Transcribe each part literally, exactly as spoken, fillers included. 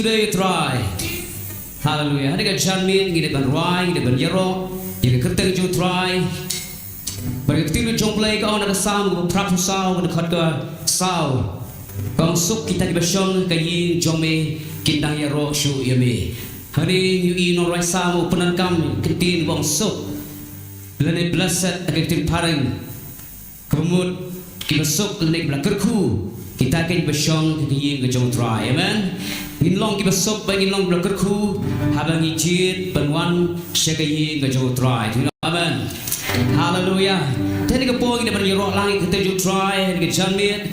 Blei Trai. Haleluia. Hynrei ka janmiet ngi dei ban rwai, ngi dei ban ïaroh ïa ka kyrteng jong U Trai. Bad ka ktien jong U Blei ka ong na ka Salm kaba phra phew saw, na ka dkhot ka saw, ka ong, suk kita kiba shong ha ka ïing jong me, kin dang ïaroh shuh ïa me. Hangne ngi ïohi u nongrwai Salm u pyndonkam ka ktien ba ong suk lane blessed ha ka ktien phareng. Kaba mut kiba suk lane kiba la kyrkhu kita kiba shong ha ka ïing ka jong U Trai. Amen. Ngin long kiba suk bad ngin long kiba la kyrkhu haba ngi jied ban wan sha ka ïing ka jong U Trai. Amen. Haleluia. Te ha kane ka por ngin ïa ban ïaroh lang ïa ka kyrteng jong U Trai ha kane ka janmiet.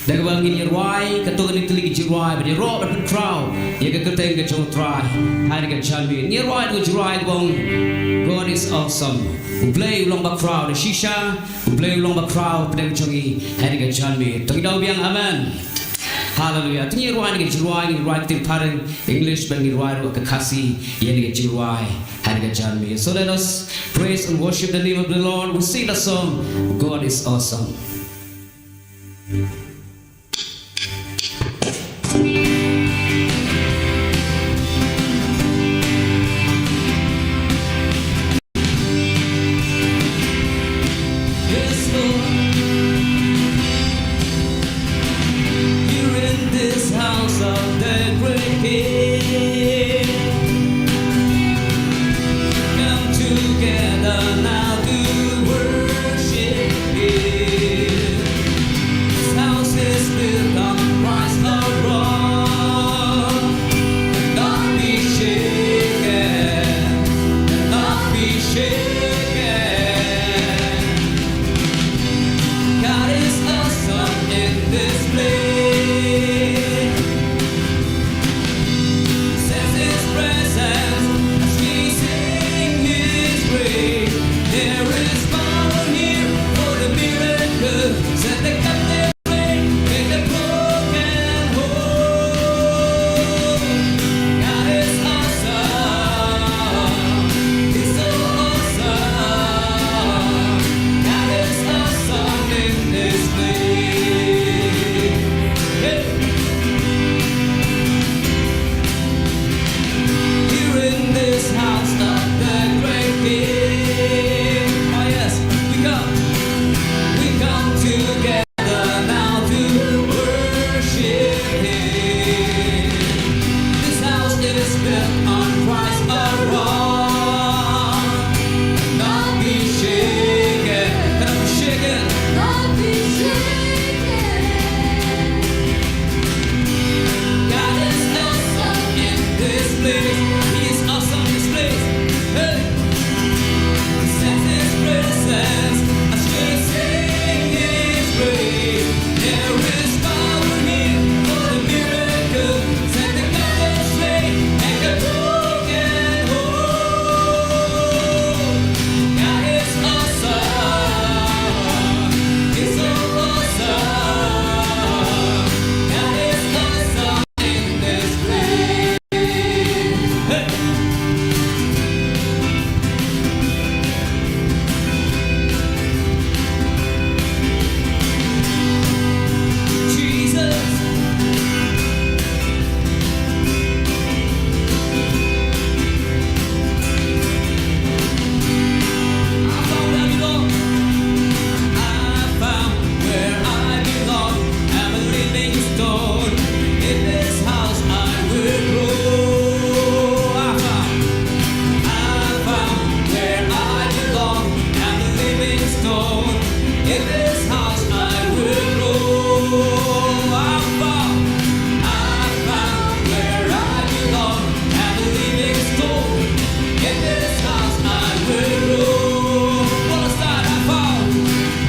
Da kaba ngin ïa rwai katto katne tylli ki jingrwai ban ïaroh ban pynkhraw ïa ka kyrteng ka jong U Trai ha kane ka janmiet. Ngin ïa rwai da ka jingrwai kaba ong God is awesome. U Blei u long bakhraw. Da shisha U Blei u long bakhraw hapdeng jong ngi ha kane ka janmiet. To ngin ïa daw biang, amen. Haleluia. To ngin ïa rwai da ka jingrwai, ngin rwai ka ktien phareng English bad ngin rwai ruh ka Khasi ïa kane ka jingrwai ha kane ka janmiet. So let us praise and worship the name of the Lord. We sing the song God is awesome. Yes, Lord. Here in this house of the great King, come together now to worship Him. This house is built on Christ our rock. Not be shaken, not be shaken. God is awesome in this place. Sense His presence as we sing His praise. There is power here for the miracle. Set the captive free, make the broken whole. God is awesome. He's so awesome. God is awesome in this place. Hey. Here in this house of the great King. Oh yes, we come. We come together now to worship Him. This house is built on Christ our rock. Not be shaken. Cannot be shaken. Not be shaken. God is awesome in this place. He is awesome in this place. Hey. Sense His presence as we sing His praise. There is power here for the miracle. Set the captives free, make the broken whole. God is awesome. He's so awesome. God is awesome in this place. Hey. Jesus. I found where I belong. I found where I belong. I'm a living stone. In this house I will grow. I found, I found where I belong. I'm a living stone. In this house I will grow. I found, I found where I belong. I'm a living stone. In this house I will grow. What a sight I found.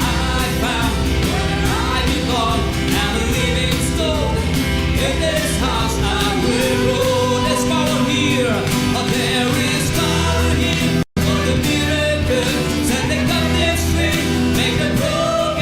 I found where I belong. I'm a living stone. In this house I will grow. There's power here. Oh, there is power here for the miracle. Set the captives free. Make the broken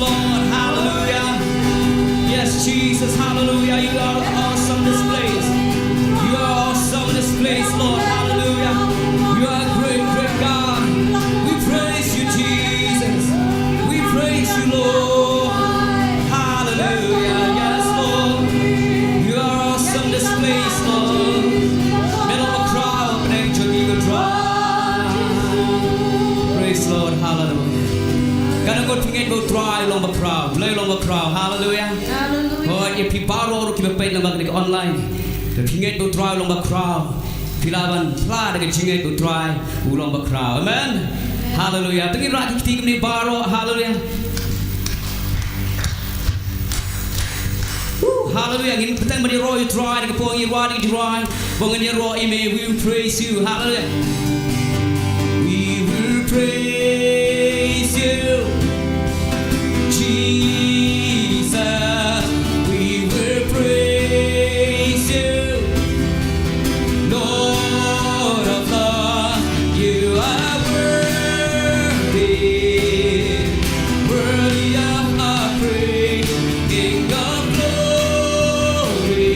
Lord, hallelujah. Yes, Jesus, hallelujah. You are awesome this place. You are awesome this place, Lord, hallelujah. You are a great, great God. We praise you, Jesus. We praise you, Lord. Hallelujah. Yes, Lord. You are awesome this place, Lord. Middle of a crowd, angel, you draw. Praise Lord, hallelujah. Kane ka ngut phi ngeit ba U Trai u long bakhraw, Blei u long bakhraw, hallelujah. Hooid, ïa phi baroh ruh kiba peit lyngba kane ka online, phi ngeit ba U Trai u long bakhraw, phi lah ban phla da ka jingngeit ba U Trai u long bakhraw. Amen. Hallelujah. To ngin rah ki kti kumne baroh, hallelujah. Woo, hallelujah. Ngin bteng ban ïaroh ïa U Trai, da ka por ngin ïaroh ïa U Trai, ba ngin ïaroh ïa me, we will praise you. Hallelujah. We will praise you, Jesus. We will praise you, Lord of lords. You are worthy, worthy of our praise, King of glory.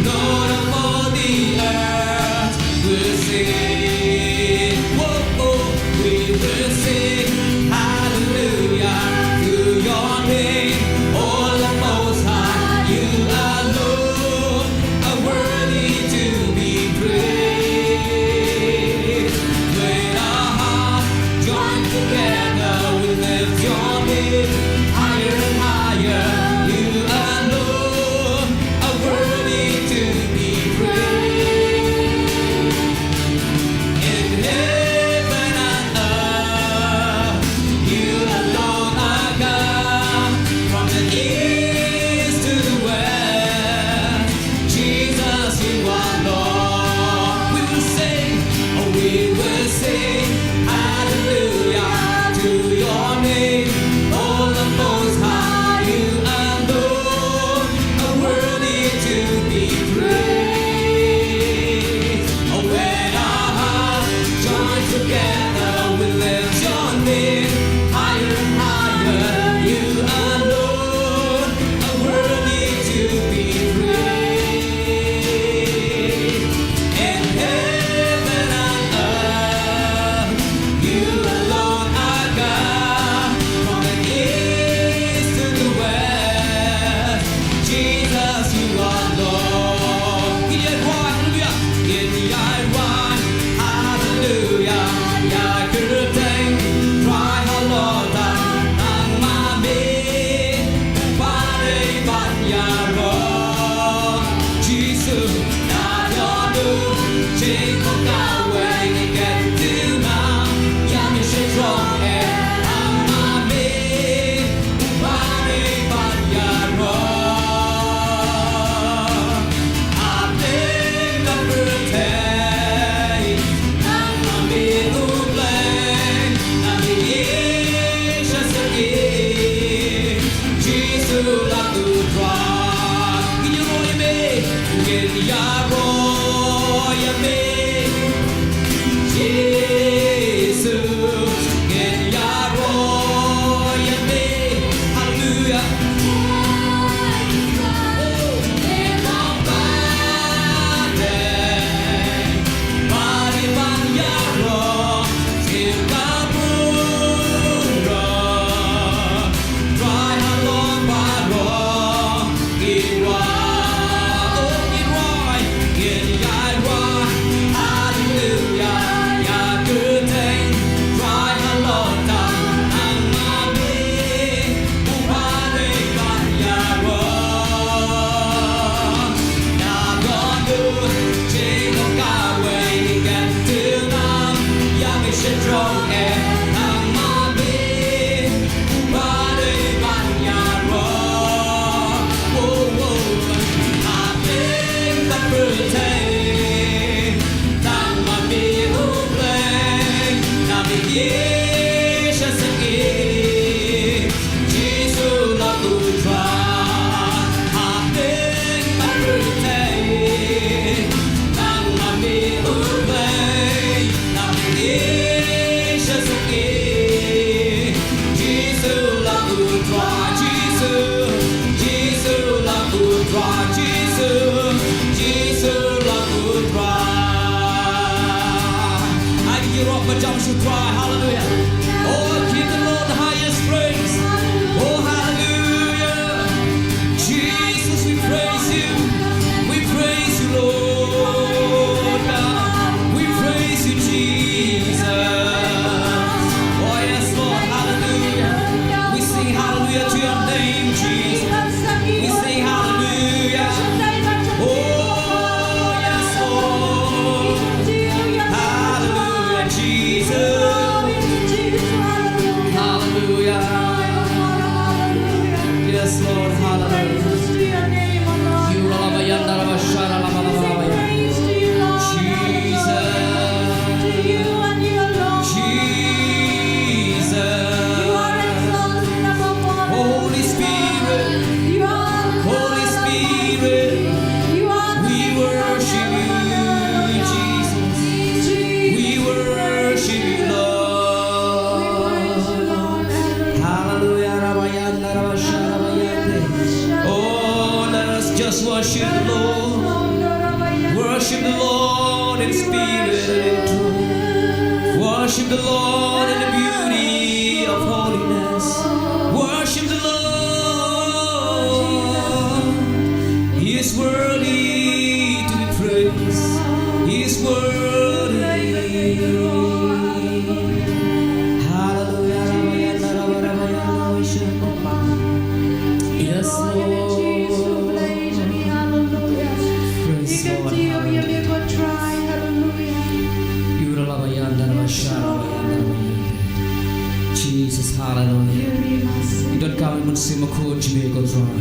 Lord of all the earth, we'll sing. Whoa, oh, we will sing hallelujah to your name, oh Lord Most High. You alone are worthy to be praised. When our hearts join together, we lift your name higher and higher. You alone are worthy to be praised. Jump to cry, hallelujah. Oh, give the Lord the highest praise. Oh, hallelujah. Jesus, we praise you. We praise you, Lord God. We praise you, Jesus. Oh, yes, Lord, hallelujah. We sing hallelujah to your name, Jesus. We sing hallelujah. Oh, yes, Lord. Hallelujah, Jesus. Hallelujah. Yes, Lord. Hallelujah. Jesus. Jesus. Holy Spirit. Holy Spirit. We worship you, Jesus. We worship you, Lord. Hallelujah. Rabayanda, rabasharabayande. Oh, let us just worship the Lord. Worship the Lord in spirit and in truth. Worship the Lord in the beauty of holiness. Worship the Lord. He is worthy to be praised. He is worthy. Hallelujah. Yes, Lord. Praise God. Hallelujah. Jesus, hallelujah. Ngi donkam ïa u Mynsiem Bakhuid jong me ko Trai.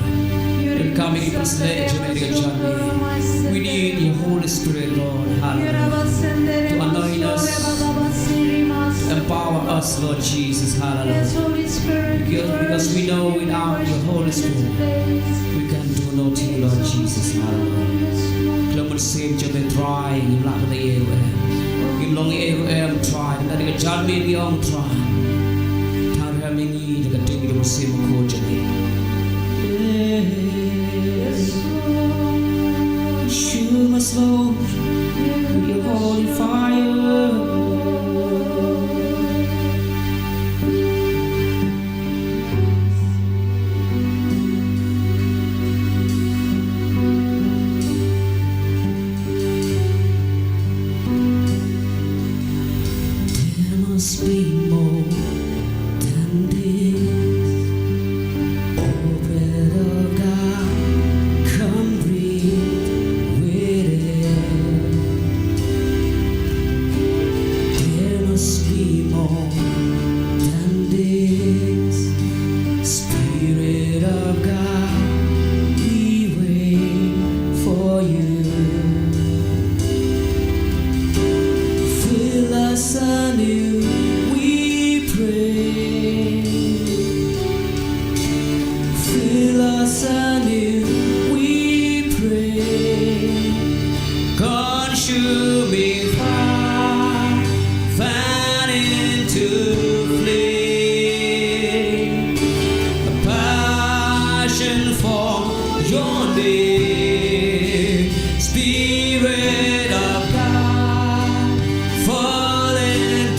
Ngi donkam ïa u Mynsiem Bakhuid jong me. We need your Holy Spirit, Lord. Hallelujah. To anoint us, empower us, Lord Jesus. Hallelujah. Because, because we know without your Holy Spirit, we can do nothing, Lord Jesus. Hallelujah. Khlem u Mynsiem jong me Trai, ngim lah ban ïa u em. Ngim long ïa u em Trai. Ngi donkam ïa u Mynsiem Bakhuid Trai. Tang rhem ïa ngi da ka ktien jong u Mynsiem Bakhuid jong me. Consume us, Lord, with your holy fire. There must be more than this. Oh, breath of God, come breathe within. There must be more than this. Spirit of God, we wait for you. Fill us anew, we pray. Fill us anew, we pray. Consuming fire, fan into flame. A passion for your name. Spirit of God, fall and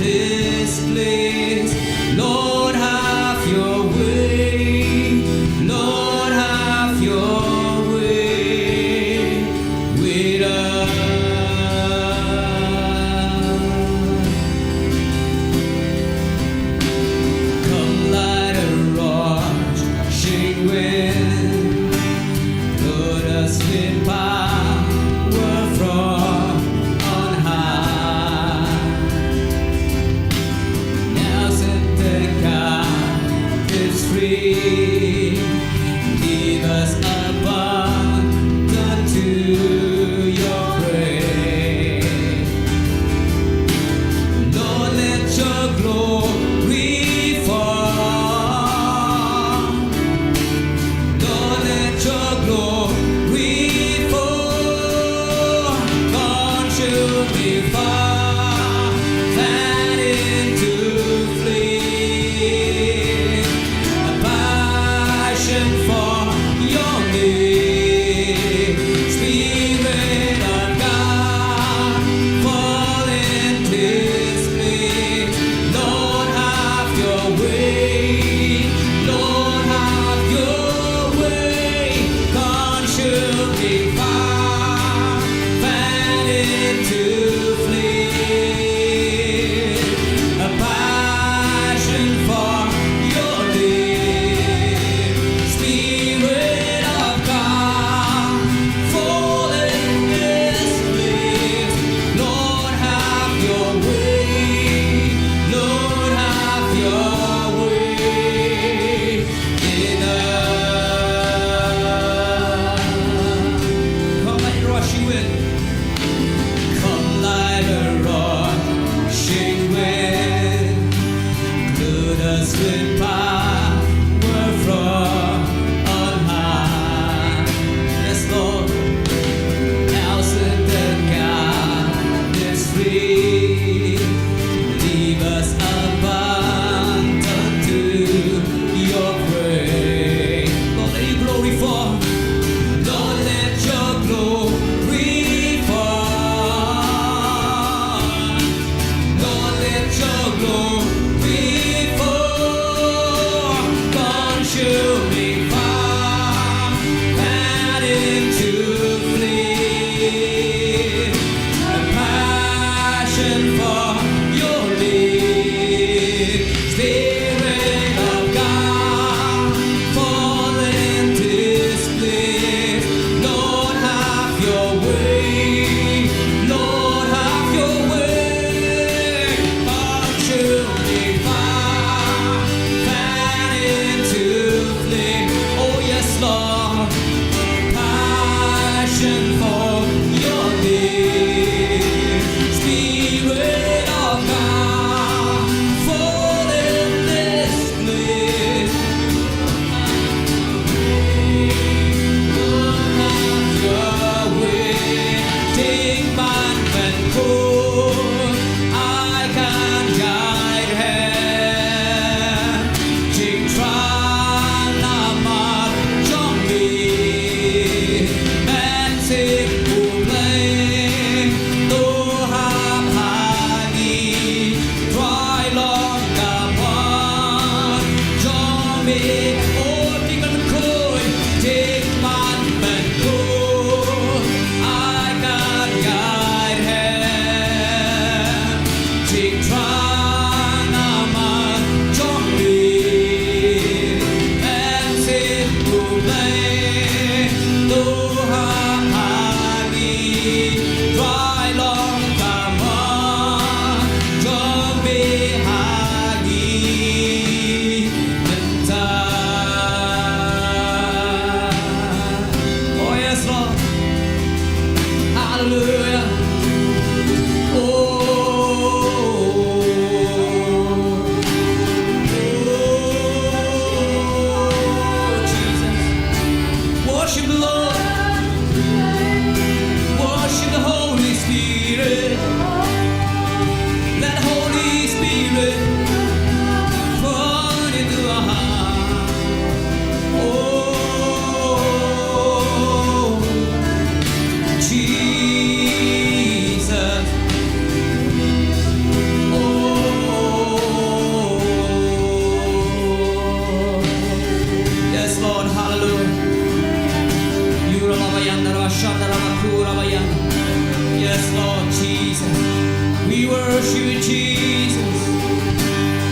Worship you, Jesus.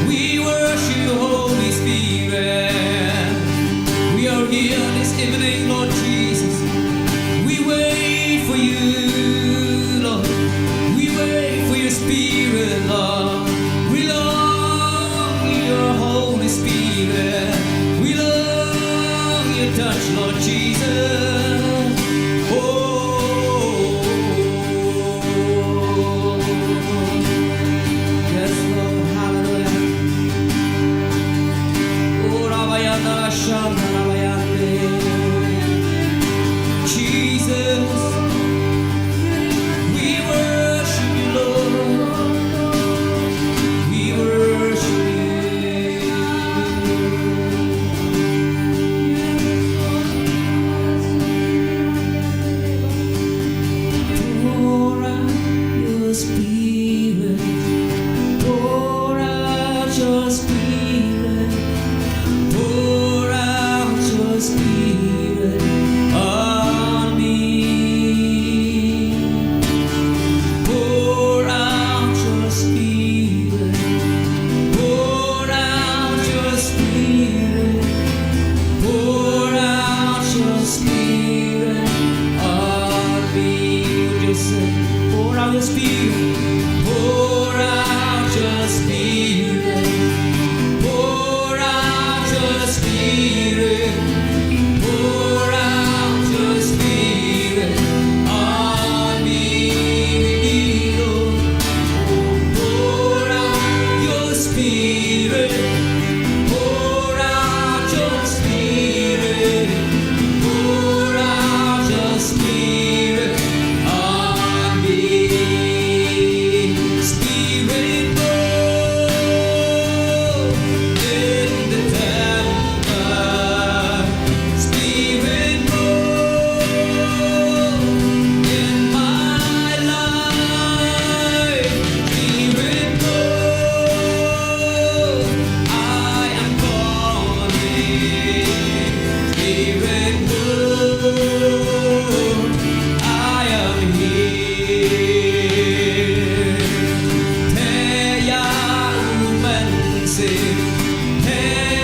We worship you, Holy Spirit. We are here this evening, Lord Jesus. We wait for you, Lord. We wait for your Spirit, Lord. We long your Holy Spirit. We long your touch, Lord Jesus. Oh, yes, Lord. Hallelujah. Oh, Rabayana Shana Rabayande. Jesus, we worship you, Lord. We worship you. Pour out your Spirit, pour out your Spirit, pour out your Spirit on me. Pour out your Spirit, pour out your Spirit, pour out your Spirit on me. Would you say, pour out your Spirit, pour out your Spirit, pour out your Spirit, pour out your Spirit on me. We need, oh, pour out your Spirit. Pour out your Spirit. Pour out your Spirit on me. Spirit, move in the temple. Spirit, move in my life. Spirit, move. I am calling. Spirit, move. I am here. Te ïa u Mynsiem. Te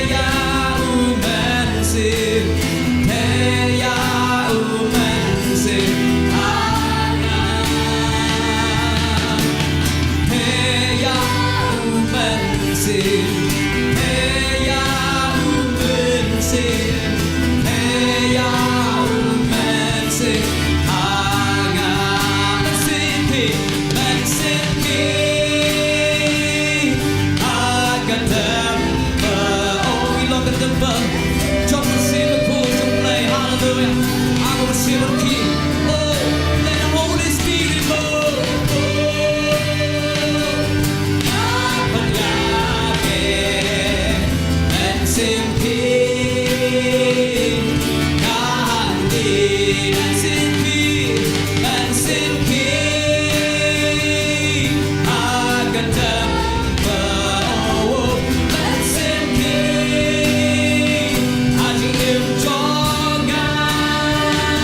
ïa u Mynsiem. Te ïa u Mynsiem. Te ïa u Mynsiem. Te ïa u Mynsiem. Te ïa u Mynsiem. Ha nga Mynsiem Khih. Mynsiem Khih. Ha ka temple. Oh, we love the temple. Jong Mynsiem Bakhuid jong U Blei. Hallelujah. Ha ka Mynsiem Khih. Oh, let the Holy Spirit move.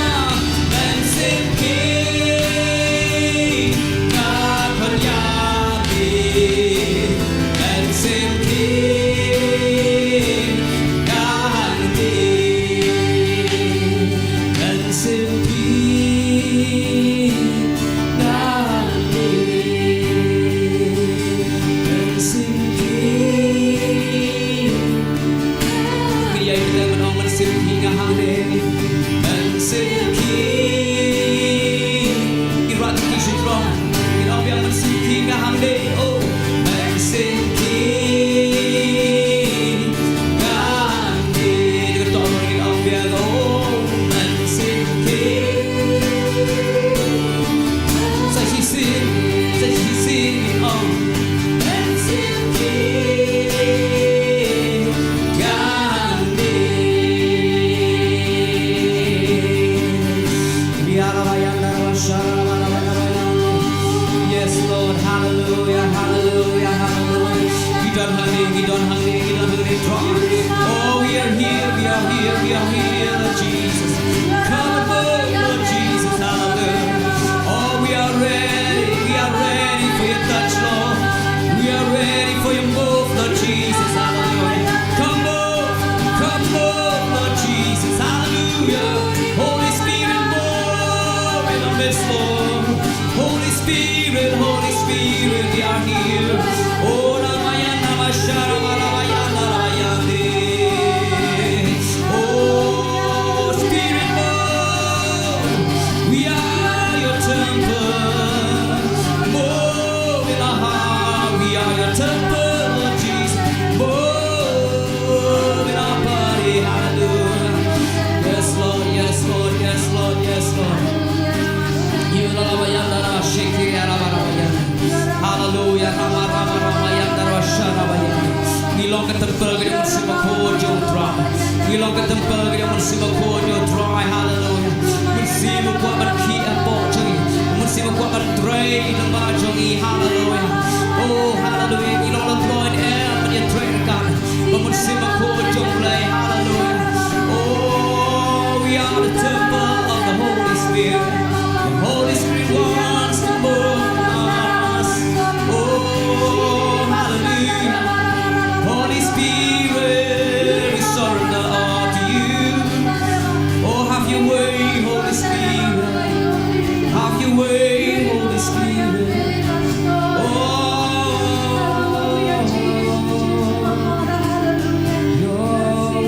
Mynsiem Khih, nga khot ïa me. Mynsiem Khih, nga hangta. Mynsiem Khih, nga hangta. Mynsiem Khih. Ngi ïai kren ban ong Mynsiem Khih nga hangta. Mynsiem Khih. Ngi ruh ki shi jrong. Ngin ong biang Mynsiem Khih nga hangta. Oh, Mynsiem Khih nga hangta. Ngi to ngin ong biang, oh, Mynsiem Khih. Sa shisien, sa shisien ngin ong. Yes, Lord. Hallelujah. are here. Oh, Ramayana, Mashara, Ramayana, Ramayana. Oh, Spirit, move. We are your temple. Move in our heart. We are your temple, Lord Jesus. Move in our body. Hallelujah. Yes, Lord. Yes, Lord. Yes, Lord. Yes, Lord. Hallelujah. Rama, rama, rama, yanda, rama, shara, rama, yanda. Ngi long ka temple ka jong U Mynsiem Bakhuid jong U Trai. Ngi long ka temple ka jong U Mynsiem Bakhuid jong U Trai. Hallelujah. U Mynsiem u kwah ban khih hapoh jong ngi. U Mynsiem u kwah ban trei lyngba jong ngi. Hallelujah. Oh, hallelujah. Ngi long la kloi em ban ïatrei ryngkat. Ba U Mynsiem Bakhuid jong U Blei. Hallelujah. Oh, we are the temple of the Holy Spirit. The Holy Spirit wants to move in us. Oh, hallelujah. Holy Spirit, we surrender all to you. Oh, have your way, Holy Spirit. Have your way, Holy Spirit. Oh, your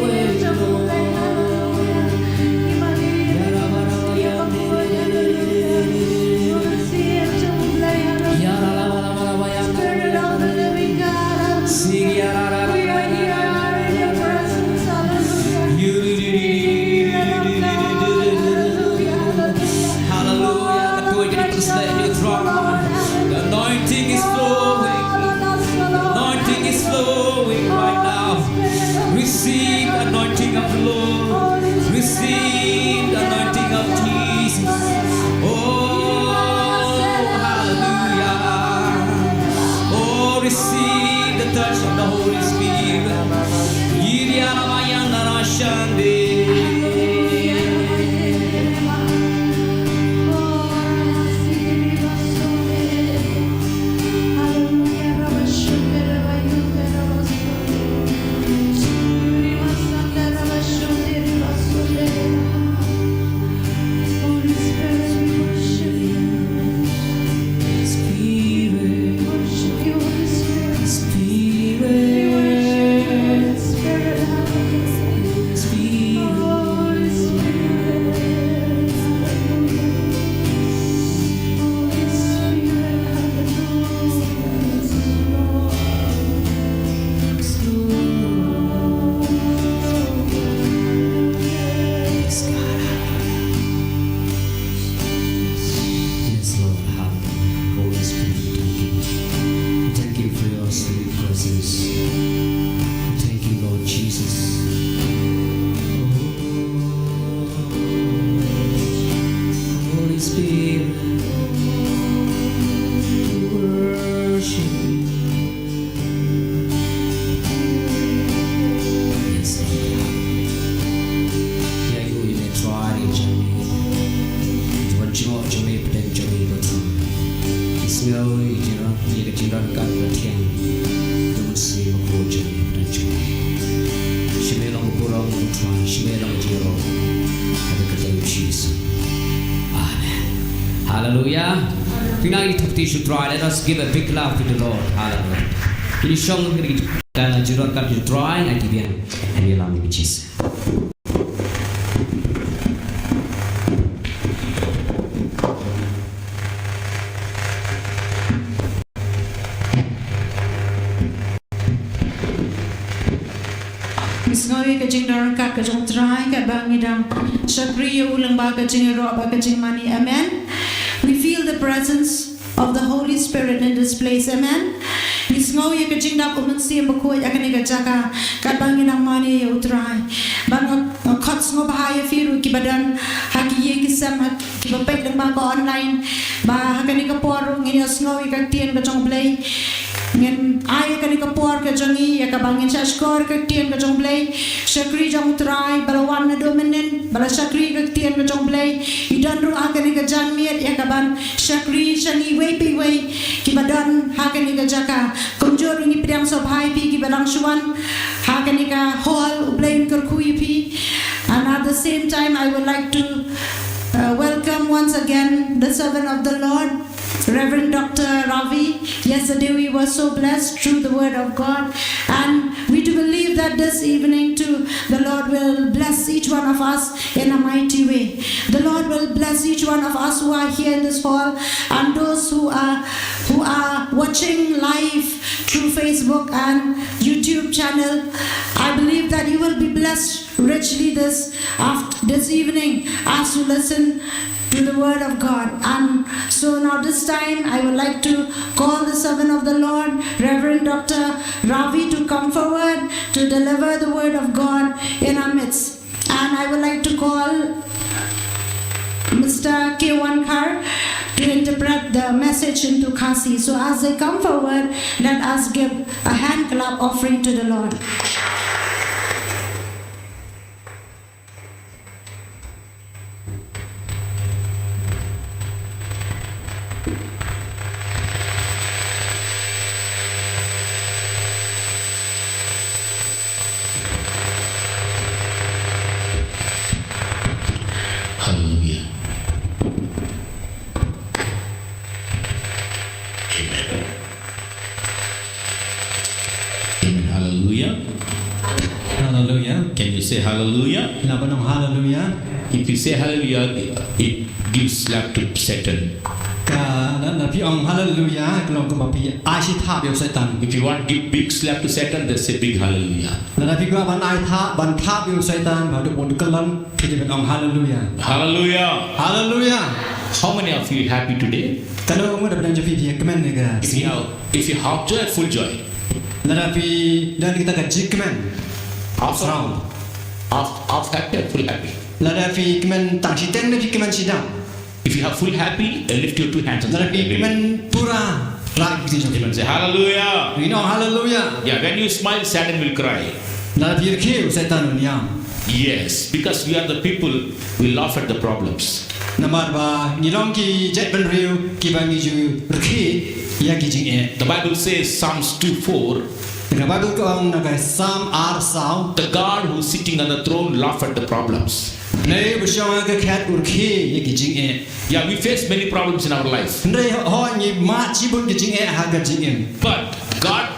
way, Lord. Spirit of the living God, we are here in your presence. Hallelujah. Hallelujah. Hallelujah. The anointing is flowing. The anointing is flowing right now. Receive the anointing of the Lord. Receive the anointing of Jesus. Oh, hallelujah. Oh, receive the touch of the Holy Spirit. Yiriana mayana rashande. Holy Spirit, we worship you. Spirit. Worship you, Holy Spirit. Spirit. We worship you, Holy Spirit. Holy Spirit. Holy Spirit, hallelujah. Yes, Lord. Yes, God, hallelujah. Yes, Lord, hallelujah. Holy Spirit, thank you. Thank you for your sweet presence. Thank you, Lord Jesus. Oh, Holy Spirit, we worship you. Yes, Lord. Ïa ïohi ïa me Trai jong ngi. Ïa ka jingïoh jong me pdeng jong ngi ko Trai. Ngi sngew ïa ka jingïaroh, ïa ka jingïaroh ka thiang. Jong U Mynsiem Bakhuid jong me pdeng jong ngi. Sha me long ka burom ko Trai, sha me long ka jingïaroh. Ha ka kyrteng U Jisu. Amen. Hallelujah. Pynang ïa ki thapti sha U Trai. Let us give a big clap to the Lord. Hallelujah. Kini shong kini ka jingïaroh ka U Trai, ai ti biang. Ai biang lam ïa U Jisu. Ngi sngew ïa ka jingdon ryngkat ka jong U Trai, katba ngi dang shakri ïa u lyngba ka jingïaroh bad ka jingmane. Amen. We feel the presence of the Holy Spirit in this place. Amen. Ngi sngew ïa ka jingdap U Mynsiem Bakhuid ha kane ka jaka, katba ngi dang mane ïa U Trai. Bad nga, nga khot sngewbha ïa phi ruh kiba don ha ki ïing ki sem, ha kiba peit lyngba ka online, ba ha kane ka por ruh ngin ïa sngew ïa ka ktien ka jong U Blei. Ngin ai ïa kane ka por ka jong ngi ïa kaba ngin shah shkor ïa ka ktien ka jong U Blei. Shakri jong U Trai ba la wan naduh mynnin, ba la shakri ïa ka ktien ka jong U Blei. Ngi don ruh ha kane ka janmiet ïa kaban shakri sha ngi iwei pa iwei kiba don ha kane ka jaka. Kumjuh ruh ngi pdiang sngewbha ïa phi kiba dang shu wan ha kane ka hall, U Blei un kyrkhu ïa phi. And at the same time, I would like to, uh, welcome once again the servant of the Lord, Reverend Doctor Ravi. Yesterday we were so blessed through the word of God. And we do believe that this evening too, the Lord will bless each one of us in a mighty way. The Lord will bless each one of us who are here in this hall and those who are who are watching live through Facebook and YouTube channel. I believe that you will be blessed richly this after this evening as you listen to the word of God. And so now this time I would like to call the servant of the Lord, Reverend Doctor Ravi, to come forward to deliver the word of God in our midst. And I would like to call Mister K one Khar to interpret the message into Khasi. So as they come forward, let us give a hand clap offering to the Lord. Hallelujah. Amen. Amen. Hallelujah. Hallelujah. Can you say hallelujah? Lah ban ong hallelujah. If you say hallelujah, it gives slap to Satan. Ka la, la phi ong hallelujah, ka long kumba phi ai shi thap ïa u Satan. If you want give big slap to Satan, then say big hallelujah. Lada phi kwah ban ai thap, ban thap ïa u Satan, ba u duk bun u kyllon, phi dei ban ong hallelujah. Hallelujah. Hallelujah. How many of you happy today? Katno ngut na pdeng jong phi phi ïa kmen ïa ka If you sngi? Have, if you have joy, full joy. Lada phi don kita ka jingkmen. Half, half, half happy or full happy? Lada phi kmen tang shiteng ne phi kmen shidap? If you have full happy, uh, lift your two hands and Lada phi kmen pura, rah ki kti jong phi. Amen. Say hallelujah. Ngin ong hallelujah. Yeah, when you smile, Satan will cry. Lada phi rkhie, u Satan un ïam. Yes, because we are the people, we laugh at the problems. Namar ba ngi long ki jaitbynriew kiba ngi ju rkhie ïa ki jingeh. The Bible says, Psalms two four, Ka Baibl ka ong na ka Salm ar saw, The God who's sitting on the throne laugh at the problems. Blei uba shong ha ka khet u rkhie ïa ki jingeh. Yeah, we face many problems in our life. Hynrei hooid ngi mad shibun ki jingeh ha ka jingim. But God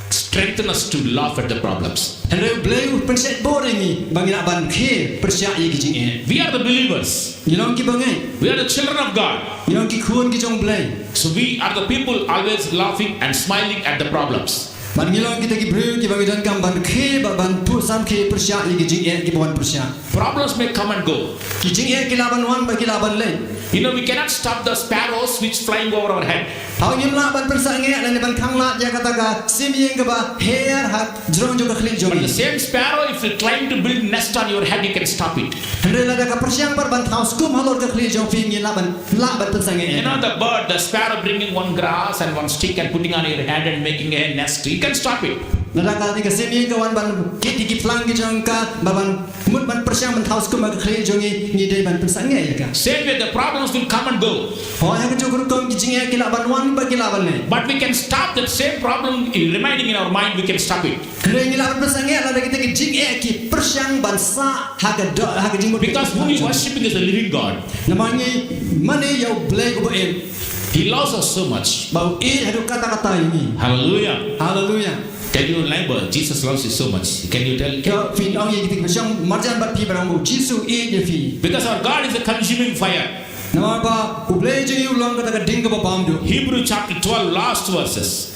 strengthen us to laugh at the problems. Hynrei Blei u pynshait bor ïa ngi ba ngi lah ban rkhie pyrshah ïa ki jingeh. We are the believers. Ngi long kiba ngeit. We are the children of God. Ngi long ki khun ki jong Blei. So we are the people always laughing and smiling at the problems. Bad ngi long kita ki briew kiba ngi donkam ban rkhie bad ban pyrshah, ki pyrshah ïa ki jingeh kiba wan pyrshah. Problems may come and go. Ki jingeh ki lah ban wan bad ki lah ban leit. You know, we cannot stop the sparrows which flying over our head. Hooid ngim lah ban pynsangeh lane ban khanglad ïa kata ka sim ïing kaba her ha jrong jong ka khlieh jong ngi. But the same sparrow, if it trying to build nest on your head, you can stop it. Hynrei lada ka pyrshang pat ban thaw skum halor ka khlieh jong phi ngi lah ban, lah ban pynsangeh. You know the bird, the sparrow bringing one grass and one stick and putting on your head and making a nest, you can stop it. Lada kane ka sim ïing ka wan ban kit ïa ki phlang ki jong ka, ba ban mut ban pyrshang ban thaw skum ha ka khlieh jong ngi, ngi dei ban pynsangeh ïa ka. Same way, the problems will come and go. Hooid ha kajuh ka rukom ki jingeh ki lah ban wan bad ki lah ban leit. But we can stop that same problem remaining in our mind, we can stop it. Hynrei ngi lah ban pynsangeh lada kita ki jingeh ki pyrshang ban sah ha ka doh, ha ka jingmut. Because who we worshiping is a living God. Namar ngi mane ïa u Blei uba im. He loves us so much. Ba u ïeit haduh katta katta ïa ngi. Hallelujah. Hallelujah. Tell your neighbor, Jesus loves you so much. Can you tell? Ka phin ong ïa kita kiba shong marjan bad phi ba ong ba u Jisu u ïeit ïa phi. Because our God is a consuming fire. Namar ba u Blei jong ngi u long kata ka ding kaba bam duh. Hebrew chapter twelve, last verses.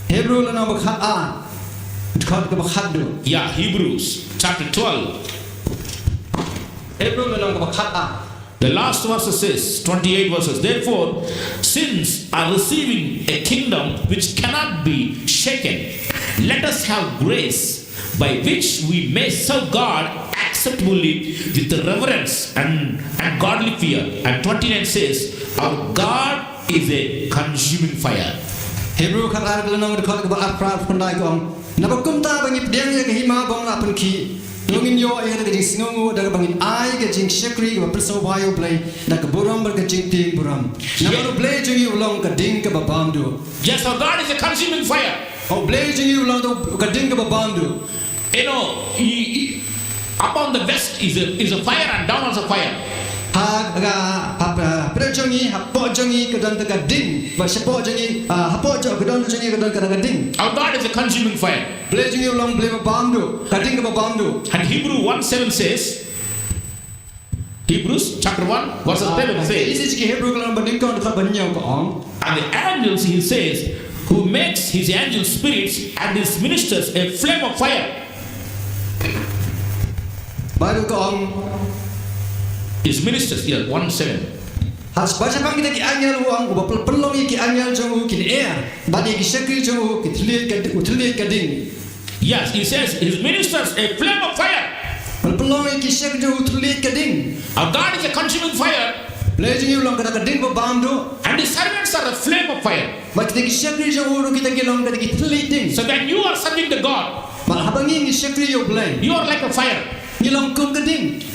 Hebru lynnong ba khat ar, dkhot kaba khatduh. Yeah, Hebrews chapter twelve. Hebru lynnong kaba khat ar. The last verse says, twenty-eight verses, Therefore, since are receiving a kingdom which cannot be shaken, let us have grace by which we may serve God acceptably with reverence and, and godly fear. And twenty-nine says, Our God is a consuming fire. Hebru khat ar lynnong dkhot kaba arphew phra khyndai ka ong, naba kumta ba ngi pdiang ïa ka hima ba ngin lah pynkhih, to ngin ïoh ïa ka jingsngewnguh da kaba ngin ai ka jingshakri kaba pynsngewbha ïa u Blei da ka burom bad ka jingtieng burom. Namar u Blei jong ngi u long ka ding kaba bam duh. Yes, our God is a consuming fire. U Blei jong ngi u long ka ding kaba bam duh. You know, he, he, up on the west is a, is a fire and down also fire. Ha, ha, ha, ha, pyrshah jong ngi, hapoh jong ngi ka don ka ding. Ba shapoh jong ngi, ah, hapoh jong, ka don jong ngi ka don ka ding. Our God is a consuming fire. Blei jong ngi u long Blei ba bam duh. Ka ding kaba bam duh. And Hebrew one seven says, Hebrews chapter one, verse seven says, Isi ki Hebrew ka lynnong ba nyngkong dkhot ba hynñiew ka ong. And the angels, he says, who makes his angel spirits and his ministers a flame of fire. Bible ka ong. His ministers, yeah, one seven. Haba shaphang kita ki angel u ong, uba pynlong ïa ki angel jong u kin er, bad ïa ki shakri jong u ki thylliej ka, u thylliej ka ding. Yes, he says, his ministers a flame of fire. Pynlong ïa ki shakri jong u thylliej ka ding. Our God is a consuming fire. Blei jong ngi u long kata ka ding ba bam duh. And his servants are a flame of fire. Bad kita ki shakri jong u ruh kita ki long kata ki thylliej ding. So when you are serving the God, bad haba ngi ngi shakri ïa u Blei, you are like a fire. Ngi long kum ka ding.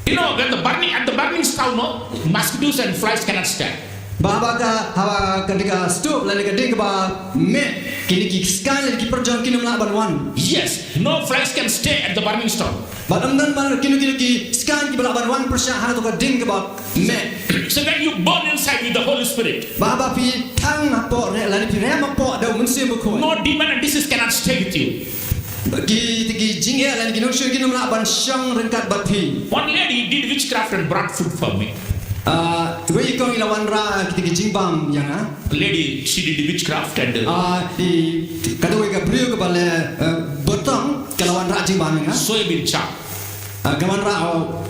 You know, when the burning, at the burning stove, no, mosquitoes and flies cannot stand. Ba haba ka, haba ka dei ka stove lane ka ding kaba meh, kine ki skaiñ lane ki pyrjong kin ym lah ban wan. Yes, no flies can stay at the burning stove. Bad ym don ban kino kino ki skaiñ kiba lah ban wan pyrshah ha kato ka ding kaba meh. So when you burn inside with the Holy Spirit, ba haba phi thang hapoh re, lane phi rem hapoh da u Mynsiem Bakhuid, no demon and disease cannot stay with you. Ki, ki jingeh lane ki nongshun kin ym lah ban shong ryngkat bad phi. One lady did witchcraft and brought food for me. Ah, wei i kong i la wanrah kita ki jingbam ïa nga. Lady, she did witchcraft and, uh, Ah, i, kata wei ka briew kaba leh, eh, byrtong, ka la wanrah jingbam ïa nga. Soya bean chaat. Ah, ka wanrah, oh,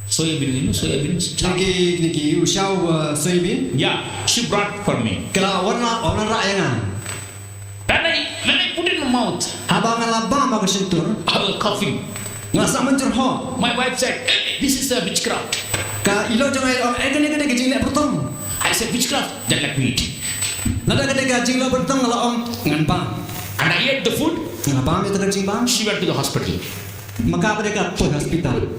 Soya bean, you know, soya bean chaat. Ki, ki, ki, u shaw, eh, soya bean. Yeah, she brought for me. Ka la wanrah, wanrah ïa nga. When I, when I put in my mouth, haba nga la bam ha ka shyntur, I was coughing. Nga sah mynjur hok. My wife said, "Eh, this is a witchcraft." Ka i lok jong nga i ong, "Eh, kane ka dei ka jingleh byrtong." I said, "Witchcraft, then let me eat." Lada ka dei ka jingleh byrtong nga la ong, ngan bam. And I ate the food. Nga bam ïa kata ka jingbam. She went to the hospital. Maka ba dei ka poi hospital.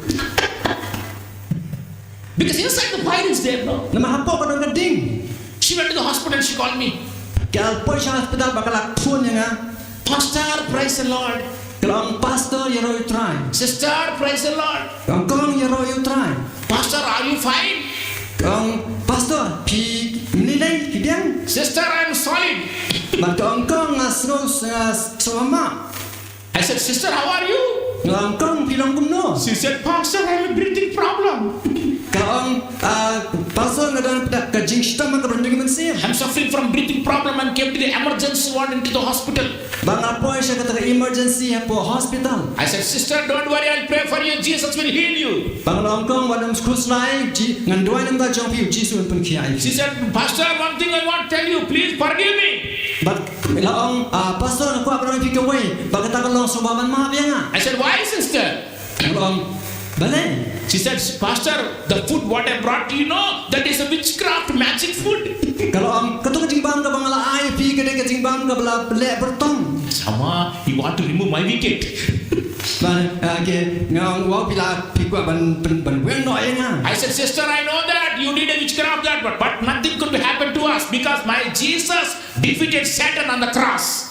Because inside the fire is there, no? Namar hapoh ka don ka ding. She went to the hospital and she called me. Ka la poi sha hospital bad ka la phone ïa nga. "Pastor, praise the Lord." Ka la ong, "Pastor, ïaroh ïa u Trai." "Sister, praise the Lord." Ka ong, "Kong, ïaroh ïa u Trai." "Pastor, are you fine?" Ka ong, "Pastor, phi mynlei, phi biang?" "Sister, I am solid." Bad ka ong, "Kong, nga sngew, nga sngew map." I said, "Sister, how are you?" Nga ong, "Kong, phi long kumno?" She said, "Pastor, I have a breathing problem." Ka ong, "Ah, Pastor, nga don ka jingshitom ha ka bynta jong ka mynsiem. I'm suffering from breathing problem and came to the emergency ward into the hospital." Bad nga la poi sha kata ka emergency hapoh hospital. I said, "Sister, don't worry, I'll pray for you. Jesus will heal you." Bad nga la ong, "Kong, wat nym khuslai, Ji-, ngan duwai na ka bynta jong phi, u Jisu un pynkhiah ïa phi." She said, "Pastor, one thing I want to tell you, please forgive me." Bad la ong, "Ah, Pastor, nga kwah ban ong ïa phi kawei, bad kata ka long sngewbha ban map ïa nga." I said, "Why, sister?" Nga la ong, "Balei?" She said, "Pastor, the food what I brought you, you know, that is a witchcraft magic food." Ka la ong, "Kato ka jingbam kaba nga la ai ïa phi ka dei ka jingbam kaba la leh byrtong." Sama, you want to remove my wicket. Bad, ah, okay, nga ong, "Wow, phi la, phi kwah ban, ban, ban weng noh ïa nga." I said, "Sister, I know that you did a witchcraft that, but, but nothing could happen to us because my Jesus defeated Satan on the cross."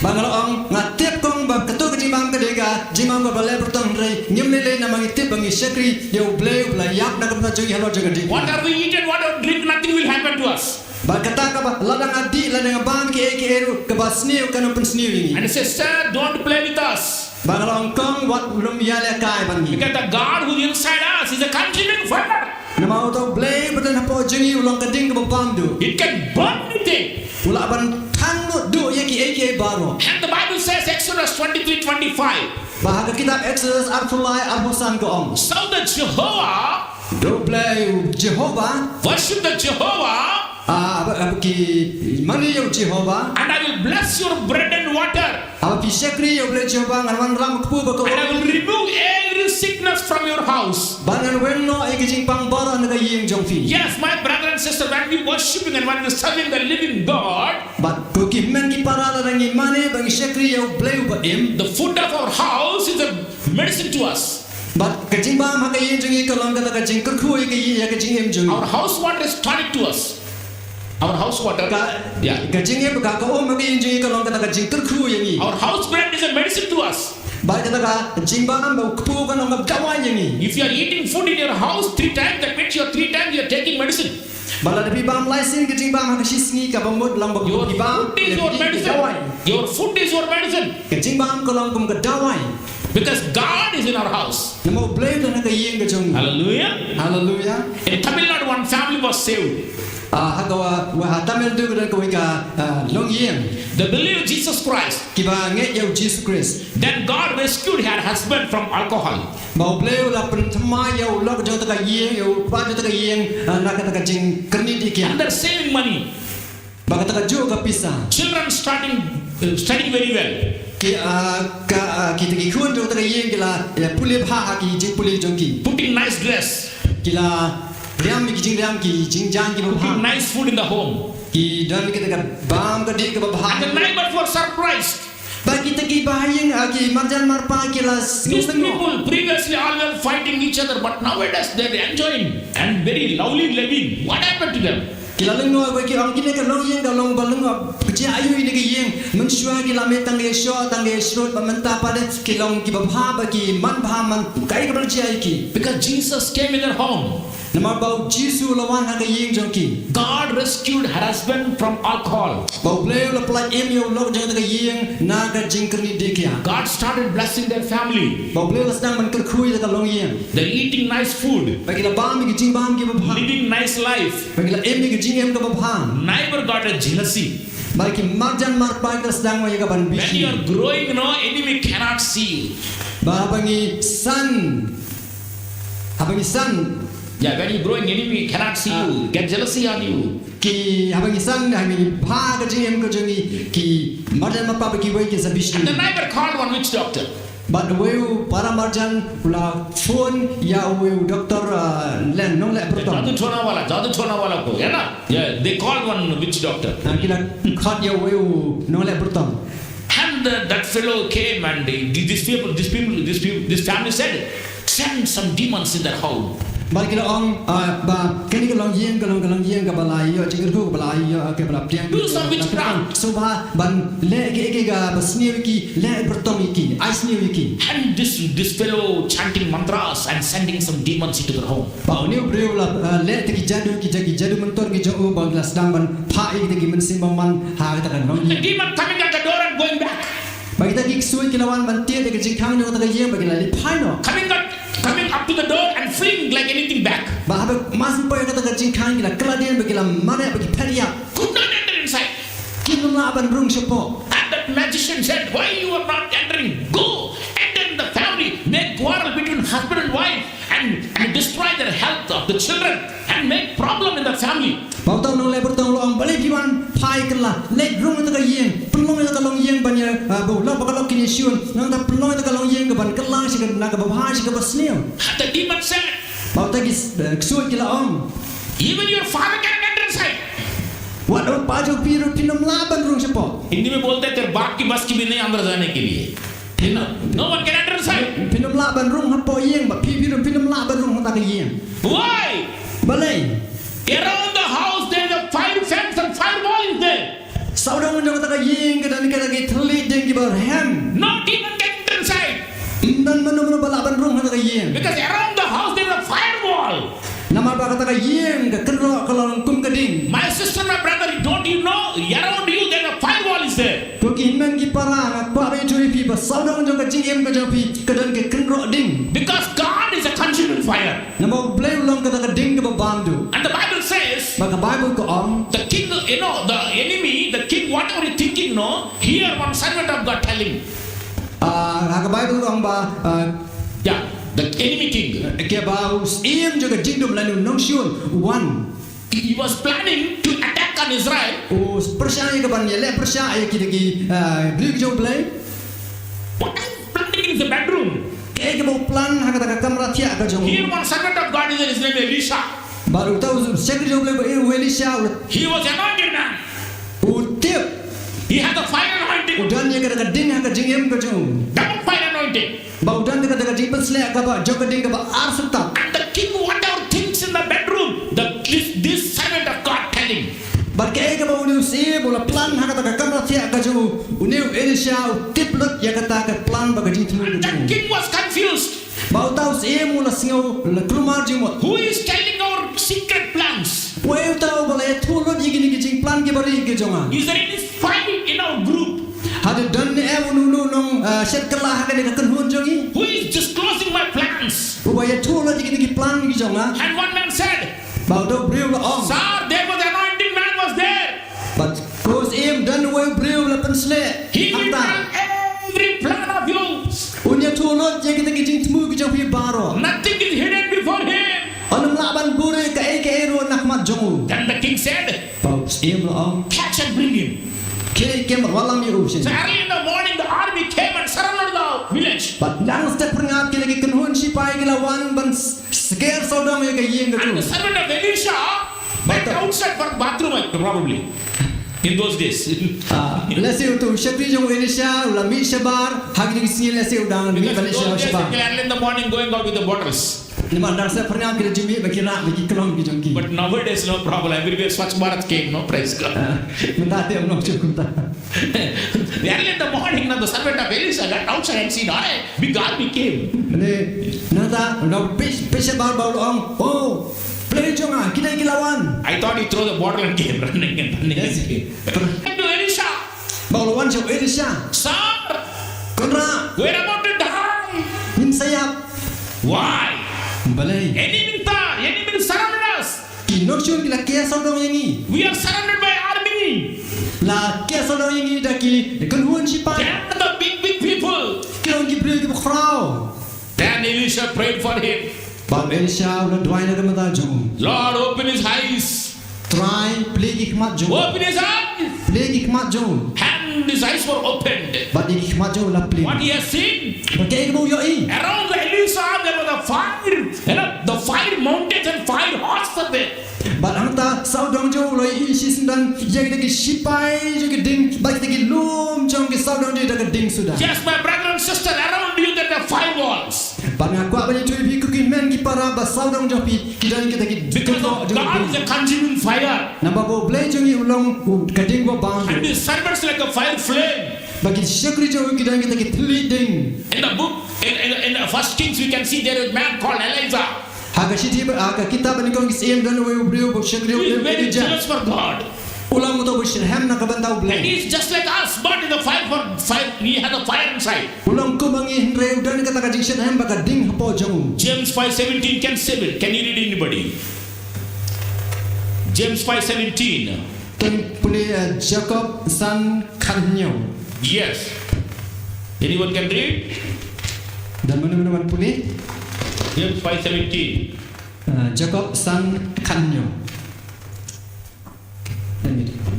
Bad nga la ong, "Nga tip, Kong, ba kato ka jingbam ka dei ka jingbam kaba leh byrtong, hynrei ngim lei lei namar ngi tip ba ngi shakri ïa u Blei uba la ïap na ka bynta jong ngi halor jong ka ding." Whatever we eat and whatever drink, nothing will happen to us. Bad kata kaba lada nga dih, lada nga bam kiei kiei ruh, kaba sniew kan ym pynsniew ïa ngi. And he says, "Sir, don't play with us." Bad nga la ong, "Kong, wat lum ïalehkai bad ngi." Because the God who's inside us is a consuming fire. Namar uta u Blei ba don hapoh jong ngi u long ka ding kaba bam duh. It can burn anything. U lah ban thang duh ïa kiei kiei baroh. And the Bible says, Exodus twenty-three twenty-five. Bad ha ka kitab Exodus arphew lai arphew san ka ong. Serve the Jehovah. Da u Blei u Jehovah. Worship the Jehovah. Ah, ba, ba ki mane ïa u Jehovah. And I will bless your bread and water. Haba phi shakri ïa u Blei Jehovah, ngan wanrah makpu bad ka um. And I will remove every sickness from your house. Bad ngan weng noh ïa ki jingpang baroh na ka ïing jong phi. Yes, my brother and sister, when we worshiping and when we serving the living God, bad ko ki hynmen ki para, lada ngi mane bad ngi shakri ïa u Blei uba im, the food of our house is a medicine to us. Bad ka jingbam ha ka ïing jong ngi ka long kata ka jingkyrkhu ïa ka ïing, ïa ka jingim jong ngi. Our house water is tonic to us. Our house water. Ka, yeah, ka jingim, ka, ka um ha ka ïing jong ngi ka long kata ka jingkyrkhu ïa ngi. Our house bread is a medicine to us. Ba kata ka jingbam ba u kpu kan ong ka dawai ïa ngi. If you are eating food in your house three times, that means you are three times you are taking medicine. Ba lada phi bam lai sien ka jingbam ha ka shi sngi, kaba mut long ba phi bam, phi bam ka dawai. Your food is your medicine. Ka jingbam ka long kum ka dawai. Because God is in our house. Namar U Blei u don ha ka ïing ka jong ngi. Hallelujah. Hallelujah. In Tamil Nadu, one family was saved. Ah, ha ka wa, wa ha Tamil Nadu ka don kawei ka, ah, longïing. They believe Jesus Christ. Kiba ngeit ïa u Jisu Khrist. Then God rescued her husband from alcohol. Ba U Blei u la pynthymmai ïa u lok jong kata ka ïing, ïa u kpa jong kata ka ïing, ah, na kata ka jingkyrni dih kiad. And they're saving money. Ba kata ka juh ka pisa. Children starting, uh, studying very well. Ki, ah, ka, ah, kita ki khun jong kata ka ïing ki la, ïa, pule bha ha ki jingpule jong ki. Putting nice dress. Ki la riam ki jingriam, ki jingjaiñ kiba bha. Cooking nice food in the home. Ki don kata ka bam ka dih kaba bha. And the neighbors were surprised. Ba kita ki bahaïing, ah, ki marjan marpa ki la sngewlyngngoh. These people previously always fighting each other, but nowadays they're enjoying and very lovely living. What happened to them? Ki la lyngngoh ba ki ong kine ka longïing ka long ba lyngngoh ka jia aïu ïa ka ïing. Mynshuwa ki la mih tang ïa shoh tang ïa shrut, ba mynta pat ki long kiba bha, ba ki man bha, man kaei kaba la jia ïa ki. Because Jesus came in their home. Namar ba u Jisu u la wan ha ka ïing jong ki. God rescued her husband from alcohol. Ba U Blei u la pyllait im ïa u lok jong kata ka ïing na ka jingkyrni dih kiad. God started blessing their family. Ba U Blei u la sdang ban kyrkhu ïa kata ka longïing. They're eating nice food. Ba ki la bam ïa ki jingbam kiba bha. Living nice life. Ba ki la im ïa ki jingim kaba bha. Neighbor got a jealousy. Ba ki marjan marpa ki la sdang ïa ka ban bishni. When you are growing, no enemy cannot see you. Ba haba ngi san, haba ngi san. Yeah, when you growing, enemy cannot see you. Ah. Get jealousy on you. Ki haba ngi san, haba ngi bha ka jingim ka jong ngi, ki marjan marpa ba kiwei ki sa bishni. And the neighbor called one witch doctor. Bad uwei u para marjan u la phone ïa uwei u doktor, ah, leh, nongleh byrtong. Jadu tona wala, jadu tona wala ko, ya na? Yeah, they called one witch doctor. Ah, ki la khot ïa uwei u nongleh byrtong. And, uh, that fellow came and, uh, this people, this people, this people, this family said, "Send some demons in their home." Bad ki la ong, ah, ba kane ka longïing, ka long, ka longïing kaba la ïoh jingkyrkhu, kaba la ïoh, ah, kaba la pdiang. Do some witchcraft. Sngewbha ban leh kiei kiei kiba sniew ïa ki, leh byrtong ïa ki, ai sniew ïa ki. And this, this fellow chanting mantras and sending some demons into their home. Ba une u briew u la, ah, leh kita ki jadu, ki ja-, ki jadu myntoi ki jong u, ba la sdang ban phah ïa kita ki mynsiem bymman ha kata ka longïing. The demon coming at the door and going back. Ba kita ki ksuid ki la wan ban tied ïa ka jingkhang jong kata ka ïing, ba ki la leit phai noh. Coming up, coming up to the door and fleeing like anything back. Ba haba mas poi ïa kata ka jingkhang ki la kylla dien, ba ki la mareh, ba ki phet ïap. Could not enter inside. Kim lah ban rung shapoh. And that magician said, "Why you are not entering? Go, enter in the family, make quarrel between husband and wife, and, and destroy their health of the children, and make problem in the family." Ba uta u nongleh byrtong u la ong, "Balei phi wan phai kylla, leit rung ïa kata ka ïing, pynlong ïa kata ka longïing ban ïa, ah, ba u lok ba ka lok kin ïashun, nangta pynlong ïa kata ka longïing ka ban kylla sha ka, na kaba bha sha kaba sniew." And the demon said, Ba uta ki, eh, ksuid ki la ong, "Even your father cannot enter inside." Wat u kpa jong phi ruh phin ym lah ban rung shapoh. हिंदी में बोलते हैं, "तेरे बाप की बस की भी नहीं अंदर जाने के लिए।" Phin, no one can enter inside. Phin ym lah ban rung hapoh ïing, ba phi, phi ruh phin ym lah ban rung ha kata ka ïing. Why? Balei? Around the house there is a fire fence and firewall is there. Sawdong jong kata ka ïing ka don kita ki thylliej ding kiba rhem. No demon can enter inside. Ym don mano mano ba lah ban rung ha kata ka ïing. Because around the house there is a firewall. Namar ba kata ka ïing ka kynroh ka long kum ka ding. My sister, my brother, don't you know? Around you there is a firewall is there. Ko ki hynmen ki para, nga kwah ban ïathuh ïa phi ba sawdong jong ka jingim ka jong phi ka don ka kynroh ding. Because God is a consuming fire. Namar U Blei u long kata ka ding kaba bam duh. And the Bible says, Ba ka Baibl ka ong, the king, you know, the enemy, the king, whatever he thinking, no, hear one servant of God telling. Ah, ha ka Baibl ka ong ba, ah, Yeah, the enemy king. Kaba u syiem jong ka jingdum lane u nongshun u wan. He was planning to attack on Israel. U pyrshah ïa ka ban ïaleh pyrshah ïa kita ki, ah, briew jong U Blei. What are you planning in the bedroom? Kaei kaba u plan ha kata ka kamra thiah ka jong u. Here one servant of God is, his name Elisha. Bad uta u shakri jong U Blei ba u Elisha u, He was anointed man. U tip. He had the fire anointing. U don ïa kata ka ding ha ka jingim ka jong u. Double fire anointing. Ba u don ïa kata ka jingpynshlur kaba jong ka ding kaba ar syrta. And the king, whatever thinks in the bedroom, the, this, this servant of God telling. Bad kaei kaba une u syiem u Ka plan ha kata ka kamra thiah ka jong u, une u Elisha u tip lut ïa kata ka plan bad ka jingthmu ka jong u. The king was confused. Ba uta u syiem u la sngew, u la kulmar jingmut. Who is telling our secret plans? Uei uta uba la ïathuh lut ïa kine ki jingplan kiba ri ki jong nga? Is there any spy in our group? Hato don ne em uno uno u nong, ah, shet kylla ha kane ka kynhun jong ngi? Who is disclosing my plans? Uba ïathuh lut ïa kine ki plan ki jong nga? And one man said, Ba uto u briew u la ong. Sir, there was anointed man was there. Bad ko u syiem, don uwei u briew u la pynshlur. He will tell every plan of yours. Un ïathuh lut ïa kita ki jingthmu ki jong phi baroh. Nothing is hidden before him. Ym lah ban buhrieh kaei kaei ruh na khmat jong u. Then the king said, Ba u syiem u la ong. Catch and bring him. Khie kem bad wallam ïa u sha ngi. So early in the morning, the army came and surrounded the village. Bad nang step phyrngat kita ki kynhun shipai ki la wan ban s-, sger sawdong ïa ka ïing ka jong u. And the servant of Elisha went outside for bathroom, probably. In those days. Ah, lehse uto u shakri jong u Elisha u la mih shabar, ha kine ki sngi lehse u dang mih ban leit shabar. Because in those days, they were early in the morning going out with the bottles. Namar dang step phyrngat ki la ju mih bad ki rah bad ki khlong ki jong ki. But nowadays, no problem. Everywhere Swachh Bharat came, no? Praise God. Ah, mynta te ym long shuh kumta. Early in the morning, now the servant of Elisha got outside and seen, "Hey, big army came." Mynta, nangta, nangta peit, peit shabar ba u la ong, "Oh, Blei jong nga, ki dei ki la wan." I thought he threw the bottle and came running and running. Yes. Came to Elisha. Ba u la wan sha u Elisha. Sir, Kynrad, we're about to die. Ngin sa ïap. Why? Balei? Ïa ini mynta, ïa ini mynta surrounded us. Ki nongshun ki la ker sawdong ïa ngi. We are surrounded by army. La ker sawdong ïa ngi da ki kynhun shipai. They are the big, big people. Ki long ki briew kiba khraw. Then Elisha prayed for him. Bad u Elisha u la duwai na ka bynta jong u. Lord, open his eyes. Trai, plie ki khmat jong u. Open his eyes. Plie ki khmat jong u. And his eyes were opened. Bad ïa ki khmat jong u la plie. What he has seen? Bad kaei kaba u ïohi? Around the Elisha there was a fire. You know, the fire mountains and fire horses there. Bad hangta sawdong jong u u la ïohi shisyndon ïa kita ki shipai jong ki dieng, bad kita ki lum jong ki sawdong jong ki da ka dieng suda. Yes, my brother and sister, around you there are fire walls. Bad nga kwah ban ïathuh ïa phi ko ki hynmen ki para ba sawdong jong phi ki don kita ki kynroh jong ki dieng. Because God is a consuming fire. Namar ba U Blei jong ngi u long u ka dieng ba bang. And his servants like a fire flame. Bad ki shakri jong u ki don kita ki thylliej dieng. In the book, in, in, in First Kings, we can see there is a man called Elijah. Ha ka shithi ba, ha ka kitab Banyngkong ki Syiem don uwei u briew ba shakri u Elijah. He is very jealous for God. U long uto uba shitrhem na ka bynta U Blei. And he is just like us, but in the fire for fire, he has a fire inside. U long kum ma ngi hynrei u don kata ka jingshitrhem ba ka ding hapoh jong u. James five seventeen, can save it. Can you read, anybody? James five seventeen. Tang pule, eh, Jakob san khathynñiew. Yes. Anyone can read? Don mano mano ban pule? James five seventeen. Eh, Jakob san khathynñiew.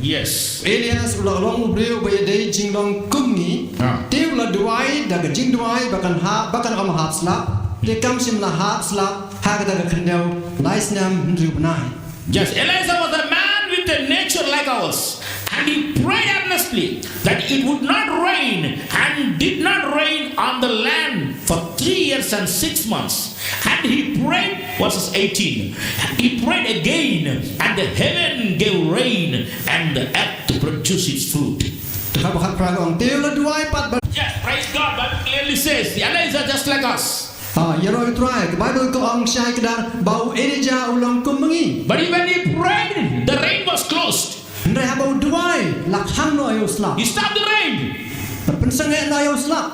Yes. Elias u la long u briew ba ïadei jinglong kum ngi. Ah. Te u la duwai da ka jingduwai ba kan hap, ba kan ym hap slap. Te kam shym la hap slap ha kata ka khyndew lai snem hynriew bnai. Yes, Elijah was a man with a nature like ours, and he prayed earnestly that it would not rain, and did not rain on the land for three years and six months. And he prayed, verses eighteen, he prayed again, and the heaven gave rain, and the earth produced its fruit. Te ha ba khatphra ka ong, te u la duwai pat ba. Yes, praise God. Bible clearly says, Elijah just like us. Ah, ïaroh ïa U Trai, ka Bible ka ong shai kdar ba u Elijah u long kum ma ngi. But when he prayed, the rain was closed. Hynrei haba u duwai, la khang noh ïa u slap. He stopped the rain. La pynsangeh noh ïa u slap.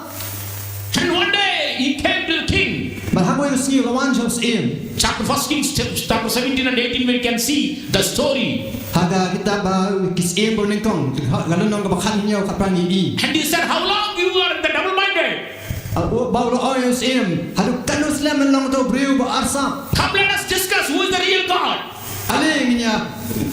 And one day he came to the king. Bad ha kawei ka sngi u la wan sha u syiem. Chapter First Kings, chap-, chapter seventeen and eighteen, we can see the story. Ha ka kitab, ah, Ki Syiem Banyngkong, ha ka lynnong kaba khathynñiew, khatphra ngi ïohi. And he said, "How long you are in the double-minded?" Ah, u, ba u la ong ïa u syiem, haduh katno slem men long uto u briew ba arsap. Come, let us discuss who is the real God. Ale ngin ïa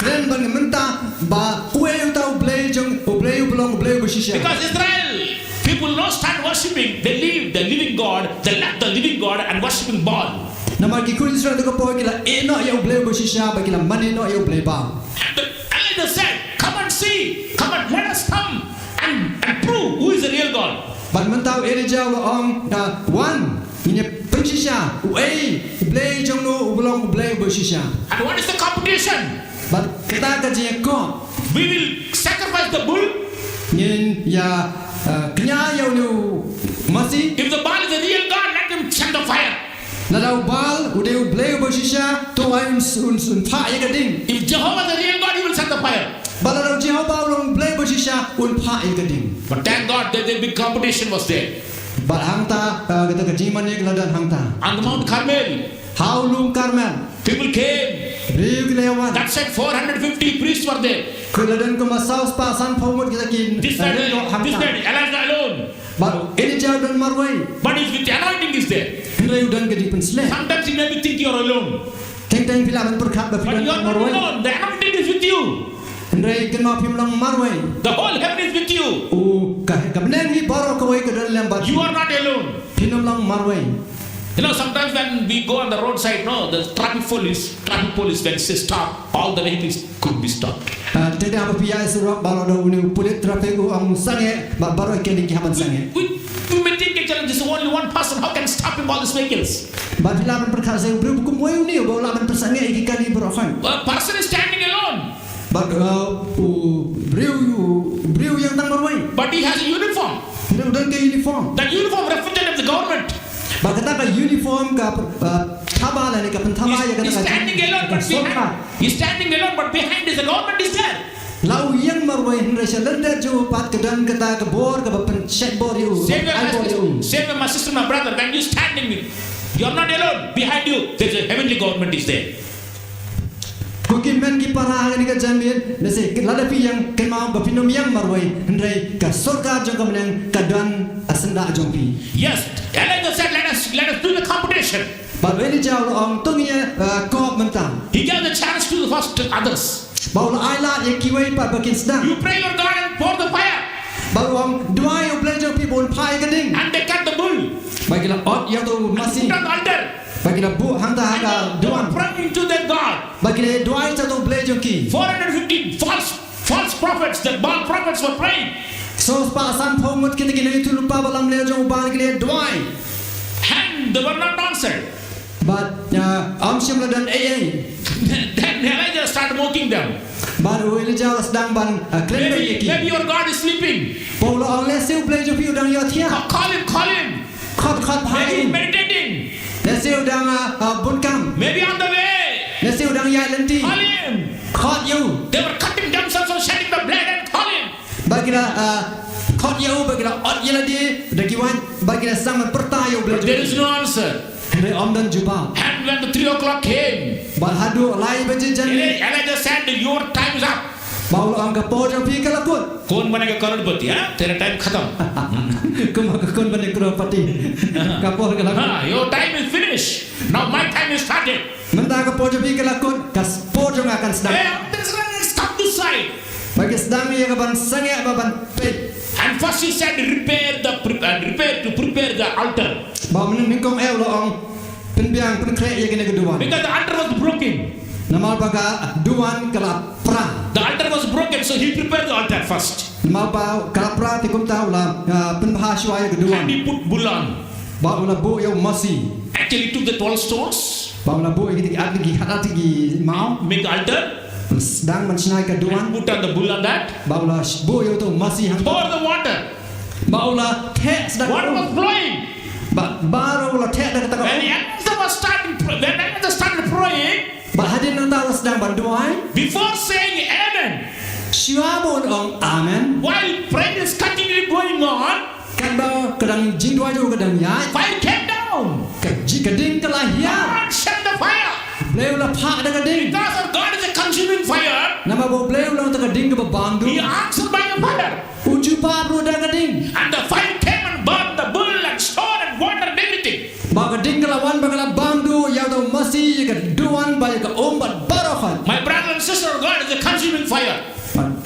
kren bad ngin mynta ba uei uta U Blei jong, U Blei uba long U Blei uba shisha. Because Israel people now start worshipping, they leave the living God, they left the living God and worshipping Baal. Namar ki khun Israel te ka por ki la ïeh noh ïa U Blei uba shisha bad ki la mane noh ïa U Blei Baal. And the Elijah said, "Come and see, come and let us come and, and prove who is the real God." Bad mynta u Elijah u la ong, ah, wan, ngin ïa pynshisha uei U Blei jong no uba long U Blei uba shisha. And what is the competition? Bad kata ka jingïakob. We will sacrifice the bull. Ngin ïa uh, kñia ïa une u masi. If the Baal is a real God, let him send the fire. Lada u Baal u dei u blei uba shisha, to ai un, un, un phah ïa ka ding. If Jehovah is a real God, he will send the fire. Bad lada u Jehobah u long u blei uba shisha, un phah ïa ka ding. But thank God that the big competition was there. Bad hangta uh, kata ka jingmane ka la don hangta. On the Mount Carmel. Ha u lum Karmel. People came. Briew ki la ïa wan. That said, four hundred fifty priests were there. Ki la don kumba saw spah sanphew ngut kita ki. This side, this side, Elijah alone. Bad Elijah u don marwei. But he's with the anointing is there. Hynrei u don ka jingpynsleh. Sometimes you may be think you're alone. Teng teng phi lah ban pyrkhat ba phi don marwei. But you're not alone. The anointing is with you. Hynrei kynmaw phim long marwei. The whole heaven is with you. U ka ka bneng hi baroh kawei ka don lem bad. You are not alone. Phim long marwei. You know, sometimes when we go on the roadside, no, the traffic police, traffic police when say stop, all the vehicles could be stopped. Te da ba pia surok ba la da uni pulit traffic u ang sange ba baro ke ni ki haban sange. We we may think actually this is only one person. How can stop him all these vehicles? Ba pila ban perkha se bru kum wai uni ba la ban persange ki kali baro fan. A person is standing alone. But uh, u briew u briew yang tang marwei. But he has a uniform. Dia udah ke uniform. That uniform representative of the government. Ba kata ka uniform ka uh, thaba la ni ka penthaba ya kata ka. He's standing alone but behind. He's standing alone but behind is the government is there. La u yang marwei hynrei sha lyndet jong u pat ka don kata ka bor ka ba pen shet bor yu. Same way my sister, my brother, when you standing, you're not alone. Behind you, there's a heavenly government is there. Ko ki men ki para ha kane ka janmiet, lehse lada phi ïeng kynmaw ba phin ym ïeng marwei, hynrei ka sorkar jong ka bneng ka don ha syndah jong phi. Yes, Elijah said, let us, let us do the competition. Bad u Elijah u la ong to ngin ïa kop mynta. He gave the chance to the first others. Bad u la ai lad ïa kiwei pat ba kin sdang. You pray your God and pour the fire. Bad u ong duwai ïa u Blei jong phi ba un phah ïa ka ding. And they cut the bull. Bad ki la ot ïa uto u masi. Put on the altar. Bad ki la buh hangta ha ka duwan. Praying to their God. Bad ki la duwai ïa uto u Blei jong ki. Four hundred fifty false false prophets, the Baal prophets were praying. Saw spah sanphew ngut kita ki nongïathuhlypa ba lamler jong u Baal ki la duwai. And they were not answered. Bad ym shym la don ei ei. Then Elijah started mocking them. Bad u Elijah u la sdang ban kren beiñ ïa ki. Maybe your God is sleeping. Bad u la ong lehse u Blei jong phi u dang ïohthiah. Call him, call him. Khot khot bha ïa u. Maybe he's meditating. Lehse u dang bun kam. Maybe on the way. Lehse u dang ïaid lynti. Call him. Khot ïa u. They were cutting themselves and shedding the blood and call him. Ba ki la khot ïa u, ba ki la ot ïa lade da ki waiñ, ba ki la sdang ban pyrta ïa u Blei. There is no answer. Hynrei ym don jubab. And when the three o'clock came, bad haduh lai baje janmiet, Elijah said, your time is up. Bad u la ong ka por jong phi ka la kut. कौन बनेगा करोड़पति, ha? तेरा time खत्म. Kumba ka कौन बनेगा करोड़पति. Ka por ka la kut. Ha, your time is finished. Now my time is started. Mynta ka por jong phi ka la kut, ka por jong nga kan sdang. Hey, stop this side. Ba ki sdang ïa ka ban sangeh ba ban peit. And first he said, repair the pre- uh, repair to prepare the altar. Ba mynnyngkong eh u la ong pynbiang pynkhreh ïa kane ka duwan. Because the altar was broken. Namar ba ka duwan ka la pra. The altar was broken, so he prepared the altar first. Namar ba ka la pra te kumta u la pynbha shuwa ïa ka duwan. And he put bull on. Ba u la buh ïa u masi. Actually, he took the twelve stones. Ba u la buh ïa ki khatar ki maw. Make the altar. Sdang ban shna ïa ka duwan. Put on the bull on that. Ba u la buh ïa u masi hangta. Pour the water. Ba u la theh sdang. Water was flowing. Ba baroh u la theh da kata ka. When Elijah was starting, when Elijah started praying, ba hadien nangta u la sdang ban duwai. Before saying amen, shuwa ba un ong amen, while prayer is continually going on, katba ka dang jingduwai jong u ka dang ïaid, fire came down. Ka ji- ka ding ka la hiar. God sent the fire. Blei u la phah da ka ding. Because our God is a consuming fire. Namar ba u Blei u long uta ka ding kaba bam duh. He answered by the fire. U jubab ruh da ka ding. And the fire came and burned the bull and stone and water and everything. Ba ka ding ka la wan ba ka la bam duh ïa uta u masi, ïa ka duwan bad ïa ka um bad baroh. My brother and sister, God is a consuming fire.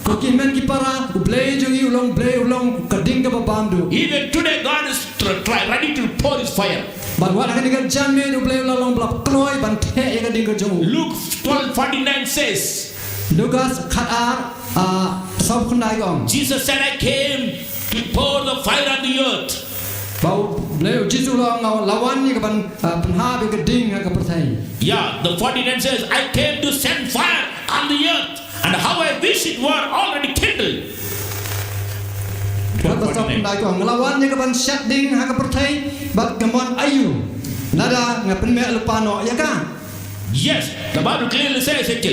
Ko ki hynmen ki para, u Blei jong ngi u long Blei, u long ka ding kaba bam duh. Even today God is tr- try, ready to pour his fire. Bad wat ha kane ka janmiet u Blei u la long ba la kloi ban theh ïa ka ding ka jong u. Luke twelve forty-nine says, Lukas khatar, ah, sawphew khyndai ka ong. Jesus said, I came to pour the fire on the earth. Ba u Blei, u Jisu u la ong nga la wan ïa ka ban, ah, pynhap ïa ka ding ha ka pyrthei. Yeah, the forty-nine says, I came to send fire on the earth, and how I wish it were already kindled. Wat ba sap ndai ko nga la wan ïa ka ban shet ding ha ka pyrthei bad ka mon aïu lada nga pynmeh lypa noh ïa ka. Yes, the Bible clearly says it.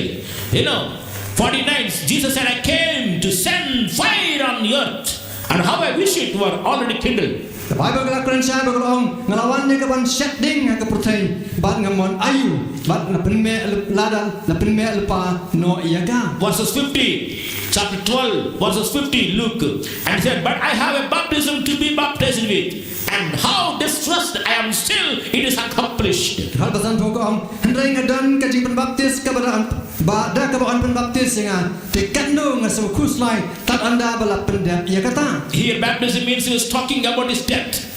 You know, forty-nine, Jesus said, "I came to send fire on the earth, and how I wish it were already kindled." The Bible ka la kren shai ba ka la ong nga la wan ïa ka ban shet ding ha ka pyrthei bad nga mon aïu bad nga pynmeh lyp- lada la pynmeh lypa noh ïa ka. Verses fifty, chapter twelve, verses fifty, Luke. And he said, "But I have a baptism to be baptized with, and how distressed I am still, it is accomplished." Hal ba san pho ka ong hynrei nga don ka jingpynbaptis ka ba da ba da ka ba ong pynbaptis ïa nga te katno nga sngewkhuslai tad ynda ba la pyndep ïa kata. Here, baptism means he was talking about his death.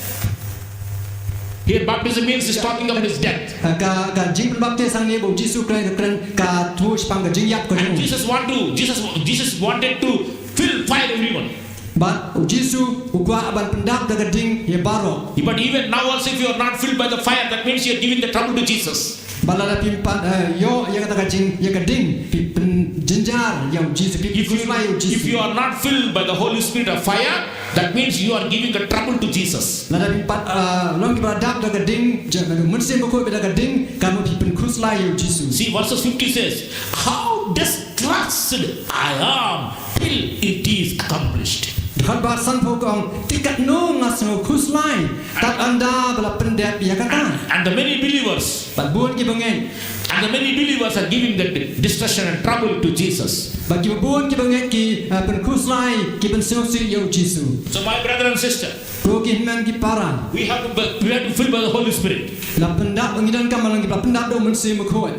Here, baptism means he's talking about his death. Ka ka jingpynbaptis hangne ba u Jisu kren ka kren ka tu shipang ka jingïap ka jong. Jesus want to, Jesus, Jesus wanted to fill fire everyone. Bad u Jisu u kwah ban pyndap da ka ding ïa baroh. But even now also, if you are not filled by the fire, that means you are giving the trouble to Jesus. Bad lada phi pat ïoh ïa kata ka jing ïa ka ding phi pynjynjar ïa u Jisu, phi pynjynjar ïa u Jisu. If you are not filled by the Holy Spirit of fire, that means you are giving a trouble to Jesus. Lada phi pat long ki ba dap da ka ding, ja ka mynsiem bakhuid da ka ding, ka mut phi pynkhuslai ïa u Jisu. See, verses fifty says, "How distressed I am till it is accomplished." Dkhot ba san pho ka ong te katno nga sngewkhuslai tad ynda ba la pyndep ïa kata. And the many believers, bad bun ki bangeit, and the many believers are giving the distress and trouble to Jesus. Bad ki bun ki bangeit ki pynkhuslai ki pynsngewsih ïa u Jisu. So my brother and sister, ko ki hynmen ki para, we have to be, we have to fill by the Holy Spirit. La pyndap ngi donkam ba long ki ba pyndap da u Mynsiem Bakhuid.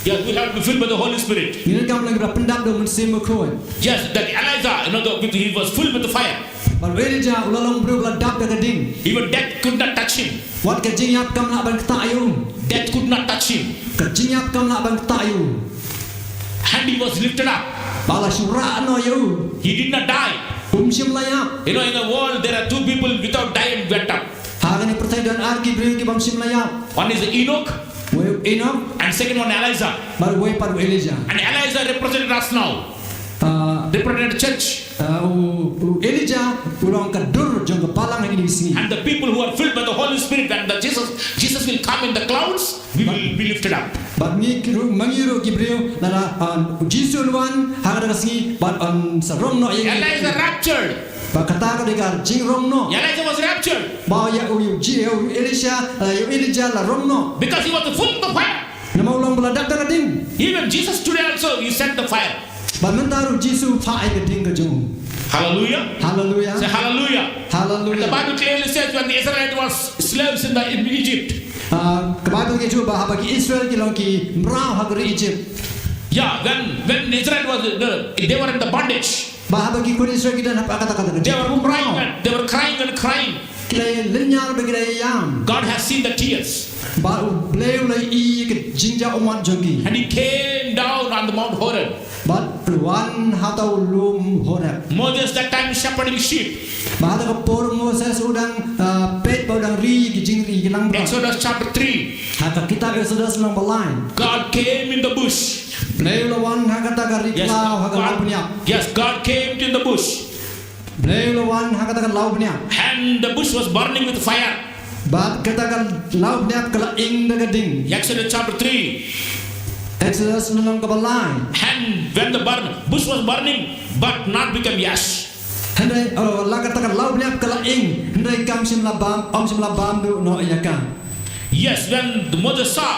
Yes, we have to be filled by the Holy Spirit. Ngi donkam ba long ki ba pyndap da u Mynsiem Bakhuid. Yes, that Elijah, you know, the, he was filled with the fire. Bad u Elijah u la long briew ba la dap da ka ding. Even death could not touch him. Wat ka jingïap kam lah ban ktah ïa u. Death could not touch him. Ka jingïap kam lah ban ktah ïa u. And he was lifted up. Bad la shu rah noh ïa u. He did not die. Um shym la ïap. You know, in the world there are two people without die and went up. Ha kane pyrthei don ar ki briew ki bym shym la ïap. One is Enoch. Wei u Enoch. And second one Elijah. Bad wei pat u Elijah. And Elijah represented us now. Represented the church. U Elijah u long ka dur jong ka balang ha kine ki sngi. And the people who are filled by the Holy Spirit, when the Jesus, Jesus will come in the clouds, we will be lifted up. Bad ngi ruh, ma ngi ruh ki briew lada u Jisu un wan ha kata ka sngi bad un sa rong noh ïa ngi. Elijah raptured. Bad kata ka dei ka jingrong noh. Elijah was raptured. Ba ïa u, ïa u Elisha, ïa u Elijah la rong noh. Because he was full of fire. Namar u long ba la dap da ka ding. Even Jesus today also, he sent the fire. Bad mynta ruh u Jisu u phah ïa ka ding ka jong u. Hallelujah. Hallelujah. Say hallelujah. Hallelujah. The Bible clearly says when the Israelites was slaves in the, in Egypt. Ka Bible ka ju ba haba ki Israel ki long ki mraw ha ka ri Egypt. Yeah, when when Israel was, uh, they were in the bondage. Ba haba ki khun Israel ki don ha kata kata ka. They were crying and they were crying and crying. Ki la lynñiar bad ki la ïam. God has seen the tears. Bad u Blei u la ïohi ka jingjah ummat jong ki. And he came down on the Mount Horeb. Bad u wan ha uta u lum Horeb. Moses that time shepherding sheep. Bad ha kata ka por Moses u dang peit bad u dang ri ki jingri ki langbrot. Exodus chapter three. Ha ka kitab Exodus lynnong ba lai. God came in the bush. Blei u la wan ha kata ka ri khlaw, ha ka law bniap. Yes, God came in the bush. Blei u la wan ha kata ka law bniap. And the bush was burning with fire. Bad kata ka law bniap ka la ing da ka ding. Exodus chapter three. Exodus lynnong kaba lai. And when the burn, bush was burning, but not become ash. Hynrei la kata ka law bniap ka la ing, hynrei kam shym la bam, ym shym la bam duh noh ïa ka. Yes, when the Moses saw,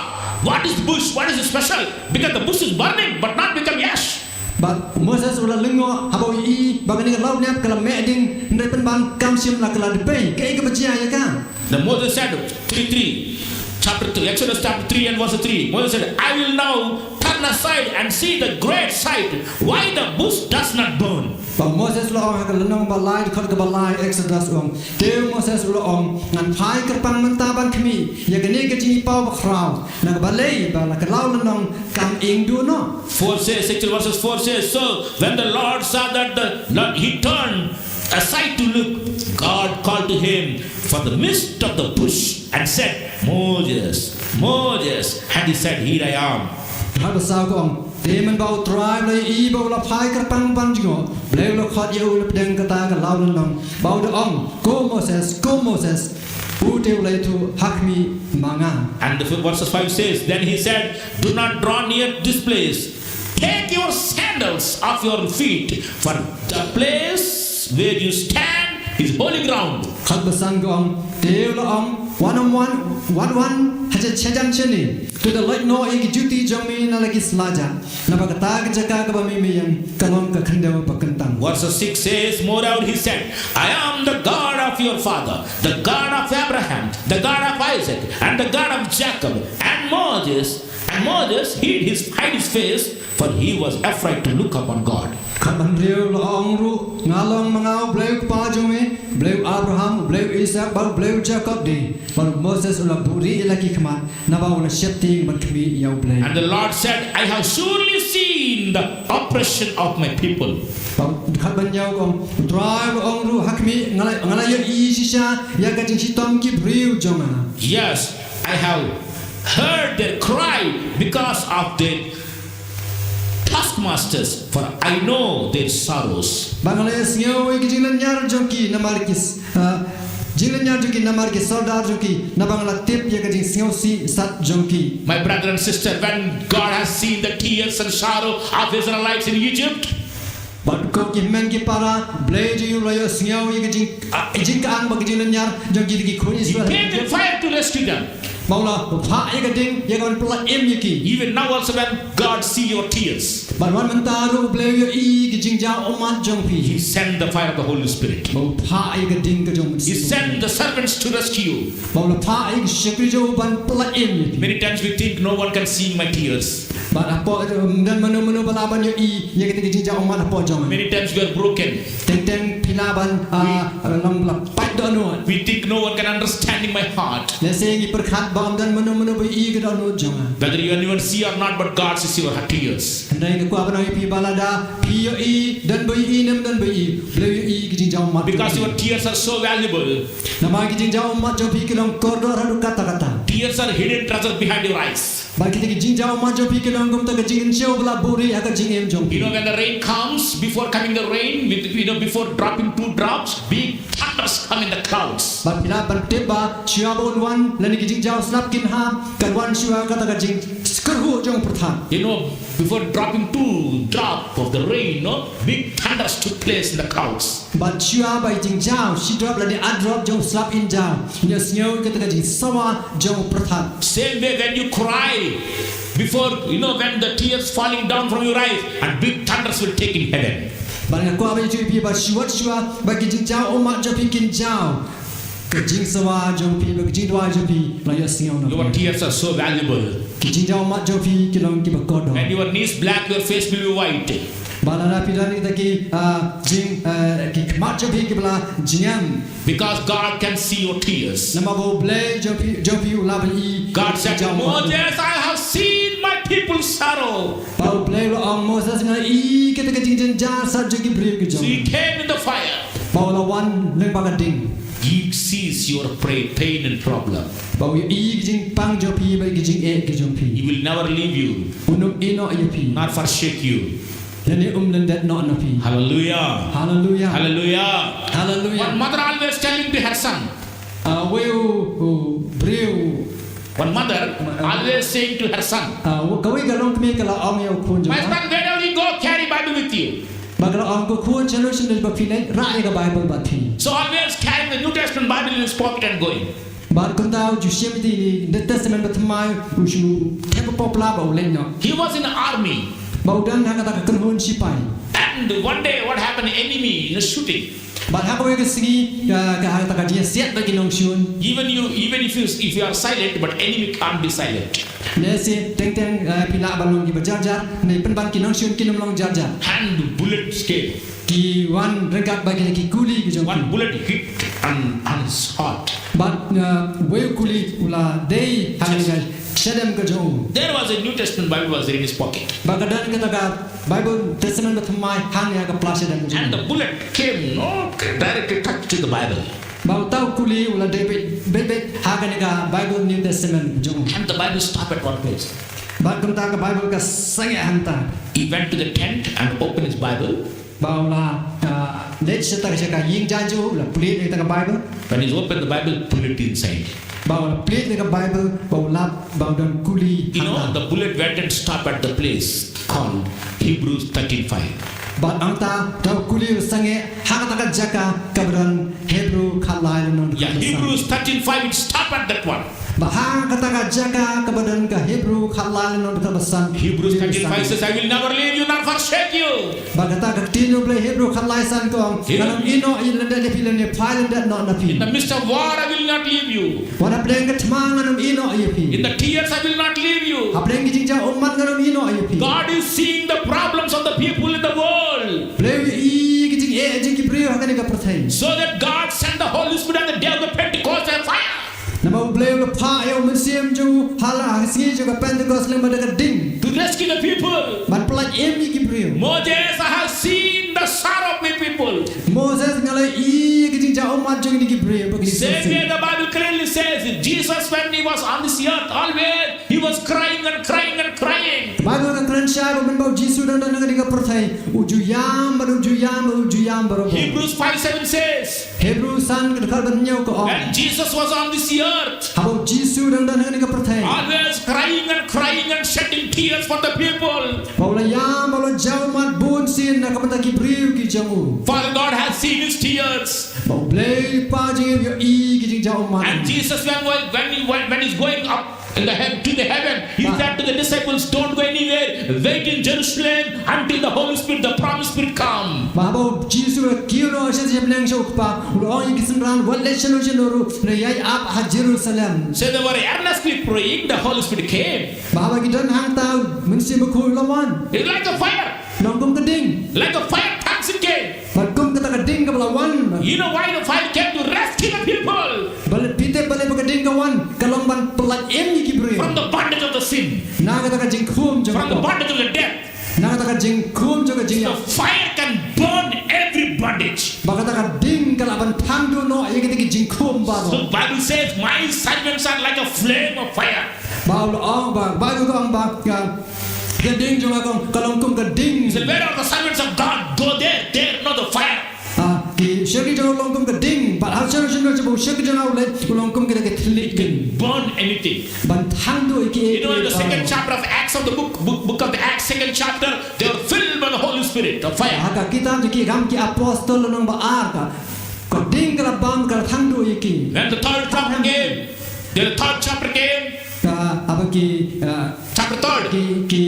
"What is the bush? What is it special?" Because the bush is burning, but not become ash. Bad Moses u la lyngngoh haba u ïohi ba kane ka law bniap ka la meh ding, hynrei pynban kam shym la kylla dpei. Kaei kaba jia ïa ka? Then Moses said, three three, chapter three, Exodus chapter three and verse three. Moses said, "I will now turn aside and see the great sight, why the bush does not burn." Bad Moses u la ong ha ka lynnong ba lai, dkhot kaba lai, Exodus u ong. Te Moses u la ong, ngan phai kyrpang mynta ban khmih ïa kane ka jingïohi ba khraw, na ka balei ba la ka law lynnong kam ing duh noh. Four says, actually verses four says, "So when the Lord saw that the Lord, he turned aside to look, God called to him from the midst of the bush and said, 'Moses, Moses.' And he said, 'Here I am.'" Haba saw ka ong, Te mynba U Trai u la ïohi ba u la phai kyrpang ban jngoh, Blei u la khot ïa u na pdeng kata ka lawlynnong, ba u da ong, "Ko Moses, ko Moses." U te u la ïathuh, "Ha khmih ma nga." And the verses five says, "Then he said, 'Do not draw near this place. Take your sandals off your feet, for the place where you stand is holy ground.'" Khat ba san ka ong, te u la ong, "Wat nym wan, wat wan ha sha, shajan shane. To da loit noh ïa ki juti jong me na la ki slajat. Naba kata ka jaka kaba me me ïeng ka long ka khyndew ba kyntang." Verse six says, "Moreover, he said, 'I am the God of your father, the God of Abraham, the God of Isaac, and the God of Jacob.' And Moses, and Moses hid his, hid his face, for he was afraid to look upon God." Khat ba hynriew la ong ruh, "Nga long ma nga U Blei U Kpa jong me, Blei U Abraham, U Blei U Isaak, bad U Blei U Jakob de." Bad u Moses u la buhrieh ïa la ki khmat, naba u la sheptieng ban khmih ïa U Blei. And the Lord said, "I have surely seen the oppression of my people." Bad khat ba hynñiew ka ong, U Trai u la ong ruh, "Ha khmih, nga la, nga la ïohi shisha ïa ka jingshitom ki briew jong nga." Yes, I have heard their cry because of their taskmasters, for I know their sorrows. Bad nga la ïohsngew ïa ki jinglynñiar jong ki namar ki s-, ah, jinglynñiar jong ki namar ki sordar jong ki, naba nga la tip ïa ka jingsngewsih sat jong ki. My brother and sister, when God has seen the tears and sorrow of Israelites in Egypt, Bad ko ki hynmen ki para, Blei jong ngi u la ïohsngew ïa ka jing, ah, jingkang bad ka jinglynñiar jong ki, ki khun Israel. He gave the fire to rescue them. Bad u la phah ïa ka ding ïa ka ban pyllait im ïa ki. Even now also, when God see your tears, Bad wat mynta ruh U Blei u ïohi ki jingjaw ummat jong phi. He send the fire of the Holy Spirit. Bad u phah ïa ka ding ka jong u Mynsiem. He send the servants to rescue. Bad u la phah ïa ki shakri jong u ban pyllait im ïa phi. Many times we think no one can see my tears. Bad hapoh, um, ym don mano mano ba lah ban ïohi ïa kita ki jingjaw ummat hapoh jong nga. Many times we are broken. Teng teng phi lah ban, ah, long ba la pait dohnud. We think no one can understanding my heart. Lehse ngi pyrkhat ba ym don mano mano ba ïohi ka dohnud jong nga. Whether you, anyone see or not, but God sees your tears. Hynrei nga kwah ban ong ïa phi ba lada phi ïohi, don ba ïohi ne ym don ba ïohi, Blei u ïohi ki jingjaw ummat jong phi. Because your tears are so valuable. Namar ki jingjaw ummat jong phi ki long kordor haduh katta katta. Tears are hidden treasure behind your eyes. Bad kita ki jingjaw ummat jong phi ki long kumta ka jingkynshew ba la buhrieh ha ka jingim jong phi. You know, when the rain comes, before coming the rain, with, you know, before dropping two drops, big thunders come in the clouds. Bad phi lah ban tip ba shuwa ba un wan lane ki jingjaw slap kin hap, kan wan shuwa kata ka jingkyrhuh jong u pyrthat. You know, before dropping two drop of the rain, no, big thunders took place in the clouds. Bad shuwa ba i jingjaw shi drop lane ar drop jong u slap in jaw, ngi ïohsngew kata ka jingsawa jong u pyrthat. Same way when you cry, before, you know, when the tears falling down from your eyes, and big thunders will take in heaven. Bad nga kwah ban ïathuh ïa phi ba shuwa shuwa ba ki jingjaw ummat jong phi kin jaw, ka jingsawa jong phi bad ka jingduwai jong phi la ïohsngew na phi. Your tears are so valuable. Ki jingjaw ummat jong phi ki long kiba kordor. When your knees black, your face will be white. Ba lada phi don kita ki, ah, jing, ah, ki khmat jong phi kiba la jingem. Because God can see your tears. Namar ba U Blei jong phi, jong phi u lah ban ïohi. God said to Moses, "I have seen my people's sorrow." Ba U Blei u la ong, Moses, nga ïohi kita ki jingjynjar sat jong ki briew ki jong. So he came in the fire. Ba u la wan lyngba ka ding. He sees your pra-, pain and problem. Ba u ïohi ki jingpang jong phi bad ki jingeh ki jong phi. He will never leave you. Un ym ïehnoh ïa phi. Nor forsake you. Lane um lyndet noh na phi. Hallelujah. Hallelujah. Hallelujah. Hallelujah. One mother always telling to her son. Ah, wei u, u briew. One mother always saying to her son, ah, kawei ka longkmie ka la ong ïa u khun jong ka. "My son, wherever you go, carry Bible with you." Ba ka la ong, "Ko khun, shano shano ba phi leit, rah ïa ka Bible bad phi." So always carrying the New Testament Bible in his pocket and going. Bad kumta u ju shim ïa kine ki New Testament bathymmai, u shu thep hapoh pla bad u leit noh. He was in the army. Ba u don ha kata ka kynhun shipai. And one day what happened, enemy, you know, shooting. Bad ha kawei ka sngi, ka, ka, ha kata ka jingïasiat bad ki nongshun. Even you, even if you, if you are silent, but enemy can't be silent. Lehse teng teng, eh, phi lah ban long kiba jar jar, hynrei pynban ki nongshun kin ym long jar jar. And bullets came. Ki wan ryngkat bad kita ki kuli ki jong phi. One bullet hit and, and shot. Bad, uh, wei u kuli u la dei ha kane ka shadem ka jong u. There was a New Testament Bible was there in his pocket. Bad ka don kata ka Bible Testament bathymmai hangne ha ka pla shadem ka jong u. And the bullet came, no, directly touch to the Bible. Bad uta u kuli u la dei beit beit beit ha kane ka Bible New Testament ka jong u. And the Bible stopped at one place. Bad kumta ka Bible ka sangeh hangta. He went to the tent and opened his Bible. Ba u la, ah, leit sha kata ka jaka ïing jaiñ jong u, u la plie ïa kata ka Bible. When he opened the Bible, bullet inside. Ba u la plie ïa kata ka Bible, ba u lap, ba u don kuli You know, hangta. The bullet went and stopped at the place called Hebrews thirteen five. Bad hangta, kata ka kuli u la sangeh ha kata ka jaka kaba don Hebru khatlai lynnong. Yeah, Hebrews thirteen five, it stopped at that one. Ba ha kata ka jaka kaba don ka Hebru khatlai lynnong kaba san. Hebrews thirteen five says, "I will never leave you nor forsake you." Ba kata ka ktien U Blei Hebru khatlai san ka ong, ngan ym ïehnoh ïa lyndet ïa phi lane phai lyndet noh na phi. In the midst of war, I will not leave you. Wat hapdeng ka thma ngan ym ïehnoh ïa phi. In the tears, I will not leave you. Hapdeng ki jingjaw ummat ngan ym ïehnoh ïa phi. God is seeing the problems of the people in the world. Blei u i ki jingeh jong ki briew ha kane ka pyrthei. So that God sent the Holy Spirit on the day of the Pentecost as fire. Namar U Blei u la phah ïa u Mynsiem jong u ha la ha ka sngi jong ka Pentecost lyngba da ka ding. To rescue the people. Ban pyllait im ïa ki briew. Moses, I have seen the sorrow of my people. Moses, nga la i ïa ki jingjaw ummat jong kine ki briew, ba kine ki Same way the Bible clearly says, Jesus, when he was on this earth, always he was crying and crying and crying. Bible ka kren shai ba mynba u Jisu u dang don ha kane ka pyrthei, u ju ïam bad u ju ïam bad u ju ïam baroh. Hebrews five seven says, Hebru san ka dkhot ba hynñiew ka ong. When Jesus was on this earth, Haba u Jisu u dang don ha kane ka pyrthei. Always crying and crying and shedding tears for the people. Ba u la ïam, ba u la jaw ummat bun sien na ka bynta ki briew ki jong u. Father God has seen his tears. Ba U Blei Kpa jong ngi u ïohi ki jingjaw ummat. And Jesus, when, when, when, when he's going up in the heaven, to the heaven, he said to the disciples, "Don't go anywhere. Wait in Jerusalem until the Holy Spirit, the promised Spirit, come." Ba haba u Jisu u la kiew noh sha sha bneng sha u Kpa, u la ong ïa ki synran, wat leit shano shano ruh, hynrei ïai ap ha Jerusalem. So they were earnestly praying, the Holy Spirit came. Ba haba ki don hangta, u Mynsiem Bakhuid u la wan. It's like a fire. Long kum ka ding. Like a fire tongues it came. Bad kum kata ka ding kaba la wan. You know why the fire came? To rescue the people. Balei phi tip balei ba ka ding ka wan? Ka long ban pyllait im ïa ki briew. From the bondage of the sin. Na kata ka jingkhum jong ka pop. From the bondage of the death. Na kata ka jingkhum jong ka jingïap. The fire can burn every bondage. Ba kata ka ding ka lah ban thang duh noh ïa kita ki jingkhum baroh. So Bible says, "My servants are like a flame of fire." Ba u la ong ba, Bible ka ong ba, ka, ka ding jong nga ka ong, ka long kum ka ding. He said, "Where are the servants of God? Go there, there, not the fire." Ah, ki shakri jong nga long kum ka ding, bad ha shano shano sha ba u shakri jong nga u leit, u long kum kita ki thylliej ding. It can burn anything. Ban thang duh ïa kiei kiei baroh. You know, in the second chapter of Acts of the book, book, book of the Acts, second chapter, they were filled by the Holy Spirit, the fire. Ha ka kitab jong ki Kam ki Apostol lynnong ba ar ka, ka ding ka la bam, ka la thang duh ïa ki. When the third chapter came, the third chapter came. Ka, haba ki, ah, Chapter third. Ki, ki,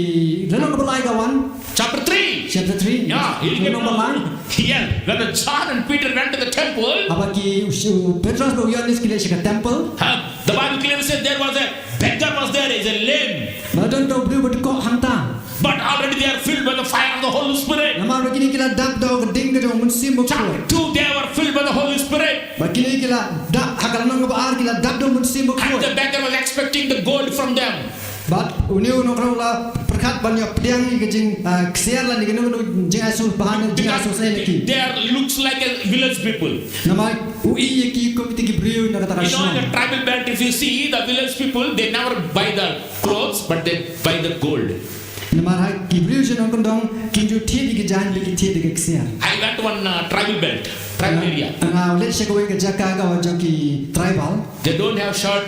lynnong kaba lai ka wan. Chapter three. Chapter three. Yeah, lynnong ba lai. Yeah, when the John and Peter went to the temple. Haba ki, u, u Petros bad u Ïoannis ki leit sha ka temple. Huh? The Bible clearly says there was a beggar was there, is a lame. Ba don uta u briew ba dkoh hangta. But already they are filled by the fire of the Holy Spirit. Namar ba kine ki la dap da ka ding ka jong u Mynsiem Bakhuid. Chapter two, they were filled by the Holy Spirit. Ba kine ki la dap, ha ka lynnong kaba ar ki la dap da u Mynsiem Bakhuid. And the beggar was expecting the gold from them. Bad une u nongkynrong u la pyrkhat ban ïoh pdiang ïa ka jing, ah, ksiar lane kano kano jingaisuk ba ha ne jingaisuk sngewsih na ki. They are looks like a village people. Namar u i ïa ki kum kita ki briew na kata ka shnong. You know, in the tribal belt, if you see, the village people, they never buy the clothes, but they buy the gold. Namar ha ki briew shnong kyndong kim ju thied ïa ki jaiñ, ki thied ïa ki ksiar. I went to one, uh, tribal belt, tribal area. Nga leit sha kawei ka jaka kaba jong ki tribal. They don't have shirt.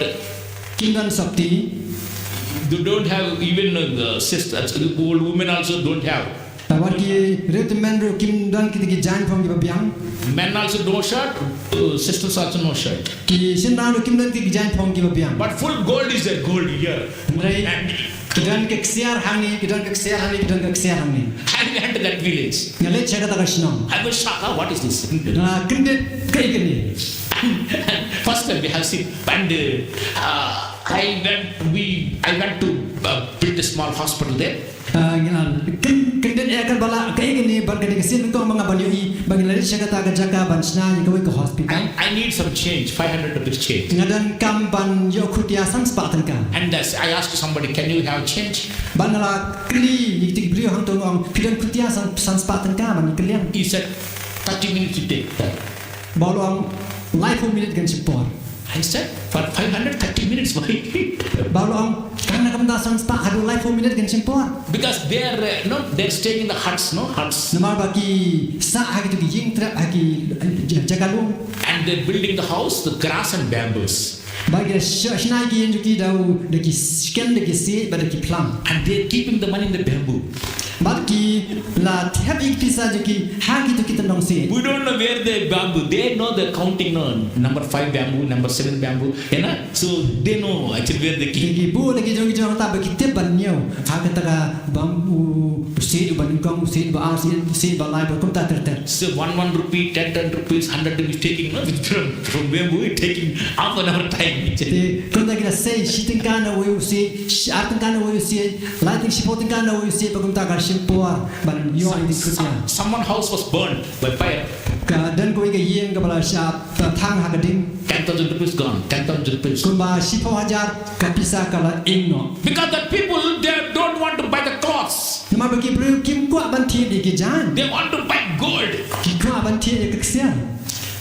Kim don sopti. They don't have even, uh, sisters. Old women also don't have. Wat ki riewtymmen ruh kim don kita ki jaiñphong kiba biang. Men also no shirt, uh, sisters also no shirt. Ki shynrang ruh kim don kita ki jaiñphong kiba biang. But full gold is there, gold here. Hynrei ki don ka ksiar hangne, ki don ka ksiar hangne, ki don ka ksiar hangne. I went to that village. Nga leit sha kata ka shnong. I was shocked. "Ah, what is this?" Nga kyndit, kaei kane. First time we have seen. And, uh, I went, we, I went to, uh, build a small hospital there. Ah, ngi la kyn-, kyndit ïa kaba lah kaei kane, bad ka dei ka sien nyngkong ba nga ban ïohi, ba ngi la leit sha kata ka jaka ban shna ïa kawei ka hospital. I, I need some change, five hundred rupees change. Nga donkam ban ïoh khutia san spah tyngka. And that's, I asked somebody, "Can you have change?" Bad nga la kylli ïa ki briew hangto, nga ong, "Phi don khutia san, san spah tyngka ban kylliang?" He said, "Thirty minutes it take time." Ba u la ong, "Laiphew minit kan shim por." I said, "For five hundred thirty minutes, why?" Ba u la ong, "Kan Kumta san spah haduh laiphew minit kan shim por. Because they are, uh, no, they're staying in the huts, no, huts. Namar ba ki sah ha kito ki ïing trep, ha ki, eh, jaka lum. And they're building the house, the grass and bamboos. Ba ki sha-, shna ki ïing jong ki da u, da ki sken, da ki siej, bad da ki phlang. And they're keeping the money in the bamboo. Bad ki la thep ïa ki pisa jong ki ha kito ki tyndong siej. We don't know where they bamboo. They know the counting, no, number five bamboo, number seven bamboo. You know? So they know actually where they keep. Ki buh da ki jong ki jong ta ba ki tip ban ñiew. Ha kata ka bam u siej uba nyngkong, u siej uba ar, siej, siej uba lai, ba kumta ter ter. So one, one rupee, ten, ten rupees, hundred rupees taking, no? From, from where we taking half an hour time. Te kumta ki la sei, shi tyngka na wei u siej, shi ar tyngka na wei u siej, lai tyng-, shiphew tyngka na wei u siej, ba kumta ka shim por ban ïoh ïa ki kut ïa. Some, someone house was burned by fire. Ka don kawei ka ïing kaba la shah thang ha ka ding. Ten thousand rupees gone, ten thousand rupees. Kumba shiphew hajar ka pisa ka la ing noh. Because the people, they don't want to buy the clothes. Namar ba ki briew kim kwah ban thied ïa ki jaiñ. They want to buy gold. Ki kwah ban thied ïa ka ksiar.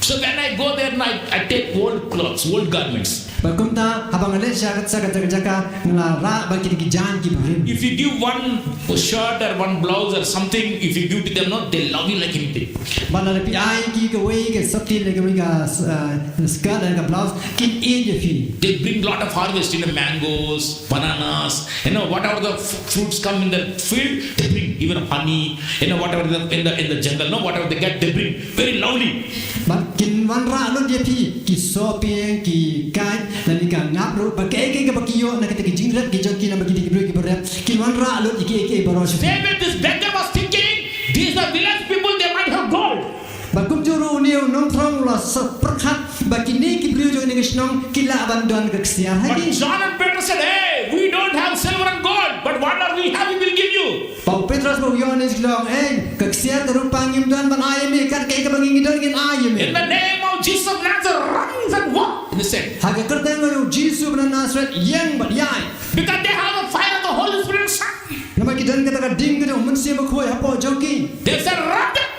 So when I go there and I, I take old clothes, old garments. Ba kumta haba nga leit sha ka, sha ka jaka, nga la rah bad kita ki jaiñ kiba rim. If you give one shirt or one blouse or something, if you give to them, no, they love you like anything. Ba lada phi ai ki kawei ka sotti lane kawei ka, uh, skirt lane ka blouse, kin ïeit ïa phi. They bring lot of harvest, you know, mangoes, bananas, you know, whatever the f-, fruits come in the field, they bring, even honey, you know, whatever the, in the, in the jungle, no, whatever they get, they bring. Very lovely. Bad kin wanrah lut ïa phi, ki sohpieng, ki kait, lane ka ngap ruh, bad kaei kaei kaba ki ïoh na kita ki jingrep ki jong ki, namar kita ki briew kiba rep, kin wanrah lut ïa kiei kiei baroh. Same way this beggar was thinking, these are village people, they might have gold. Bad kumjuh ruh une u nongphrong u la sa pyrkhat ba kine ki briew jong kane ka shnong ki lah ban don ka ksiar ha ki. But John and Peter said, "Hey, we don't have silver and gold, but whatever we have, we will give you." Bad u Petros bad u Ïohannes ki la ong, "Ei, ka ksiar ka rupa ngim don ban ai ïa me, kat kaei kaba ngi ngi don ngin ai ïa me." In the name of Jesus of Nazareth, rise and walk. In the same. Ha ka kyrteng u Jisu ba na Nasareth, ïeng bad ïaid. Because they have a fire of the Holy Spirit inside. Namar ki don kata ka ding ka jong u Mynsiem Bakhuid hapoh jong ki. They said, "Rise up."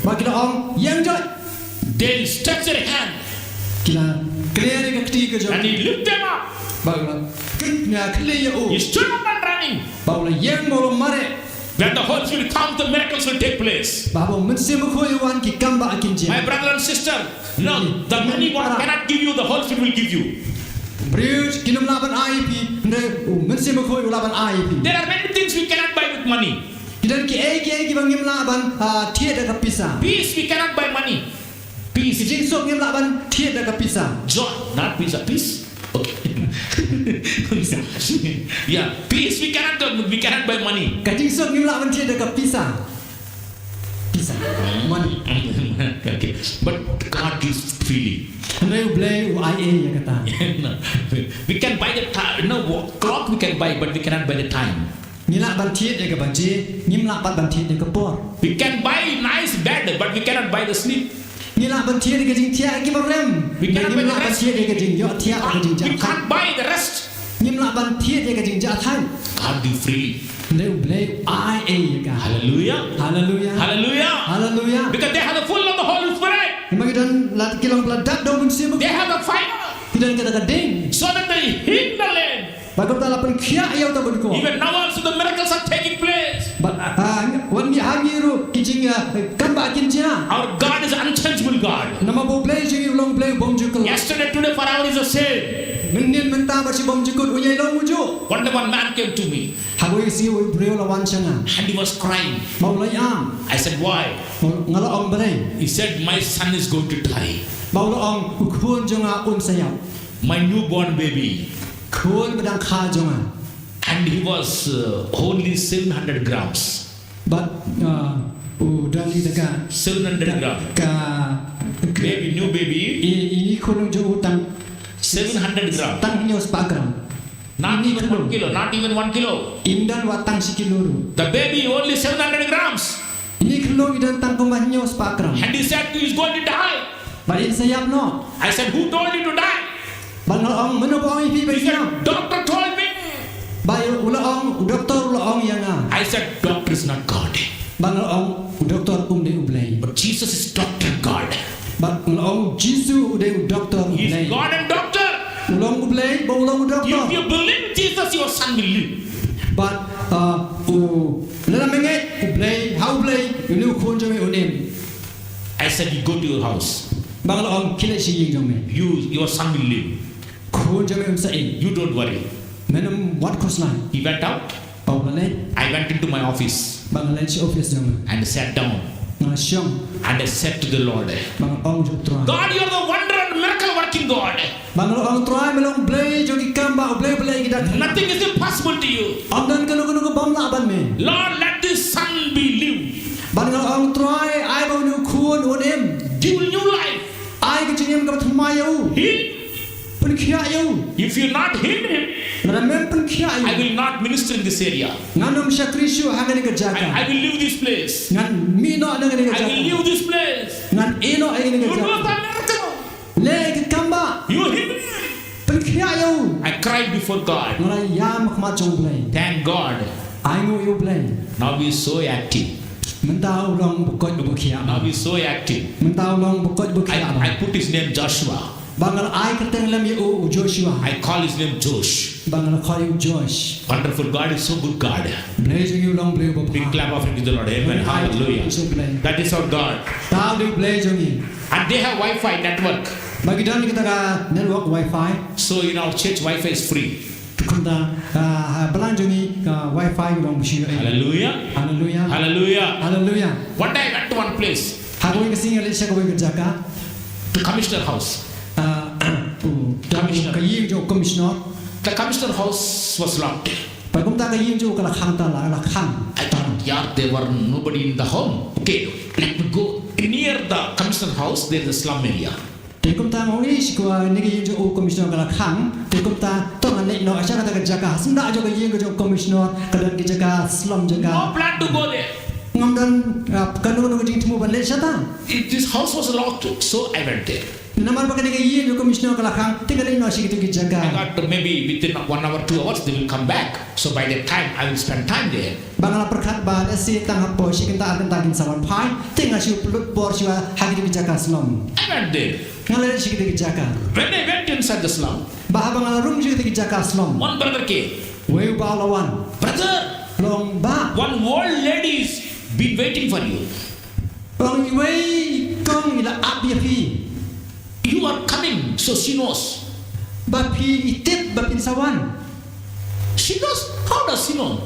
Bad ki la ong, "Ïeng joit." They stretch their hand. Ki la kner ïa ka kti ka jong. And he lift them up. Bad ki la kit na kti ïa u. He stood up and running. Bad u la ïeng bad u la mareh. When the Holy Spirit comes, the miracles will take place. Bad haba u Mynsiem Bakhuid u wan, ki kam ba kin jia. My brother and sister, you know, the money what cannot give you, the Holy Spirit will give you. Briew kin ym lah ban ai ïa phi, hynrei u Mynsiem Bakhuid u lah ban ai ïa phi. There are many things we cannot buy with money. Ki don kiei kiei kiba ngim lah ban, ah, thied da ka pisa. Peace we cannot buy money. Peace. Ki jingsuk ngim lah ban thied da ka pisa. Joy, not pizza, peace. Okay. Pizza. Yeah, peace we cannot, we cannot buy money. Ka jingsuk ngim lah ban thied da ka pisa. Pisa. Money. Okay. But God gives freely. Hynrei U Blei u ai ei ïa kata. No. We can buy the ti-, no, clock we can buy, but we cannot buy the time. Ngi lah ban thied ïa ka baje, ngim lah pat ban thied ïa ka por. We can buy nice bed, but we cannot buy the sleep. Ngi lah ban thied ïa ka jingthiah kiba rem. We cannot buy the rest. Ngim lah ban thied ïa ka jingïohthiah, ka jingjah. We can't buy the rest. Ngim lah ban thied ïa ka jingjahthait. God give freely. Hynrei U Blei u ai ei ïa ka. Hallelujah. Hallelujah. Hallelujah. Hallelujah. Because they have the full of the Holy Spirit. Namar ki don la ki long ba la dap da u Mynsiem Bakhuid. They have the fire. Ki don kata ka ding. So that they heal the land. Bad kumta la pynkhiah ïa uta u bynkoh. Even now also the miracles are taking place. Bad, ah, wat ngi ha ngi ruh ki jing, ah, kam ba kin jia. Our God is an unchangeable God. Namar ba U Blei jong ngi u long Blei u bym jukut. Yesterday, today, forever is the same. Mynnin, mynta bad shi bymjukut, u ïai long ujuh. One day one man came to me. Ha kawei ka sngi u briew u la wan sha nga. And he was crying. Bad u la ïam. I said, "Why?" Nga la ong, "Balei?" He said, "My son is going to die." Bad u la ong, "U khun jong nga un sa ïap." My newborn baby. Khun ba dang kha jong nga. And he was, uh, only seven hundred grams. Bad, uh, u don ïa ka, seven hundred gram. Ka, ka, baby, new baby. I, ini khun jong u tang seven hundred gram. Tang hynñiew spah gram. Not even one kilo, not even one kilo. Im don wat tang shi kilo ruh. The baby only seven hundred grams. Ini khun i don tang kumba hynñiew spah gram. And he said, "He is going to die." Bad in sa ïap noh. I said, "Who told you to die?" Bad nga la ong, "Mano ba ong ïa phi ba ïap?" He said, "Doctor told me." Bad u la ong, "U doktor u la ong ïa nga." I said, "Doctor is not God." Bad nga la ong, "U doktor um dei U Blei." But Jesus is doctor God. Bad nga la ong, "U Jisu u dei u doktor U Blei." He is God and doctor. U long U Blei, ba u long u doctor. If you believe Jesus, your son will live. Bad, uh, u, lada me ngeit U Blei, ha U Blei, une u khun jong me un im. I said, "You go to your house. Ba nga la ong khie leit sha ïing jong me. You, your son will live. Khun jong me un sa im. You don't worry." Men ym wat khuslai. He went out. Ba u la leit. I went into my office. Ba nga la leit sha office jong nga. And sat down. Nga la shong. And I said to the Lord, Ba nga la ong jong U Trai. God, you are the wonder and miracle working God. Ba nga la ong, Trai, me long Blei jong ki kam ba, Blei, Blei ki dak. Nothing is impossible to you. Ym don kano kano ka bym lah ban me. Lord, let this son be live. Ba nga la ong, Trai, ai ba une u khun un im. Give new life. Ai ka jingim kaba thymmai ïa u. Heal. Pynkhiah ïa u. If you not heal him, lada mem pynkhiah ïa u, I will not minister in this area. Ngan ym shakri shuh ha kane ka jaka. I, I will leave this place. Ngan mih noh na kane ka jaka. I will leave this place. Ngan ïeh noh ïa kane ka jaka. You do the miracle. Leh ïa ka kam ba. You heal him. Pynkhiah ïa u. I cried before God. Nga la ïam ha khmat jong U Blei. Thank God. Ai nguh ïa U Blei. Now he is so active. Mynta u long ba koit uba khiah. Now he is so active. Mynta u long ba koit uba khiah. I, I put his name Joshua. Ba nga la ai kyrteng lem ïa u, u Joshua. I call his name Josh. Ba nga la khot ïa u Josh. Wonderful God is so good God. Blei jong ngi u long Blei uba bha. Big clap offering to the Lord. Amen. Hallelujah. That is our God. Uta u dei U Blei jong ngi. And they have Wi-Fi network. Ba ki don kata ka network Wi-Fi. So in our church, Wi-Fi is free. Te kumta, ah, ha balang jong ngi ka Wi-Fi u long ba shu ïoh. Hallelujah. Hallelujah. Hallelujah. Hallelujah. One day I went to one place. Ha kawei ka sngi nga leit sha kawei ka jaka. To commissioner house. Ah, u, da, commissioner, ka ïing jong u commissioner. The commissioner house was locked. Bad kumta ka ïing jong u ka la khang, ta la, la khang. I thought, yeah, there were nobody in the home. Okay, let me go near the commissioner house. There is a slum area. Te kumta nga ong, ish, kwah, ne ka ïing jong u commissioner ka la khang. Te kumta to ngan leit noh sha kata ka jaka. Syndah jong ka ïing ka jong u commissioner ka don ki jaka slum jaka. No plan to go there. Ngam don, ah, kano kano ka jingthmu ban leit shata. It, this house was locked, so I went there. Namar ba kane ka ïing jong u commissioner ka la khang, te nga leit noh sha kito ki jaka. I thought maybe within one hour, two hours, they will come back. So by that time, I will spend time there. Ba nga la pyrkhat ba lehse tang hapoh shi kynta ar kynta kin sa wan phai, te nga shu pynlut por shuwa ha kito ki jaka slum. I went there. Nga la leit sha kito ki jaka. When I went inside the slum, ba haba nga la rung sha kito ki jaka slum, one brother came. Wei u bah u la wan. Brother, long bah, one old lady is been waiting for you. Long iwei i kong i la ap ïa phi. You are coming, so she knows. Ba phi i tip ba phin sa wan. She knows. How does she know?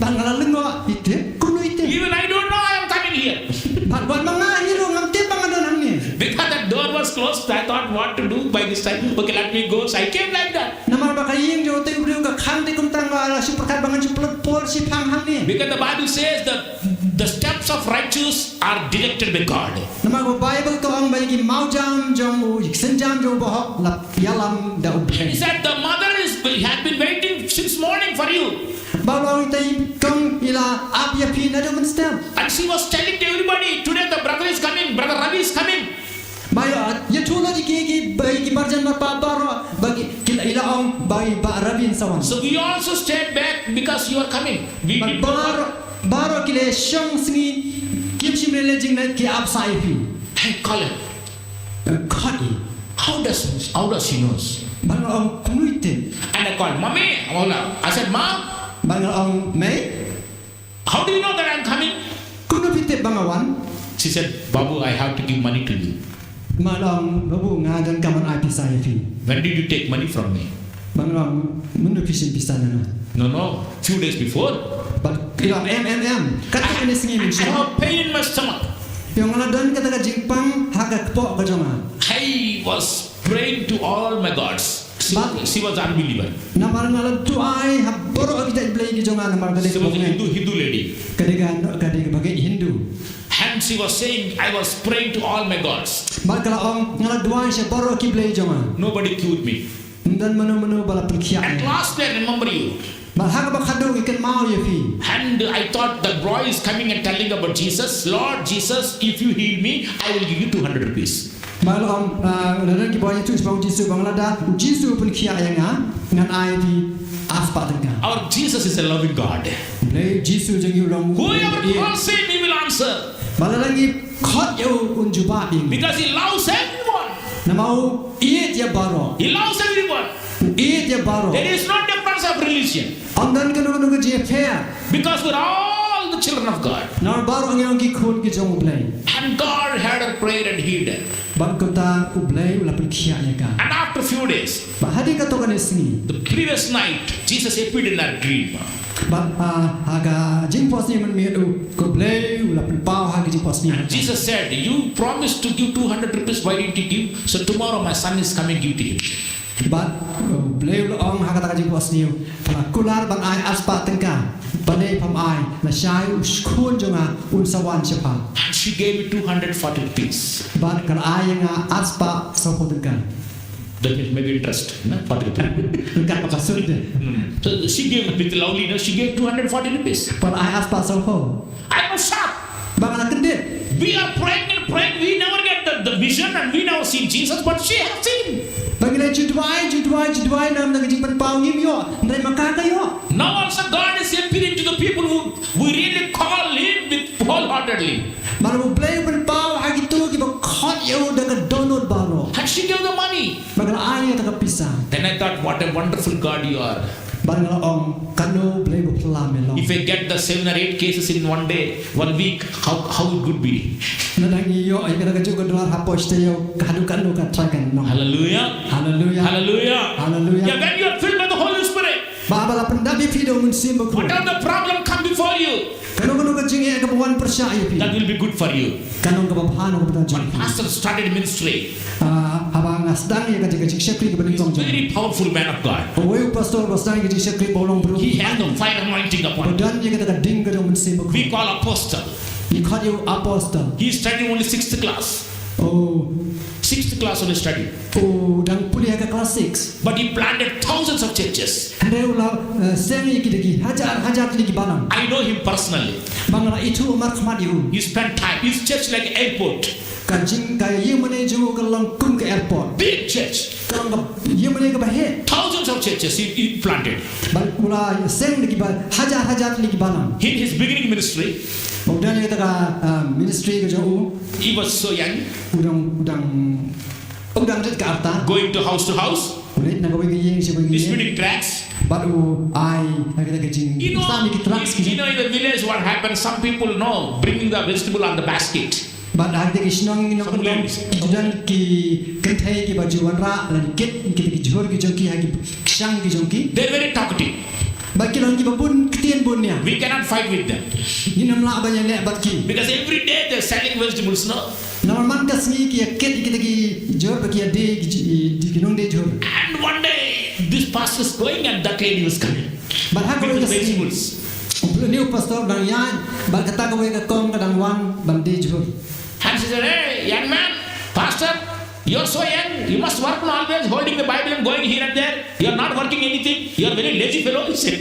Ba nga la lyngngoh, i tip, kumno i tip? Even I don't know I am coming here. Bad wat ma nga hi ruh ngam tip ba nga don hangne. Because that door was closed, I thought what to do by this time. Okay, let me go. So I came like that. Namar ba ka ïing jong utei u briew ka khang, te kumta nga la shu pyrkhat ba ngan shu pynlut por shiphang hangne. Because the Bible says that the steps of righteous are directed by God. Namar ba Bible ka ong ba ïa ki mawjam jong u, ïa ki sienjam jong u bahok la ïalam da U Blei. He said, "The mother is, had been waiting since morning for you." Ba u la ong, te i kong i la ap ïa phi naduh mynstep. And she was telling to everybody, "Today the brother is coming, brother Ravi is coming." Ba ïa, ïathuh lut ïa ki, ki, ba ïa ki marjan marpa baroh, ba ki, ki la, i la ong ba i Bah Ravi un sa wan. So we also stayed back because you are coming. We, we, baroh, baroh ki la shong sngi, kim shym la leh jingleh, ki ap sa ïa phi. I call her. Khot i. How does, how does she knows? Ba nga la ong kumno i tip. And I called, "Mommy." I said, "Ma." Ba nga la ong, Mei, how do you know that I'm coming? Kumno phi tip ba nga wan? She said, "Babu, I have to give money to you." Ma la ong, Babu, nga donkam ban ai pisa ïa phi. "When did you take money from me?" Ba nga la ong, mynno phi shim pisa na nga? "No, no, few days before." Ba i la ong, em, em, em, katto katne sngi mynshwa. I have pain in my stomach. Ïa nga la don kata ka jingpang ha ka kpoh ka jong nga. I was praying to all my gods. She, she was unbeliever. Namar nga la duwai ha baroh ki jait blei ki jong nga, namar ka dei ka bangeit. She was a Hindu, Hindu lady. Ka dei ka, ka dei ka bangeit Hindu. And she was saying, "I was praying to all my gods." Bad ka la ong, nga la duwai sha baroh ki blei jong nga. Nobody cured me. Ym don mano mano ba la pynkhiah ïa nga. At last I remember you. Bad ha kaba khatduh ngi kynmaw ïa phi. And I thought that boy is coming and telling about Jesus. "Lord Jesus, if you heal me, I will give you two hundred rupees." Ba la ong, ah, la don ki boy ïathuh shaphang u Jisu, ba nga lada u Jisu u pynkhiah ïa nga, ngan ai ïa phi arspah tyngka. Our Jesus is a loving God. Blei Jisu jong ngi u long. Whoever calls him, he will answer. Ba lada ngi khot ïa u un jubab ïa ngi. Because he loves everyone. Namar u ïeit ïa baroh. He loves everyone. U ïeit ïa baroh. There is no difference of religion. Ym don kano kano ka jingïapher. Because we're all the children of God. Namar baroh ngi long ki khun ki jong U Blei. And God heard her prayer and healed her. Bad kumta U Blei u la pynkhiah ïa ka. And after few days, Bad hadien katto katne sngi. The previous night, Jesus appeared in her dream. Bad, ah, ha ka jingphohsniew mynmiet u, U Blei u la pynpaw ha ka jingphohsniew. And Jesus said, "You promised to give two hundred rupees, why didn't you give? So tomorrow my son is coming, give to him." Bad, uh, U Blei u la ong ha kata ka jingphohsniew, pha la kular ban ai arspah tyngka. Balei pham ai, lashai u khun jong nga un sa wan sha pha. And she gave me two hundred forty rupees. Bad ka la ai ïa nga arspah sawphew tyngka. That is maybe interest, no? Forty rupees. Tyngka ka pha sut de. Hmm. So she gave with lovely, no? She gave two hundred forty rupees. Pha la ai arspah sawphew. I was shocked. Bad nga la kyndit. We are praying and praying. We never get the, the vision and we never seen Jesus, but she has seen. Bad ngi la ju duwai, ju duwai, ju duwai na ka bynta ka jingpynpaw ngim ïoh. Hynrei ma ka ka ïoh. Now also God is appealing to the people who we really call him with wholeheartedly. Bad U Blei u pynpaw ha kito kiba khot ïa u da ka dohnud baroh. And she gave the money. Bad ka la ai ïa ka pisa. Then I thought, "What a wonderful God you are." Bad nga la ong, kano U Blei ba phylla me long. If I get the seven or eight cases in one day, one week, how, how it would be? Lada ngi ïoh ïa kata kajuh ka duwar hapoh shi taïew, ka haduh kano ka trai kan long. Hallelujah. Hallelujah. Hallelujah. Hallelujah. Yeah, when you are filled by the Holy Spirit, Bad haba la pyndap ïa phi da U Mynsiem Bakhuid. Whatever the problem come before you, Kano kano ka jingeh kaba wan pyrshah ïa phi, that will be good for you. Ka long kaba bha na ka bynta jong phi. When pastor started ministry, Ah, haba nga sdang ïa ka jingshakri kaba nyngkong jong nga. Very powerful man of God. Uwei u pastor ba sdang ïa ka jingshakri ba u long briew. He has the fire anointing upon him. Ba don ïa kata ka ding ka jong U Mynsiem Bakhuid. We call apostle. Ngi khot ïa u apostle. He is studying only sixth class. Oh. Sixth class only study. U dang pule ha ka class six. But he planted thousands of churches. Hynrei u la, eh, seng ïa ki da ki hajar hajar tylli ki balang. I know him personally. Bad nga la ithuh markhmat ïa u. He spent time. His church like airport. Ka jing, ka ïingmane jong u ka long kum ka airport. Big church. Ka long ka ïingmane kaba heh. Thousands of churches he, he planted. Bad u la seng da kiba hajar hajar tylli ki balang. In his beginning ministry, Bad u dang ïa kata ka, ah, ministry ka jong u. He was so young. U dang, u dang, u dang rit ka rta. Going to house to house. U leit na kawei ka ïing sha kawei ka ïing. Distributing tracts. Bad u ai, ai kata ka jing. You know, sam ïa ki tracts ki jong. You know, in the village, what happens? Some people know, bringing the vegetable on the basket. Bad ha kata ki shnong, ki nong, ki ju don ki kynthei kiba ju wanrah lane kit kita ki jhur ki jong ki ha ki kshang ki jong ki. They're very talkative. Bad ki long kiba bun ktien bun nia. We cannot fight with them. Ngin ym lah ban ïaleh bad ki. Because every day they're selling vegetables, no? Namar man ka sngi ki ïa kit kita ki jhur bad ki ïa die ki, ki, ki nongdie jhur. And one day, this pastor is going and that lady was coming. Bad ha kawei ka sngi, vegetables. Une u pastor u dang ïaid, bad kata kawei ka kong ka dang wan ban die jhur. And she said, "Hey, young man, pastor, you're so young, you must work always, holding the Bible and going here and there. You're not working anything. You're a very lazy fellow," she said.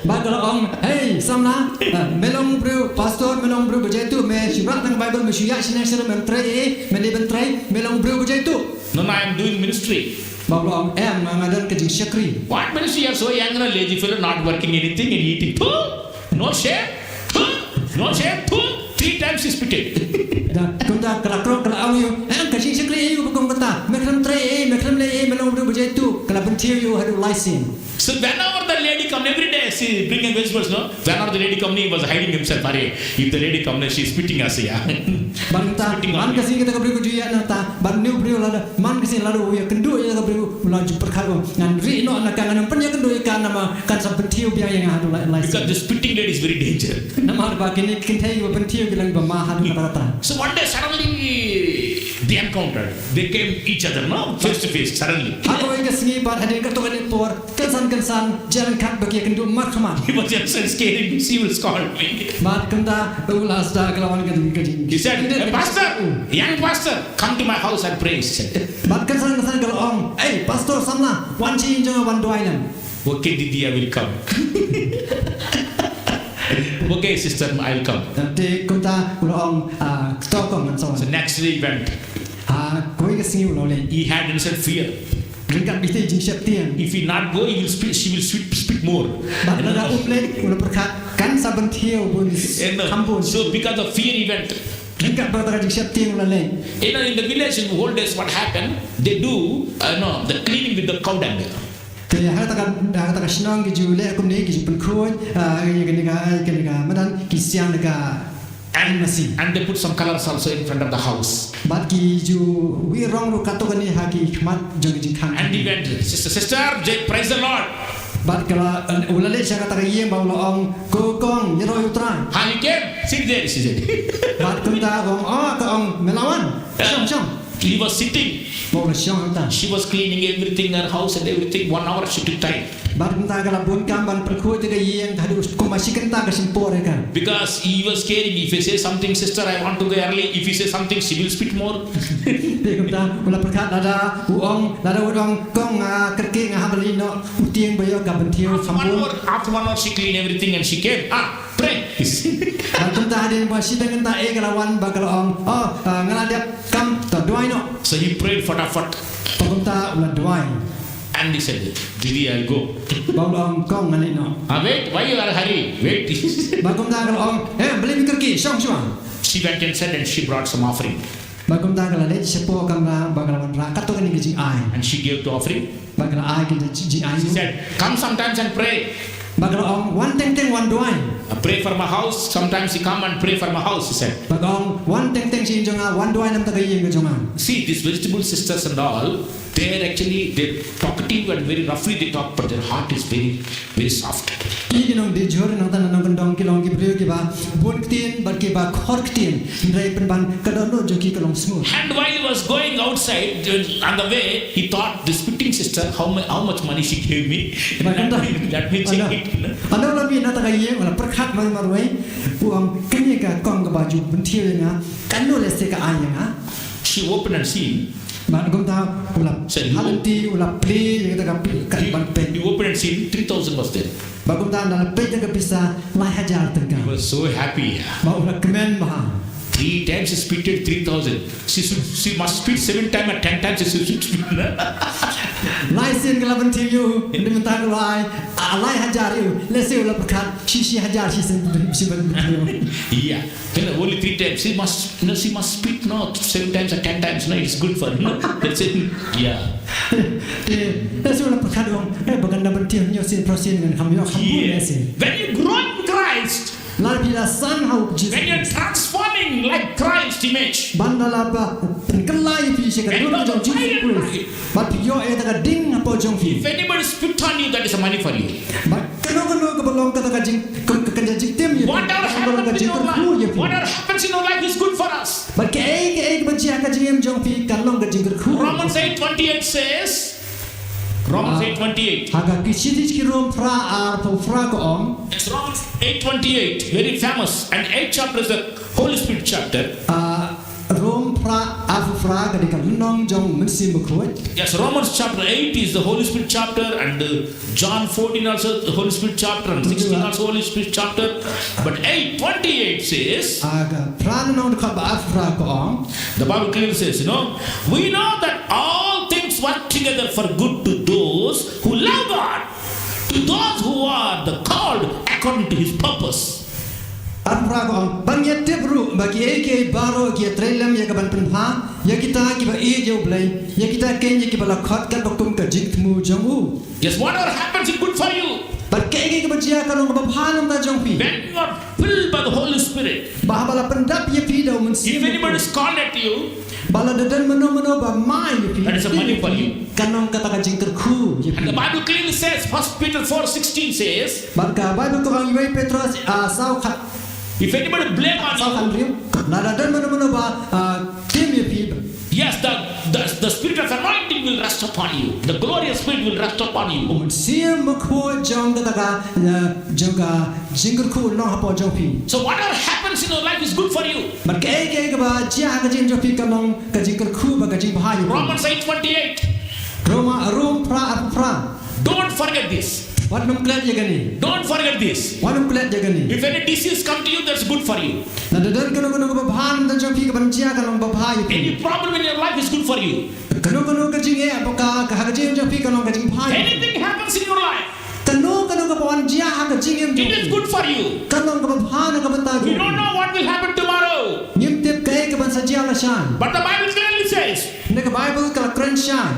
Bad ka la ong, "Hey, samla, eh, me long briew pastor, me long briew ba jaituh, me shu rah tang Bible, me shu ïaid shane shane, mem trei ei ei, mem dei ban trei, me long briew ba jaituh." "No, no, I am doing ministry." Bad u la ong, "Em, nga don ka jingshakri." "What ministry? You're so young and a lazy fellow, not working anything and eating. Phew! No shame? Phew! No shame? Phew!" Three times she spitted. Da kumta ka la krok ka la ong ïa u, "Em, ka jingshakri aïu ba kum kata? Me khlem trei ei ei, me khlem leh ei ei, me long briew ba jaituh." Ka la pynthiew ïa u haduh lai sien. So whenever the lady come, every day she bringing vegetables, no? Whenever the lady come, he was hiding himself. "Are, if the lady come, she is spitting us, yeah." Bad mynta, spitting on me. Man ka sngi kata ka briew ka ju ïaid na ta, bad une u briew lada, man ka sngi lada u ïakynduh ïa ka briew, u la ju pyrkhat u, "Ngan rieh noh na ka, ngan ym pynïakynduh ïa ka namar kan sa pynthiew biang ïa nga haduh lai, lai sien." Because the spitting lady is very danger. Namar ba kine ki kynthei kiba pynthiew ki long kiba ma haduh katta katta. So one day suddenly they encountered. They came each other, no? Face to face, suddenly. Ha kawei ka sngi bad hadien katto katne por, kynsan kynsan, jan kat ba ki ïakynduh markhmat. He was just scaring me, she will scold me. Bad kumta u la sdang ka la wan ka jing, ka jing. He said, "Hey, pastor, young pastor, come to my house and pray," she said. Bad kynsan kynsan ka la ong, "Ei, pastor samla, wan sha ïing jong nga wan duwai lem." "Okay, didi, I will come." "Okay, sister, I will come." Te kumta u la ong, "Ah, to kong, ngan sa wan." So next day he went. Ha kawei ka sngi u la leit. He had inside fear. Ryngkat bad kata ka jingsheptieng. If he not go, he will speak, she will speak, speak more. Bad lada um leit, u la pyrkhat, kan sa pynthiew bun, eh, no, kham bun. So because of fear he went. Ka ba ta ka jingsheptieng la leh. You know, in the village in old days, what happened? They do, uh, no, the cleaning with the cow dung. Te ha ta ka, ha ta ka shnong ki ju leh kumne, ki ju pynkhuid, ah, ïa kane ka, ïa kane ka madan, ki siang da ka And, masi. And they put some colors also in front of the house. Bad ki ju wih rong ruh katto katne ha ki khmat jong ki jingkhang. And he went, "Sister, sister, j-, praise the Lord." Bad ka la, u la leit sha kata ka ïing bad u la ong, "Ko kong, ïaroh ïa u Trai." Ha, he came. Sit there, she said. Bad kumta ka ong, "Oh," ka ong, "me la wan. Shong, shong." He was sitting. Bad u la shong hangta. She was cleaning everything, her house and everything. One hour she took time. Bad kumta ka la bun kam ban pynkhuid ïa ka ïing, haduh kumba shi kynta ka shim por ïa ka. Because he was caring. If he says something, "Sister, I want to go early," if he says something, she will speak more. Te kumta u la pyrkhat lada u ong, lada u ong, "Kong, nga kyrkieh, nga hap ban leit noh," u tieng ba ïoh ka bynthiew. After one hour, after one hour she clean everything and she came. Ah, pray. Bad kumta hadien ba shi tang kynta eh ka la wan bad ka la ong, "Oh, ah, nga la dep, kam, to duwai noh." So he prayed fatafat. Bad kumta u la duwai. And he said, "Didi, I'll go." Bad u la ong, "Kong, ngan leit noh." "Ah, wait, why you are hurry? Wait." Bad kumta ka la ong, "Eh, balei me kyrkieh, shong shuwa." She went inside and she brought some offering. Bad kumta ka la leit shapoh kamra bad ka la wanrah katto katne ka jingai. And she gave the offering. Bad ka la ai ka jingai. She said, "Come sometimes and pray." Bad ka la ong, "Wan teng teng wan duwai." "I pray for my house. Sometimes you come and pray for my house," she said. Bad ka ong, "Wan teng teng sha ïing jong nga, wan duwai na ka bynta ka ïing ka jong nga." See, these vegetable sisters and all, they are actually, they're talkative and very roughly they talk, but their heart is very, very soft. Ki nongdie jhur nangta na nongkyndong ki long ki briew kiba bun ktien bad kiba khor ktien, hynrei pynban ka dohnud jong ki ka long smooth. And while he was going outside, uh, on the way, he thought, "This fitting sister, how mu-, how much money she gave me? Let me, let me check it." Ynda u la mih na kata ka ïing, u la pyrkhat marwei marwei, u ong, "Kane ka kong kaba ju bynthiew ïa nga, katno lehse ka ai ïa nga?" She opened and seen. Bad kumta u la, said, "Hello." Ha lynti u la plie ïa kata ka pi-, ka ban peit. He opened and seen three thousand was there. Bad kumta ynda la peit ïa ka pisa lai hajar tyngka. He was so happy. Bad u la kmen bha. Three times she spitted three thousand. She should, she must spit seven times or ten times she should spit. Lai sien ka la bynthiew ïa u, ynda mynta ka la ai, ah, lai hajar ïa u. Lehse u la pyrkhat, shi, shi hajar shisien shi ban bynthiew. Yeah. Then only three times. She must, no, she must spit, no, seven times or ten times, no, it's good for her, no. That's it. Yeah. Eh, lehse u la pyrkhat u ong, eh, ba kan da bynthiew hynñiew sien phra sien ngan kham ïoh kham bun lehse. When you grow in Christ, lada phi la san ha u Jisu Khrist. When you're transforming like Christ image. Bad lada la pynkylla ïa phi sha ka dur ka jong u Jisu Khrist. Bad phi ïoh ïa kata ka ding hapoh jong phi. If anybody spit on you, that is a money for you. Bad kano kano kaba long kata ka jing, ka, ka, ka jingtim ïa phi. Whatever happens in your life, whatever happens in your life is good for us. Bad kaei kaei kaba jia ha ka jingim jong phi ka long ka jingkyrkhu. Romans eight twenty-eight says, Romans eight twenty-eight. Ha ka shithi ki Rom phra arphew phra ka ong. Yes, Romans eight twenty-eight, very famous. And eight chapter is the Holy Spirit chapter. Ah, Rom phra arphew phra ka dei ka lynnong jong u Mynsiem Bakhuid. Yes, Romans chapter eight is the Holy Spirit chapter, and, uh, John fourteen also the Holy Spirit chapter, and sixteen also Holy Spirit chapter. But eight twenty-eight says, ah, ka phra lynnong dkhot ba arphew phra ka ong. The Bible clearly says, you know, "We know that all things work together for good to those who love God, to those who are the called according to his purpose." Arphew phra ka ong, bad ngi tip ruh ba kiei kiei baroh ki ïatrei lem ïa ka ban pynbha ïa kita kiba ïeit ïa U Blei, ïa kita kein ïa kiba la khot katba kum ka jingthmu jong u. Yes, whatever happens is good for you. Bad kaei kaei kaba jia ka long kaba bha na ka bynta jong phi. When you are filled by the Holy Spirit, ba haba la pyndap ïa phi da u Mynsiem Bakhuid, if anybody is called at you, ba lada don mano mano ba mai ïa phi, that is a money for you. Ka long kata ka jingkyrkhu ïa phi. And the Bible clearly says, First Peter four sixteen says, bad ka Baibl ka ong, Wei Petros, ah, saw khat, if anybody blame on you, saw khat hynriew, lada don mano mano ba, ah, tim ïa phi. Yes, the, the, the spirit of anointing will rest upon you. The glorious spirit will rest upon you. U Mynsiem Bakhuid jong kata ka, eh, jong ka jingkyrkhu long hapoh jong phi. So whatever happens in your life is good for you. Bad kaei kaei kaba jia ha ka jingim jong phi ka long ka jingkyrkhu bad ka jingbha ïa phi. Romans eight twenty-eight. Roma, Rom phra arphew phra. Don't forget this. Wat nym klet ïa kane. Don't forget this. Wat nym klet ïa kane. If any disease come to you, that's good for you. Lada don kano kano kaba bha na ka bynta jong phi, ka ban jia ka long ba bha ïa phi. Any problem in your life is good for you. Kano kano ka jingeh ba ka, ka ha ka jingim jong phi ka long ka jingbha ïa phi. Anything happens in your life, kano kano kaba wan jia ha ka jingim jong phi, it is good for you. Ka long kaba bha na ka bynta jong phi. We don't know what will happen tomorrow. Ngim tip kaei ka la shai. But the Bible clearly says, Hynrei ka Baibl ka la kren shai.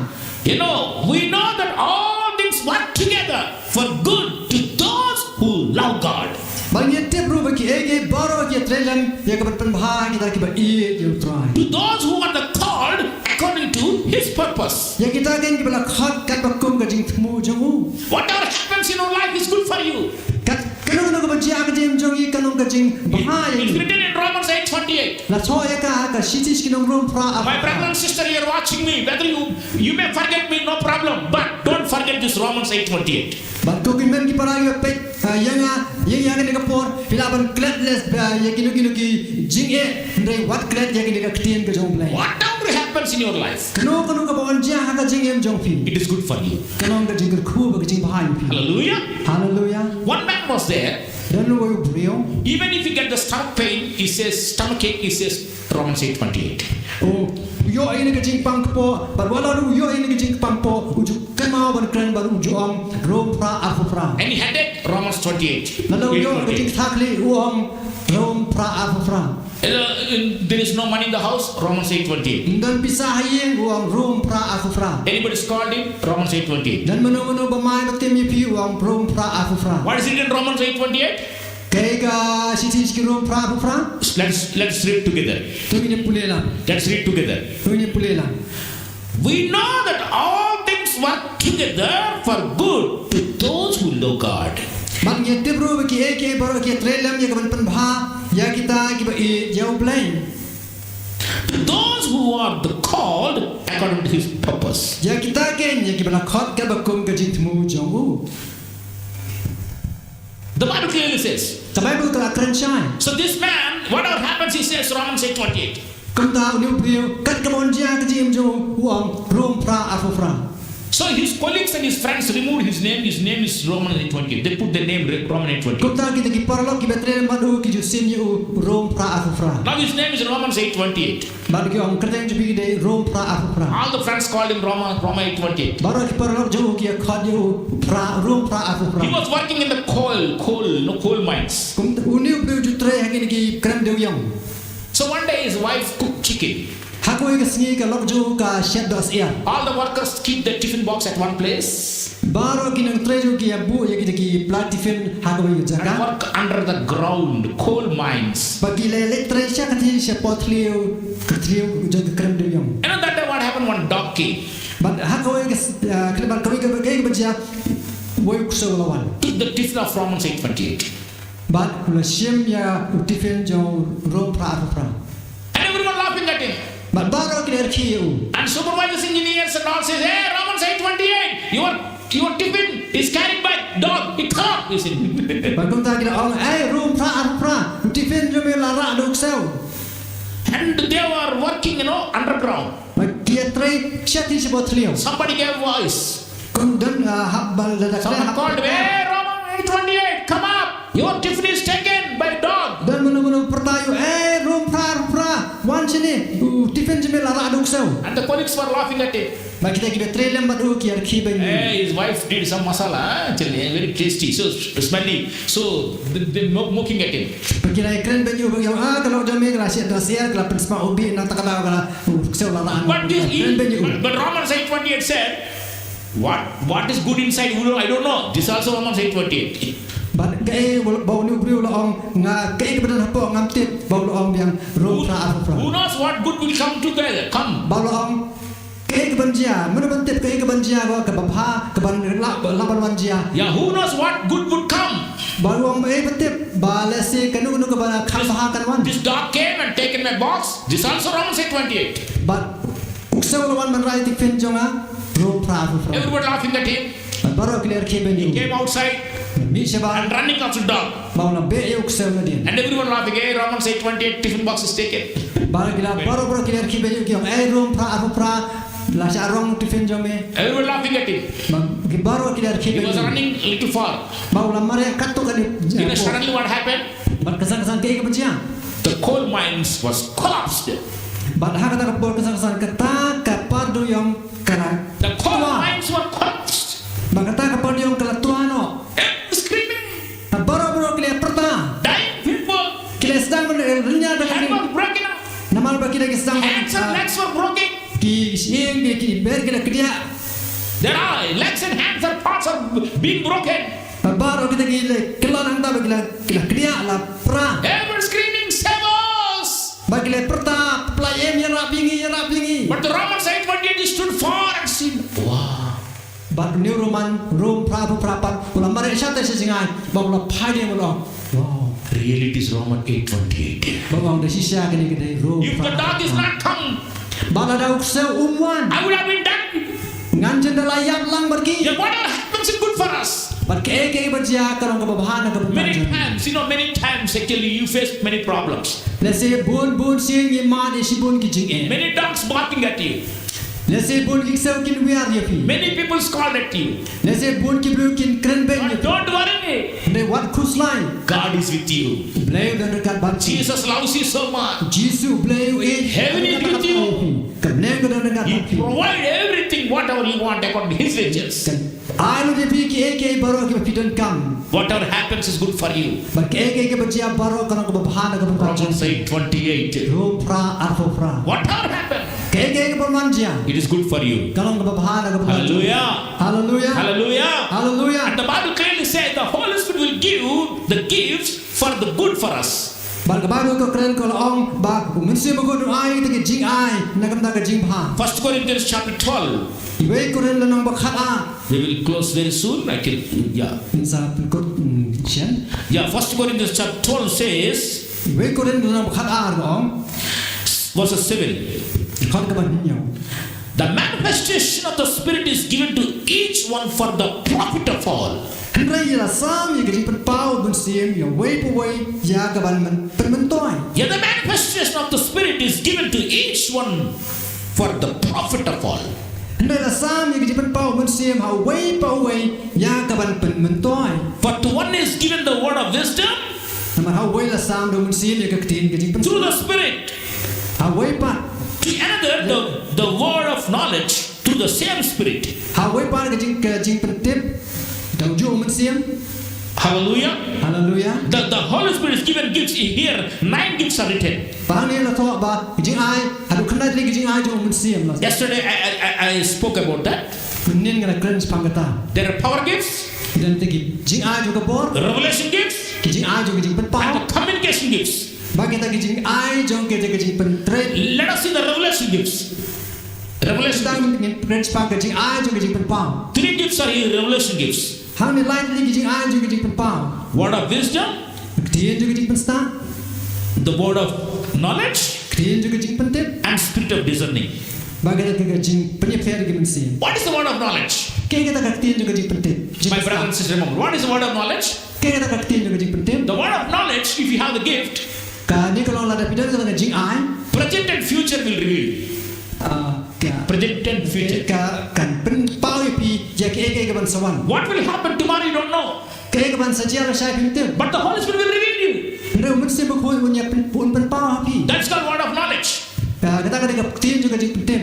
You know, we know that all things work together for good to those who love God. Bad ngi tip ruh ba kiei kiei baroh ki trei lem ïa ka ban pynbha ïa kita kiba ïeit ïa U Trai. To those who are the called according to his purpose. Ïa kita kiba la khot katba kum ka jingthmu jong u. Whatever happens in your life is good for you. Kat kano kano kaba jia ha ka jingim jong ngi ka long ka jingbha ïa It's ngi. Written in Romans eight twenty-eight. La thoh ïa ka ha ka shithi sha ki nong Rom phra My brother arphew. And sister, you're watching me. Whether you you may forget me, no problem. But don't forget this Romans eight twenty-eight. Bad ko ki hynmen ki para kiba peit ïa nga ïa ïa kane ka por phi lah ban klet leh ïa kino kino ki jingeh hynrei wat klet ïa kane ka ktien ka jong U Blei. Whatever happens in your life, Kano kano kaba wan jia ha ka jingim jong phi. It is good for you. Ka long ka jingkyrkhu bad ka jingbha ïa phi. Hallelujah. Haleluya. One man was there. Don uwei u briew. Even if he get the stomach pain, he says, stomach ache, he says, Romans eight twenty-eight. U ïoh ïa kane ka jingpang kpoh bad wat la u ïoh ïa kane ka jingpang kpoh u ju kynmaw ban kren bad u ju ong Rom phra arphew phra. Any headache, Romans twenty-eight. Lada u ïoh ka jingthakli u ong Rom phra arphew phra. Uh, in- there is no money in the house, Romans eight twenty-eight. Don pisa ha ïing u ong Rom phra arphew phra. Anybody's called him, Romans eight twenty-eight. Don mano mano ba mai ba tim ïa phi u ong Rom phra arphew phra. What is it in Romans eight twenty-eight? Kaei ka shithi sha ki Rom phra arphew phra. Let's let's read together. To ngin pule lang. Let's read together. To ngin pule lang. We know that all things work together for good to those who love God. Bad ngi tip ruh ba kiei kiei baroh ki trei lem ïa ka ban pynbha ïa kita kiba ïeit ïa U Blei. To those who are the called according to his purpose. Ïa kita kein ïa kiba la khot katba kum ka jingthmu jong u. The Bible clearly says. Ka Baibl ka la kren shai. So this man, whatever happens, he says Romans eight twenty-eight. Kumta une u briew kat kaba wan jia ha ka jingim jong u u ong Rom phra arphew phra. So his colleagues and his friends removed his name. His name is Roman eight twenty-eight. They put the name Re- Roman eight twenty-eight. Kumta kita ki paralok kiba trei lem bad u ki ju siew ïa u Rom phra arphew phra. Now his name is Romans eight twenty-eight. Bad ki ong kyrteng jong phi dei Rom phra arphew phra. All the friends called him Roman, Roma eight twenty-eight. Baroh ki paralok jong u ki ïa khot ïa u phra Rom phra arphew phra. He was working in the coal, coal, no coal mines. Kumta une u briew u ju trei ha kine ki krem dewiong. So one day his wife cooked chicken. Ha kawei ka sngi ka lok jong u ka shet dohsyiar. All the workers keep the tiffin box at one place Baroh ki nongtrei jong u ki ïa buh ïa kita ki pla tiffin ha kawei ka and jaka. Work under the ground, coal mines. Bad ki leit leit trei sha ka thliew, sha poh thliew, ka thliew jong ka krem dewiong. And on that day, what happened? One dog came. Bad ha kawei ka s- ah, ka bad kawei ka kawei ka ba jia wei u ksew u la wan. Took the tiffin of Romans eight twenty-eight. Bad u la shim ïa u tiffin jong u Rom phra arphew phra. And everyone laughing at him. Bad baroh ki la ïarkhie ïa u. And supervisors, engineers and all says, "Hey, Romans eight twenty-eight, your, your tiffin is carried by dog. It's up," he said. Bad kumta ki la ong, "Ei, Rom phra arphew phra, u tiffin jong me la rah da u ksew." And they were working, you know, underground. Bad ki ïa trei sha thliew sha poh thliew. Somebody gave voice. Kum don ah, hap bal da da Someone called, "Hey, Romans eight twenty-eight, come up. Your tiffin is taken by dog." Don mano mano pyrta ïa u, "Ei, Rom phra arphew phra, wan shane, u tiffin jong me la rah da u ksew." And the colleagues were laughing at him. Bad kita kiba trei lem bad u ki ïarkhie beiñ ïa u. Hey, his wife did some masala, ah, actually, eh, very tasty, so smelly. So they, they mo- mocking at him. Bad ki la ïakren beiñ ïa u, bad ki ong, "Ah, ka lok jong me ka la shet dohsyiar, ka la pynsma u bih, nangta ka daw ka la u ksew la rah." But this, Kren beiñ ïa u. but, but Romans eight twenty-eight said, "What what is good inside, who know, I don't know." This also Romans eight twenty-eight. Bad kaei ba une u briew u la ong, nga kaei kaba don hapoh ngam tip, ba u la ong biang Rom phra arphew phra. Who knows what good will come together? Come. Ba u la ong kaei kaban jia, mano ban tip kaei kaban jia, ba kaba bha, kaban lah lah ban wan jia. Yeah, who knows what good would come? Ba u ong ei ba tip ba lehse kano kano kaba kham bha kan wan. This dog came and taken my box. This also Romans eight twenty-eight. Bad u ksew u la wan ban rah ïa u tiffin jong nga, Rom phra arphew phra. Everyone laughing at him. Bad baroh ki la ïarkhie beiñ ïa u. Came outside Mih shabar. And running after the dog. Ba u la beh ïa u ksew nadien. And everyone laughing, "Hey, Romans eight twenty-eight, tiffin box is taken." Bad ki la baroh baroh ki la ïarkhie beiñ ïa u, ki ong, "Ei, Rom phra arphew phra, la shah rong tiffin jong me." Everyone laughing at him. Bad ki baroh ki la ïarkhie He beiñ was ïa u. Running a little far. Ba u la mareh katto katne. You know, suddenly what happened? Bad kynsan kynsan kaei kaba jia. The coal mines was collapsed. Bad ha kata ka por kynsan kynsan kata ka par dewiong ka la. The coal Wow. Mines were collapsed. Bad kata ka par dewiong ka la twa noh. Everyone screaming. Bad baroh baroh ki la pyrta. Dying people. Ki la sdang ban rynïa da ka Hand ring. Was broken up. Namar ba ki la ki sdang Kdiah. Their eye, legs and hands are parts are being broken. Bad baroh kita ki la kylla nangta ba ki la, ki la kdiah, la pra. Everyone screaming, "Save us!" Bad ki la pyrta, "Pynlait ïa ngi, ïarap ïa ngi, ïarap ïa ngi." But the Romans eight twenty-eight stood far and seen. Wow. Bad une u Roman, Rom phra, phra pat, u la mareh shata sha jngai, bad u la phai ne u la ong, "Wow." Really, it is Romans eight twenty-eight. Bad u ong, da shisha kane ka dei Rom phra. If the dog is not come, bad lada u ksew um wan, I would have been done. Ngan jin da la ïap lang bad ki. Yet whatever happens is good for us. Bad kaei kaei ba jia ka long kaba bha na ka bynta jong ngi. Many times, you know, many times actually you face many problems. Lehse bun bun sien ngi mad ïa shibun ki jingeh. Many dogs barking at you. Lehse bun ki ksew kin wiar ïa phi. Many people scold at you. Lehse bun ki briew kin kren beiñ ïa phi. But don't worry. Hynrei wat khuslai. God is with you. U Blei u don ryngkat bad phi. Jesus loves you so much. U Jisu U Blei u ïeit. Heaven is with you. Ka bneng ka don ryngkat bad phi. He provide everything, whatever you want, according to his riches. Kan ai lut ïa phi kiei kiei baroh kiba phi donkam. Whatever happens is good for you. Bad kaei kaei kaba jia baroh ka long kaba bha na ka bynta jong phi. Romans eight twenty-eight. Rom phra, arphew phra. Whatever happens, kaei kaei kaba man jia, it is good for you. Ka long kaba bha na ka bynta jong phi. Hallelujah. Hallelujah. Hallelujah. Hallelujah. And the Bible clearly says the Holy Spirit will give the gifts for the good for us. Bad ka Baibl ka kren ka la ong ba u Mynsiem Bakhuid un ai ïa kita ki jingai na ka bynta ka jingbha. First Corinthians chapter twelve. Iwei Korinth lynnong ba khat ar. We will close very soon. I can, yeah. Ngin sa pynkut, mm, shen. Yeah, First Corinthians chapter twelve says, Iwei Korinth lynnong ba khat ar ka ong, verses seven. Dkhot kaba hynñiew. The manifestation of the Spirit is given to each one for the profit of all. Hynrei ïa la sam ïa ka jingpynpaw u Mynsiem ïa uwei pa uwei ïa ka ban myn-, pynmyntoi. Yet the manifestation of the Spirit is given to each one for the profit of all. Hynrei la sam ïa ka jingpynpaw u Mynsiem ha uwei pa uwei ïa ka ban pynmyntoi. For to one is given the word of wisdom. Namar ha uwei la sam da u Mynsiem ïa ka ktien ka jingpynpaw. Through the Spirit. Ha uwei pat. To another, the, the word of knowledge through the same Spirit. Ha uwei pat ka jing, ka jingpyntip da ujuh u Mynsiem. Hallelujah. Hallelujah. The, the Holy Spirit is given gifts. Here, nine gifts are written. Ba hangne la thoh ba ka jingai, haduh khyndai tylli ka jingai jong u Mynsiem la. Yesterday, I, I, I, I spoke about that. Mynhynnin nga la kren shaphang kata. There are power gifts. Ki don kita ki jingai jong ka bor. Revelation gifts. Ki jingai jong ka jingpynpaw. And the communication gifts. Bad kita ki jingai jong kita ki jingpyntreikam. Let us see the revelation gifts. Revelation. Mynta ngin pyrshang ka jingai jong ka jingpynpaw. Three gifts are here, revelation gifts. Hangne lai tylli ki jingai jong ka jingpynpaw. Word of wisdom. Ktien jong ka jingpynstad. The word of knowledge. Ktien jong ka jingpyntip. And spirit of discerning. Bad kita ki jingpynïapher ki mynsiem. What is the word of knowledge? Kaei kata ka ktien jong ka jingpyntip? My brother and sister, remember, what is the word of knowledge? Kaei kata ka ktien jong ka jingpyntip? The word of knowledge, if you have the gift, kane ka long lada phi don kata ka jingai. Present and future will reveal. Ah, ka, present and future. Ka, kan pynpaw ïa phi ïa kaei kaei ka ban sa wan. What will happen tomorrow, you don't know. Kaei ka ban sa jia lashai phim tip. But the Holy Spirit will reveal you. Hynrei u Mynsiem Bakhuid un ïa pyn-, un pynpaw ha phi. That's called word of knowledge. Ka, kata ka dei ka ktien jong ka jingpyntip.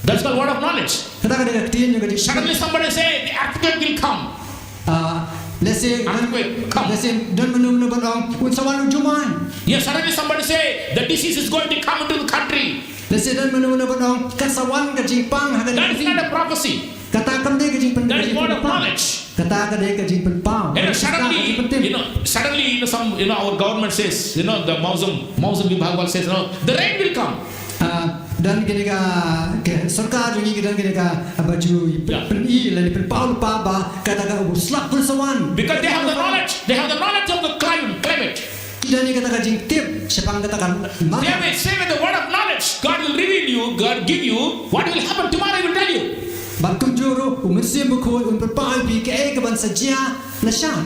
That's called word of knowledge. Kata ka dei ka ktien jong ka jingpyntip. Suddenly somebody say, "The earthquake will come." Ah, lehse, earthquake, come. Lehse don mano mano ban ong, un sa wan u jumai. Yes, suddenly somebody say, "The disease is going to come into the country." Lehse don mano mano ban ong, kan sa wan ka jingpang ha ka ri. That is not a prophecy. Kata kam dei ka jingpyn-, that is word of knowledge. Kata ka dei ka jingpynpaw. You know, suddenly, you know, suddenly, you know, some, you know, our government says, you know, the Mausam, Mausam Vibhag wala says, you know, the rain will come. Ah, don kine ka, ka sorkar jong ngi ki don kine ka, ah, ba ju pyn-, yeah, pyni lane pynpaw lypa ba kata ka u slap kan sa wan. Because they have the knowledge, they have the knowledge of the climate, climate. Ki don ïa kata ka jingtip shaphang kata ka mareh. They may say with the word of knowledge, God will reveal you, God give you, what will happen tomorrow, He will tell you. Bad kumjuh ruh u Mynsiem Bakhuid un pynpaw ïa phi kaei ka ban sa jia lashai.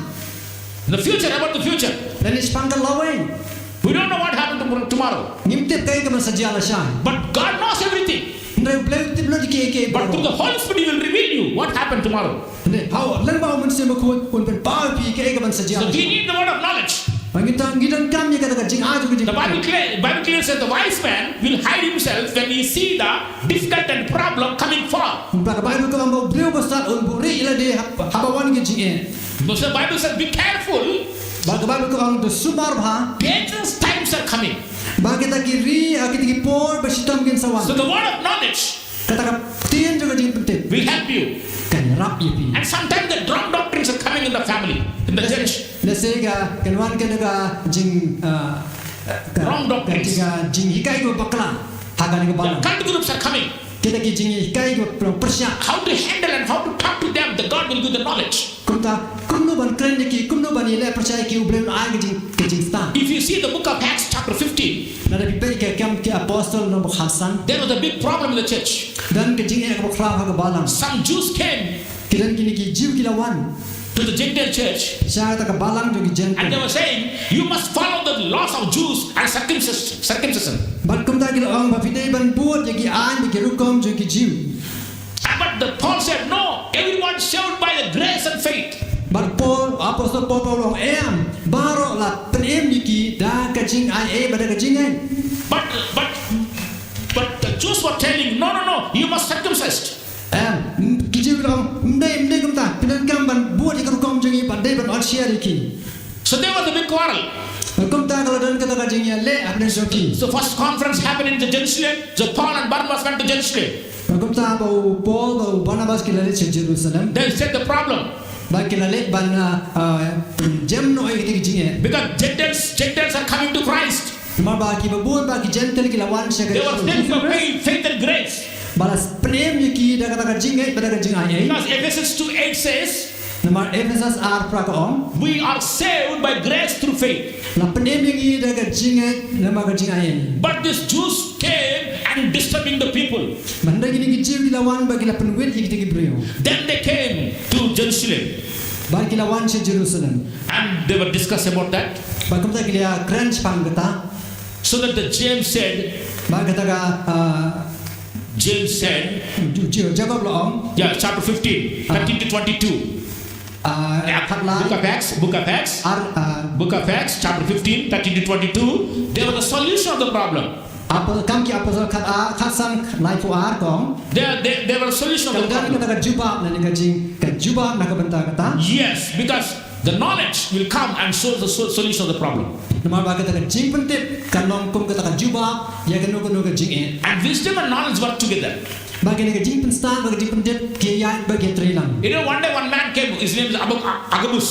The future, about the future. Lane shaphang ka lawei. We don't know what happened tomorrow, tomorrow. Ngim tip kaei ka ban sa jia lashai. But God knows everything. Hynrei u Blei u tip lut ïa kiei kiei baroh. But through the Holy Spirit, He will reveal you what happened tomorrow. Hynrei ha u, lyngba u Mynsiem Bakhuid un pynpaw ïa phi kaei ka ban sa jia. So we need the word of knowledge. Bad ngi donkam ïa kata ka jingai jong ka jingpyntip. The Bible clear, Bible clear says the wise man will hide himself when he see the difficult and problem coming far. Bad ka Baibl ka ong ba u briew bastad un buhrieh ïa lade hab-, haba wan ki jingeh. Because the Bible says, "Be careful." Bad ka Baibl ka ong to sumar bha. Dangerous times are coming. Ba kita ki ri, ah, kita ki por ba shitom kin sa wan. So the word of knowledge Kata ka ktien jong ka jingpyntip. Will help you. Kan ïarap ïa phi. And sometimes the wrong doctrines are coming in the family, in the church. Lehse ka kan wan kane ka jing uh, ka, Wrong doctrines. Ka jinghikai kaba bakla ha kane ka balang. The cult groups are coming. Kita ki jinghikai kaba pyrshah. How to handle and how to talk to them, the God will give the knowledge. Kumta kumno ban kren ïa ki, kumno ban ïaleh pyrshah ïa ki, U Blei un ai ka jing ka jingstad. If you see the book of Acts chapter fifteen, lada phi peit ka Kam ki Apostol lynnong ba khatsan, there was a big problem in the church. Don ka jingeh kaba khraw ha ka balang. Some Jews came Ki don kine ki Jiw ki la wan to the Gentile church sha kata ka balang jong ki Gentile. And they were saying, you must follow the laws of Jews and circumcision. Bad kumta ki la ong ba phi dei ban bud ïa ki aiñ bad ki rukom jong ki Jiw. But the Paul said, no, everyone saved by the grace and faith. Bad Paul, Apostol Paul, Paul ong em, baroh la pynim ïa ki da ka jingaiei bad da ka jingngeit. But but but the Jews were telling, no, no, no, you must circumcise. Em, ki Jiw ki la ong, ym dei, ym dei kumta, phi donkam ban bud ïa ka rukom jong ngi bad dei ban ot syiar ïa ki. So there was a big quarrel. Kumta ka la don kata ka jingïaleh hapdeng jong ki. So first conference happened in the Jerusalem. So Paul and Barnabas went to Jerusalem. Kumta ba u Paul bad u Barnabas ki la leit sha Jerusalem. They said the problem. Bad ki la leit ban jem noh ïa kata ka jingeh. Because Gentiles, Gentiles are coming to Christ. Namar ba kiba bun ba ki Jentil ki la wan sha ka They were saved by faith, faith and grace. Ba la pynim ïa ki da kata ka jingngeit bad da ka jingaiei. Because Ephesians two eight says, Namar Ephesus ar phra ka ong, We are saved by grace through faith. La pynim ïa ngi da ka jingngeit namar ka jingaiei. But these Jews came and disturbing the people. Bad hynrei kine ki Jiw ki la wan bad ki la pynwit ïa kita ki briew. Then they came to Jerusalem. Bad ki la wan sha Jerusalem. And they were discussing about that. Bad kumta ki la kren shaphang kata. So that the James said, Bad kata ka James said, Jacob la ong, yeah, chapter fifteen, thirteen to twenty-two. Book of Acts, Book of Acts, Book of Acts, chapter fifteen, thirteen to twenty-two. There was a solution of the problem. Kam ki Apostol khat, khatsan laiphew ar ka ong. There, there, there was a solution of the problem. Ka don kata ka jubab na ka jing, ka jubab na ka bynta kata. Yes, because The knowledge will come and show the so- solution of the problem. Namar ba kata ka jingpyntip kan long kum kata ka jubab ïa kano kano ka jingeh. And wisdom and knowledge work together. Ba kane ka jingpynstad ba ka jingpyntip ki ïaid ba ki trei lang. You know, one day one man came, his name is Abu- A- Agabus.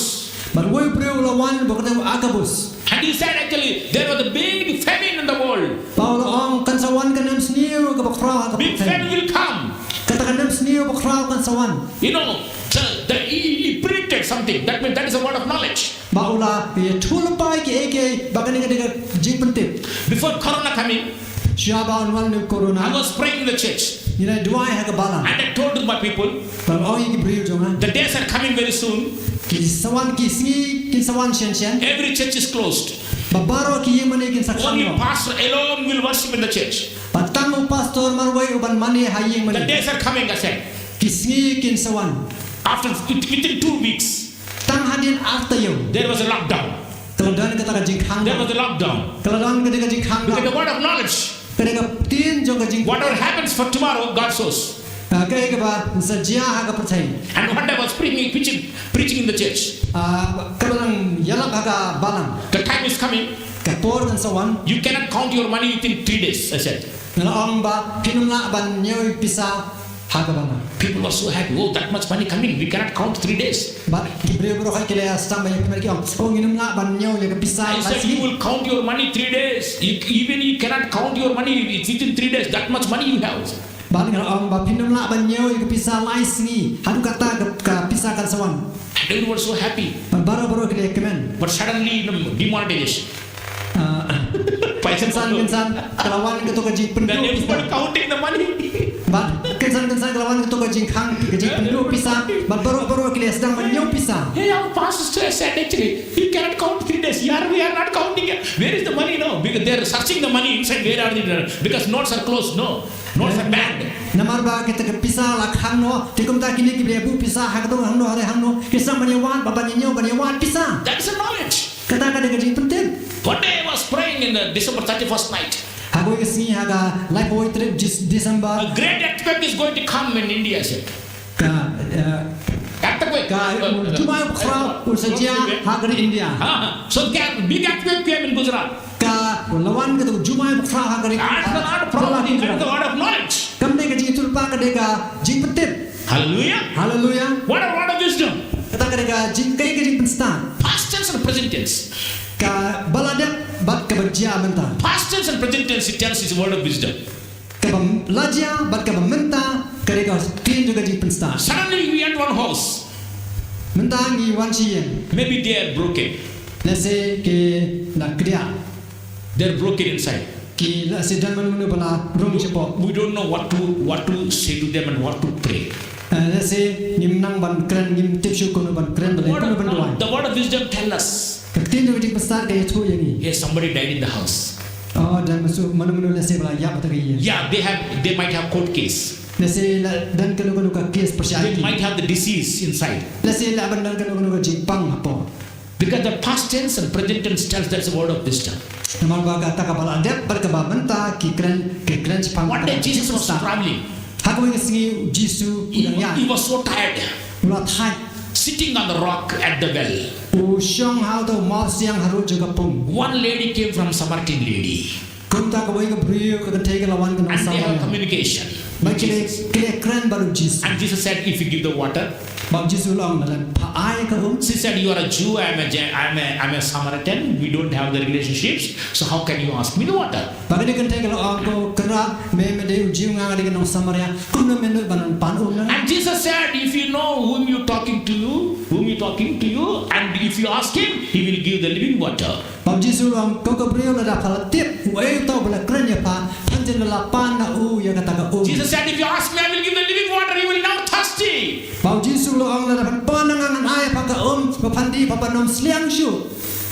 Bad wei u briew u la wan ba u kyrteng u Agabus. And he said, actually, there was a big famine in the world. Ba u la ong kan sa wan ka nemsniew kaba khraw ha ka pyrthei. Big famine will come. Kata ka nemsniew ba khraw kan sa wan. You know, the, the, he, he predicted something. That means that is a word of knowledge. Ba u la ïathuh lypa ïa kiei kiei ba kane ka dei ka jingpyntip. Before corona coming, shuwa ba un wan u corona, I was praying in the church. Ngi la duwai ha ka balang. And I told my people, bad nga ong ïa ki briew jong nga, the days are coming very soon. Ki sa wan, ki sngi kin sa wan shen shen. Every church is closed. Ba baroh ki ïingmane kin sa khang noh. Only pastor alone will worship in the church. Bad tang u pastor marwei u ban mane ha ïingmane. The days are coming, I said. Ki sngi kin sa wan. After, within two weeks, tang hadien ar taïew, there was a lockdown. Ka la don kata ka jingkhang. There was a lockdown. Ka la don kata ka jingkhang. Because the word of knowledge, kane ka ktien jong ka jingpyntip. Whatever happens for tomorrow, God shows. Kaei kaba sa jia ha ka pyrthei. And one day I was preaching, preaching, preaching in the church. Ka la nang ïalap ha ka balang. The time is coming. Ka por kan sa wan. You cannot count your money within three days, I said. Nga la ong ba phin ym lah ban ñiew ïa ka pisa ha ka balang. People were so happy. Oh, that much money coming. We cannot count three days. Bad ki briew baroh ki la sdang ban ïakynduh, ki ong, oh, ngin ym lah ban ñiew ïa ka pisa. I said, you will count your money three days. You, even you cannot count your money within three days. That much money you have. Bad nga la ong ba phin ym lah ban ñiew ïa ka pisa lai sngi. Haduh katta ka, ka pisa kan sa wan. And everyone was so happy. Bad baroh baroh ki la ïakmen. But suddenly, demonetization. Kynsan kynsan ka la wan kato ka jingpynduh pisa. Bad kynsan kynsan ka la wan kato ka jingkhang, ka jingpynduh pisa. Bad baroh baroh ki la sdang ban ñiew pisa. Hey, our pastor said actually, you cannot count three days. You are, we are not counting it. Where is the money now? Because they are searching the money inside. Where are the, because notes are closed, no? Notes are banned. Namar ba kita ka pisa la khang noh. Te kumta kine ki ba ïa buh pisa ha ka dong hangno ha dei hangno. Ki sdang ban ïa wad, ban ïa ñiew, ban ïa wad pisa. That is a knowledge. Kata ka dei ka jingpyntip. One day I was praying in the December thirty-first night. Ha kawei ka sngi ha ka laiphew tarik December. A great earthquake is going to come in India, I said. Ka earthquake. Ka jumai bakhraw u sa jia ha ka ri India. So ka big earthquake came in Gujarat. Ka la wan ka jumai bakhraw ha ka ri India. That's the word of knowledge. Kam dei ka jingïathuhlypa, ka dei ka jingpyntip. Hallelujah. Haleluya. What a word of wisdom. Kata ka dei ka jing, ka, ka jingpynstat. Past tense and present tense. Ka ba la dep bad ka ba jia mynta. Past tense and present tense, it tells is a word of wisdom. Ka ba la jia bad ka ba mynta ka dei ka ktien jong ka jingpynstat. Suddenly we at one house. Mynta ngi wan sha ïing. Maybe they are broken. Lehse ki la kdiah. They are broken inside. Ki lehse don mano mano ba la rung shapoh. We don't know what to what to say to them and what to pray. Eh, lehse ngim nang ban kren, ngim tip shuh kumno ban kren, ba leh kumno ban duwai. The word of wisdom tell us. Ka ktien jong ka jingpynstat ka ïathuh ïa ngi. Yes, somebody died in the house. Oh, don mano mano lehse ba la ïap ha kata ka ïing. Yeah, they have they might have court case. Lehse la don kano kano ka case pyrshah. They might have the disease inside. Lehse la ban don kano kano ka jingpang hapoh. Because the past tense and present tense tells that's a word of wisdom. Namar ba kata ka ba la dep bad ka ba mynta ki kren, ki kren shaphang. One day Jesus was traveling. Ha kawei ka sngi u Jisu u He, dang ïaid. He was so tired. U la thait. Sitting on the rock at the well. U shong ha uta u mawsiang harud jong ka pung. One lady came from Samaritan lady. Kumta kawei ka briew ka kynthei ka la wan ka nong Samaria. Communication. Ba ki la, ki la kren bad u Jisu. And Jesus said, if you give the water, Ba u Jisu u la ong, lada pha ai ka um. She said, you are a Jew, I am a, Gen- I am a, I am a Samaritan, we don't have the relationships, so how can you ask me the water? Ba ka dei ka kynthei ka la ong, ko Kynrad, me me dei u Jiw, nga nga dei ka nong Samaria, kumno me nud ban pan um na nga? And Jesus said, if you know whom you talking to you, whom you talking to you, and if you ask him, he will give the living water. Ba u Jisu u la ong, ko ka briew, lada pha la tip uei uta uba la kren ïa pha, phan ïeng la pan na u ïa kata ka um. Jesus said, if you ask me, I will give the living water, you will never thirsty. Ba u Jisu u la ong, lada phan pan na nga, ngan ai ïa pha ka um ba phan dih, ba phan ym sliang shuh.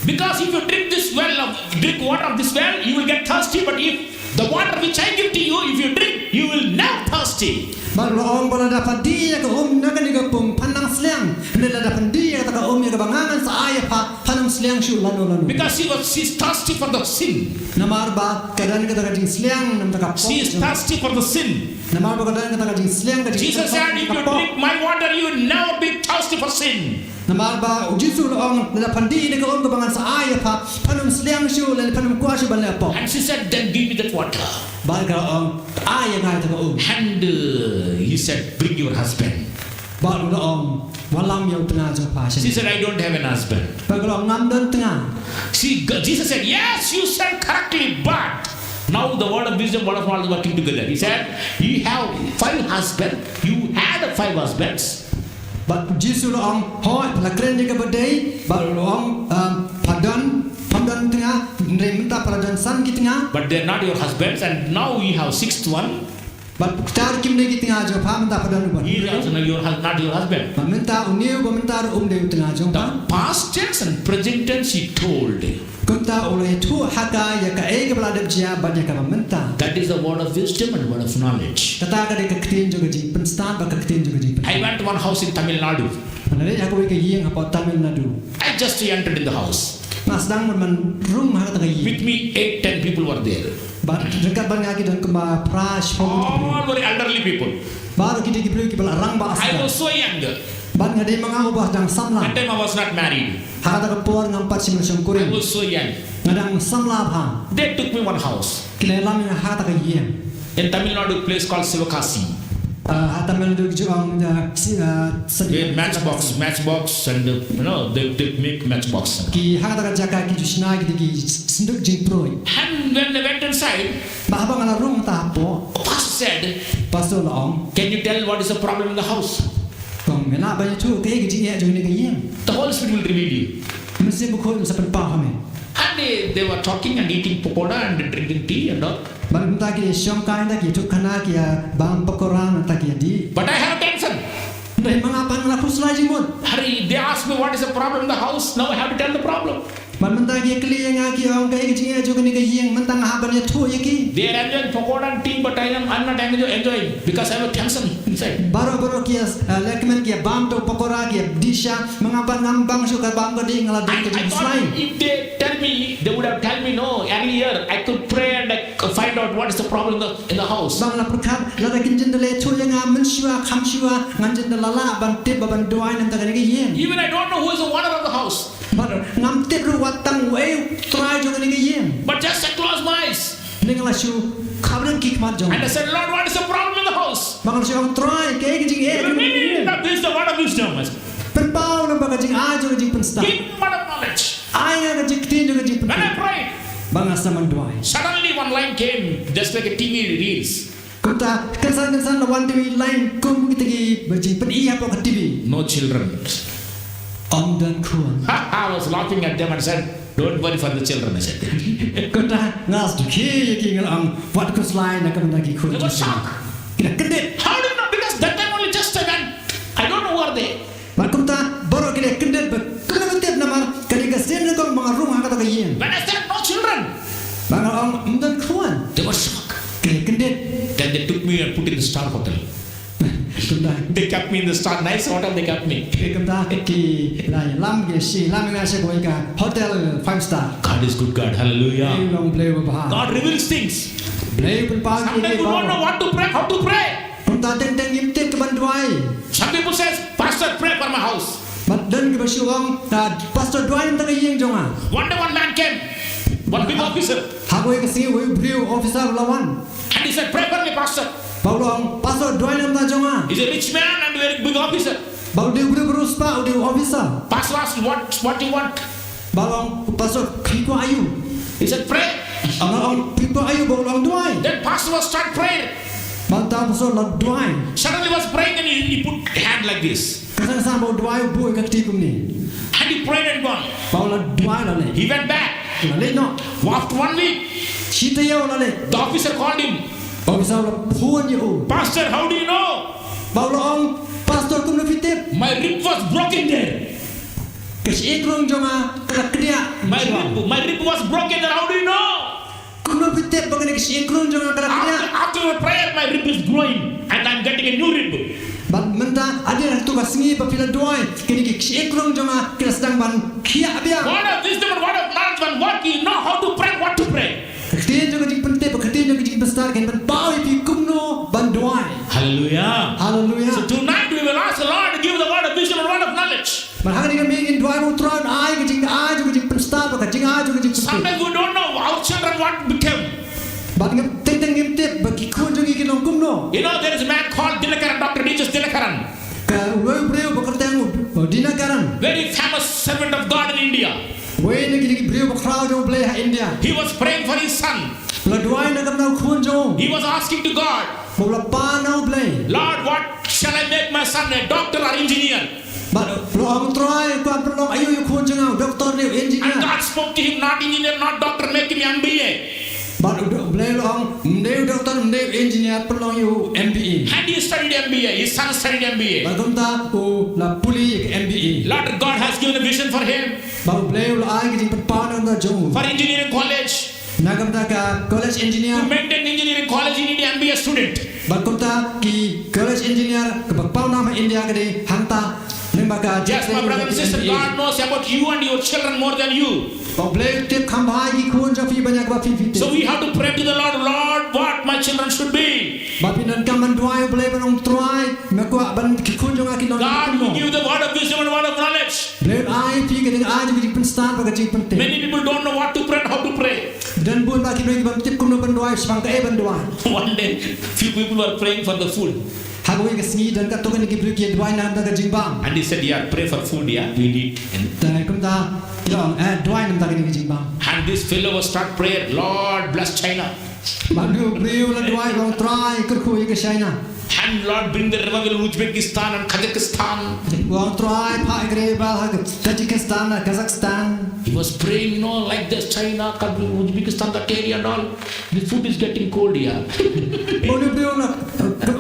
Because if you drink this well of drink water of this well, you will get thirsty, but if the water which I give to you, if you drink, you will never thirsty. Ba u la ong, ba lada pha dih ïa ka um na kane ka pung, phan nang sliang. Hynrei lada phan dih ïa kata ka um ïa kaba nga ngan sa ai ïa pha, phan ym sliang shuh lano lano. Because she was, she's thirsty for the sin. Namar ba ka don kata ka jingsliang namar ka pop. She is thirsty for the sin. Namar ba ka don kata ka jingsliang, ka jingsliang. Jesus said, if you drink my water, you will never be thirsty for sin. Namar ba u Jisu u la ong, lada phan dih ïa ka um kaba ngan sa ai ïa pha, phan ym sliang shuh lane phan ym kwah shuh ban leh pop. And she said, then give me that water. Bad ka la ong, ai ïa nga ïa kata ka um. And uh, he said, bring your husband. Bad u la ong, wallam ïa u tnga jong pha sha. She said, I don't have an husband. Bad ka la ong, ngam don tnga. See, Jesus said, yes, you said correctly, but now the word of wisdom, word of knowledge working together. He said, you have five husbands, you had five husbands. Bad u Jisu u la ong, hooid, pha la kren ïa kaba dei, bad u la ong, um, pha don, pham don tnga, hynrei mynta pha la don san ki tnga. But they're not your husbands, and now you have sixth one. Bad kita ruh kim dei ki tnga jong pha, mynta pha don uba. He is also not your, hus- not your husband. Bad mynta une uba mynta ruh um dei u tnga jong pha. The past tense and present tense he told. Kumta u la ïathuh ha ka ïa kaei kaba la dep jia bad ïa kaba mynta. That is the word of wisdom and word of knowledge. Kata ka dei ka ktien jong ka jingpynstat bad ka ktien jong ka jingpynstat. I went to one house in Tamil Nadu. Nga la leit ha kawei ka ïing hapoh Tamil Nadu. I just entered in the house. Nga sdang ban rung ha kata ka ïing. With me, eight, ten people were there. Bad ryngkat bad nga ki don kumba phra shiphew. All were elderly people. Baroh ki dei ki briew kiba la rangbah. I was so young. Bad nga dei ma nga uba dang samla. That time I was not married. Ha kata ka por ngam pat shym la shongkurim. I was so young. Nga dang samla bha. They took me one house. Ki la ïalam ïa nga ha kata ka ïing. In Tamil Nadu, place called Sivakasi. Ah, ha Tamil Nadu ki ju ong, ah, si, ah, sadi- With matchbox, matchbox, and uh, you know they, they make matchbox. Ki ha kata ka jaka ki ju shna ki, ki synduk jingpruid. And when they went inside, bad haba nga la rung ta hapoh, pastor said, pastor u la ong, can you tell what is the problem in the house? Kong, me lah ban ïathuh kaei ka jingeh jong kane ka ïing? The Holy Spirit will reveal you. Mynsiem Bakhuid un sa pynpaw ha me. And they, they were talking and eating pakoda and drinking tea and all. Bad mynta ki ïa shongkai, nangta ki ïathuhkhana, ki ïa bam pakora, nangta ki ïa dih. But I have a tension. Hynrei ma nga pat nga la khuslai jingmut. Hurry, they ask me what is the problem in the house. Now I have to tell the problem. Bad mynta ki ïa kylli ïa nga, ki ong kaei ka jingeh jong kane ka ïing, mynta nga hap ban ïathuh ïa ki. They are enjoying pakoda and tea, but I am, I'm not enjoy, enjoying because I have a tension inside. Baroh baroh ki ïa, uh, lehkmen ki ïa bam to pakora, ki ïa dih sha, ma nga pat ngam bang shuh ka bam ka dih, nga la don ka jingkhuslai. I, I thought if they tell me, they would have tell me, no, earlier I could pray and I could find out what is the problem in the, in the house. Bad nga la pyrkhat, lada kin jin da la ïathuh ïa nga mynshuwa, kham shuwa, ngan jin da la lah ban tip bad ban duwai na ka bynta kane ka ïing. Even I don't know who is the owner of the house. Bad ngam tip ruh wat tang uei u trai jong kane ka ïing. But just I close my eyes. Hynrei la shu khapdeng ki khmat jong. And I said, "Lord, what is the problem in the house?" Ba nga la shu ong, Trai, kaei ka jingeh? Reveal the wisdom, what a wisdom. Pynpaw lang ba ka jingai jong ka jingpynstad. Give me what a knowledge. Ai nga ka jingktien jong ka jingpynstad. When I prayed, ba nga sdang ban duwai. Suddenly one line came, just like a T V reels. Kumta kynsan kynsan la wan kawei ka line kum kita ki ba jingpyni hapoh ka T V. No children. Ym don khun. I was laughing at them and said, "Don't worry for the children," I said. Kumta nga la sdang ïa ki, nga la ong, wat khuslai na ka bynta ki khun. They were shocked. Ki la kyndit. How do you know? Because that time only just I went. I don't know who are they. Bad kumta baroh ki la kyndit ba kumno phi tip namar ka dei ka sien nyngkong ba nga rung ha kata ka ïing. When I said, "No children," ba nga ong, ym don khun. They were shocked. Ki la kyndit. Then they took me and put in the Star Hotel. Kumta. They kept me in the Star, nice hotel they kept me. Kumta ki la ïalam, ki la ïalam ïa nga sha kawei ka hotel five star. God is good God. Hallelujah. Ka long Blei uba bha. God reveals things. Blei u pynpaw ïa ki. Sometimes we don't know what to pray, how to pray. Kumta teng teng ngim tip kaban duwai. Some people says, "Pastor, pray for my house." Bad don kiba shu ong, ah, Pastor, duwai na ka bynta ka ïing jong nga. One day one man came, one big officer. Ha kawei ka sngi uwei u briew officer u la wan. And he said, "Pray for me, Pastor." Bad u la ong, Pastor, duwai na ka bynta jong nga. He's a rich man and very big officer. Bad u dei u briew ba riewspah, u dei u officer. Pastor asked, "What, what do you want?" Bad u la ong, Pastor, phi kwah aïu? He said, "Pray." Bad u la ong, phi kwah aïu? Bad u la ong, duwai. Then pastor was start prayer. Bad u Pastor u la duwai. Suddenly was praying and he, he put hand like this. Kynsan kynsan ba u duwai u buh ïa ka kti kumne. And he prayed and gone. Bad u la duwai u la leit. He went back. U la leit noh. After one week, shi taïew u la leit. The officer called him. Officer u la phone ïa u. "Pastor, how do you know?" Bad u la ong, Pastor, kumno phi tip? "My rib was broken there." Ka shyieng krung jong nga ka la kdiah. "My rib, my rib was broken there. How do you know?" Kumno phi tip ba kane ka shyieng krung jong nga ka la kdiah? After, after my prayer, my rib is growing and I'm getting a new rib. Bad mynta hadien hato ka sngi ba phi la duwai, kine ki shyieng krung jong nga ki la sdang ban khiah biang. Word of wisdom and word of knowledge, when what you know how to pray, what to pray. Ka ktien jong ka jingpyntip, ka ktien jong ka jingpynstad kan pynpaw ïa phi kumno ban duwai. Hallelujah. Hallelujah. So tonight we will ask the Lord to give the word of wisdom and word of knowledge. Bad ha kane ka miet ngin duwai ba u Trai un ai ka jingai jong ka jingpynstad bad ka jingai jong ka jingpyntip. Sometimes we don't know our children what became. Bad ngim, teng teng ngim tip ba ki khun jong ngi kin long kumno. You know, there is a man called Dinakaran, Doctor D J Dinakaran. Ka uwei u briew ba kyrteng u Dinakaran. Very famous servant of God in India. Uwei na ki briew bakhraw jong U Blei ha India. He was praying for his son. U la duwai na ka bynta u khun jong u. He was asking to God, u la pan na U Blei. Lord, what shall I make my son, a doctor or engineer? Bad u la ong, Trai, kwah pynlong aïu ïa u khun jong nga, u doktor ne u engineer? And God spoke to him, not engineer, not doctor, make him M B A. Bad U Blei u la ong, ym dei u doktor, ym dei u engineer, pynlong ïa u M B A. And he studied M B A, his son studied M B A. Bad kumta u la pule ïa ka M B A. Lord, God has given a vision for him. Bad U Blei u la ai ka jingpynpaw na ka bynta jong u. For engineering college. Na ka bynta ka college engineer. To maintain engineering college, you need M B A student. Bad kumta ki college engineer kaba pawnam ha India ka dei hangta. Lyngba ka, yes, my brother and sister, M B A. God knows about you and your children more than you. Bad U Blei u tip kham bha ïa ki khun jong phi ban ïa kaba phi, phi tip. So we have to pray to the Lord, Lord, what my children should be. Bad phin donkam ban duwai ïa U Blei ban ong, Trai, me kwah ba ki khun jong nga kin long kumno. God will give the word of wisdom and word of knowledge. Blei un ai phi ka jingai jong ka jingpynstad bad ka jingpyntip. Many people don't know what to pray, how to pray. Don bun bah ki briew ki bym tip kumno ban duwai, shaphang kaei ban duwai. One day, few people were praying for the food. Ha kawei ka sngi don katto katne ki briew ki duwai na ka bynta ka jingbam. And he said, "Yeah, pray for food, yeah, we need." And te kumta ki ong, eh, duwai na ka bynta kane ka jingbam. And this fellow was start prayer, "Lord, bless China." Bad u briew u la duwai, u ong, Trai, kyrkhu ïa ka China. And Lord, bring the revival in Uzbekistan and Kazakhstan. U ong, Trai, phah ïa ka revival ha Tajikistan, ha Kazakhstan. He was praying, you know, like this, China, Kaz-, Uzbekistan, that area and all. The food is getting cold here. U briew u la,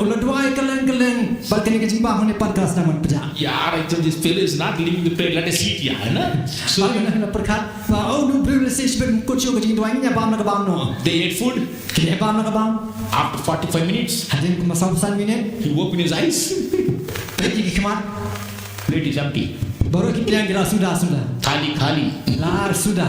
u la duwai kylleng kylleng bad kane ka jingbam hangne pat ka la sdang ban pjah. Yeah, I think this fellow is not leaving the prayer, let us eat, yeah, na? So, bad u la pyrkhat, ba, oh, u briew u la sdang ban kut shuh ka jingduwai, ngin ïa bam na ka bam noh. They ate food. Ki la bam na ka bam. After forty-five minutes, hadien kumba sawphew san minit, he opened his eyes. Peit ïa ki khmat. Plate is empty. Baroh ki pliang ki la suda suda. Thali khali. Lar suda.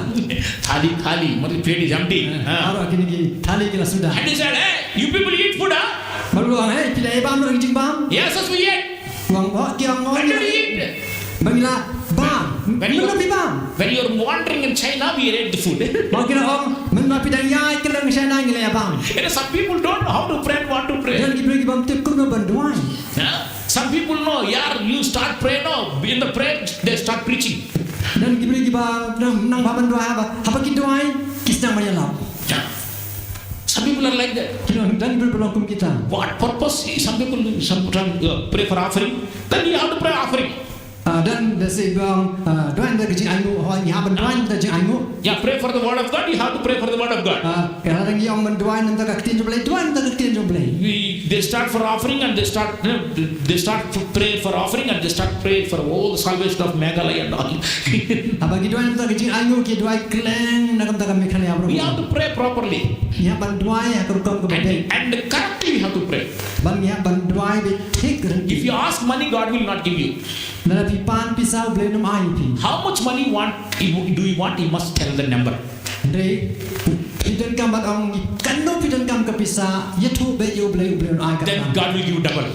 Thali khali. Matlab plate is empty. Eh, ha. Baroh kine ki thali ki la suda. And he said, "Hey, you people eat food, huh?" Bad u ong, "Hey, phi la ïa bam noh ka jingbam?" "Yes, yes, we ate." U ong, oh, ki ong, oh, "When did you eat?" Ba ngi la bam. When you Mynno phi bam? When you're wandering in China, we ate the food. Ba ngi la ong, mynno phi dang ïaid kylleng China ngi la ïa bam. You know, some people don't know how to pray and want to pray. Don ki briew ki bym tip kumno ban duwai. Yeah? Some people know, yeah, you start prayer, no, in the prayer, they start preaching. Don ki briew ki ba nang nang ba ban duwai haba, haba ki duwai ki sdang ban ïalap. Yeah. Some people are like that. Ki don don ki briew ba long kum kita. What purpose? Some people sometimes uh, pray for offering. Then you have to pray offering. Ah, don da se bang ah, duwai da ka jingainguh, ho ngi hap ban duwai da ka jingainguh. Yeah, pray for the word of God, you have to pray for the word of God. Ah, ka la dang ïong ban duwai nang da ka ktien jong Blei, duwai nang da ka ktien jong Blei. We, they start for offering and they start they start to pray for offering and they start pray for all the salvation of Meghalaya and all. Haba ki duwai nang da ka jingainguh ki duwai kylleng na kam da ka Meghalaya. We have to pray properly. Ngi hap ban duwai ha ka rukom kaba beit. And, and correctly we have to pray. Ban ngi hap ban duwai beit thik ryntih. If you ask money, God will not give you. Lada phi pan pisa U Blei un ym ai ïa phi. How much money want do you want? You must tell the number. Hynrei phi donkam ban ong katno phi donkam ka pisa, ïathuh beit ïa U Blei, U Blei un ai ka. Then God will give you double.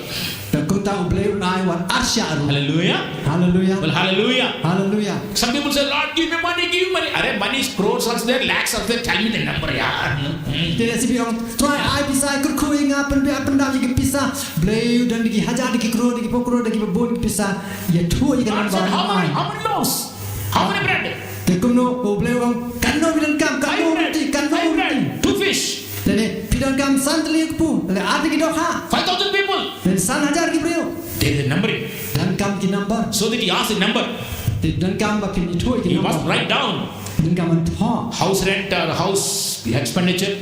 Te kumta U Blei un ai wat arshah ruh. Hallelujah. Hallelujah. Well, hallelujah. Hallelujah. Some people say, Lord, give me money, give me money. Are, money is crores also there, lakhs also there. Tell me the number, yeah. Te lada phi ong, Trai ai pisa, kyrkhu ïa nga, pynbiang pyndap ïa ki pisa. Blei u don da ki hajar, da ki klur, da ki phew klur, da ki babun ki pisa. Ïathuh ïa ka number. How many, how many loaves? How many bread? Te kumno U Blei u ong katno phi donkam, katno ruti, katno ruti. Two fish. Te ne phi donkam san tylli kpu, lane ar tylli ki dohkha. Five thousand people. Te san hajar ki briew. There is a numbering. Donkam ki number. So that he asked the number. Te donkam ba phin ïathuh ïa ki number. You must write down. Donkam ban thoh. House rent or house expenditure,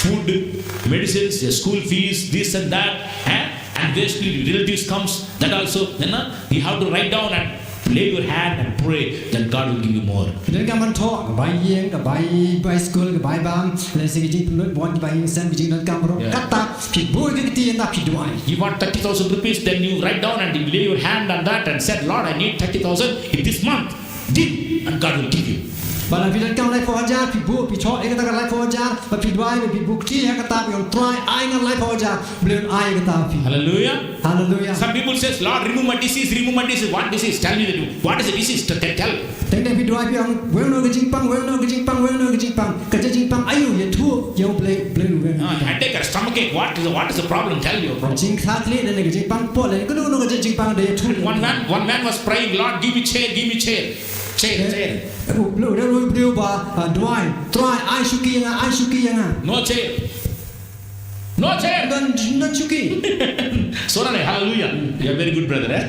food, medicines, your school fees, this and that, eh? And these relatives comes, that also, you know, you have to write down and lay your hand and pray, then God will give you more. Donkam ban thoh, ka bai ïing, ka bai, bai school, ka bai bam, lane ki jingpynlut bun, ka bai ïing sem, ki jingdonkam ruh. Yeah. Kata, phi buh ïa ka kti ynda phi duwai. You want thirty thousand rupees, then you write down and you lay your hand on that and said, Lord, I need thirty thousand in this month. Give, and God will give you. Ba lada phi donkam laiphew hajar, phi buh, phi thoh ïa kata ka laiphew hajar, ba phi duwai, ba phi buh kti ha kata, phi ong Trai ai nga laiphew hajar, Blei un ai ïa kata ha phi. Hallelujah. Hallelujah. Some people says, Lord, remove my disease, remove my disease. What disease? Tell me the, what is the disease? T- t- Tell. Teng teng phi duwai phi ong, weng noh ka jingpang, weng noh ka jingpang, weng noh ka jingpang. Ka jingpang aïu, ïathuh ïa U Blei, Blei weng. Ah, headache or stomachache, what is the, what is the problem? Tell your problem. Jingkha khlieh lane ka jingpang kpoh lane kano kano ka jingpang da ïathuh. One man, one man was praying, Lord, give me chair, give me chair. Chair, chair. U briew, u briew ba, ah, duwai, Trai ai shuki ïa nga, ai shuki ïa nga. No chair. No chair. Ym don, ym don shuki. Sona ne, hallelujah. You are very good, brother, eh?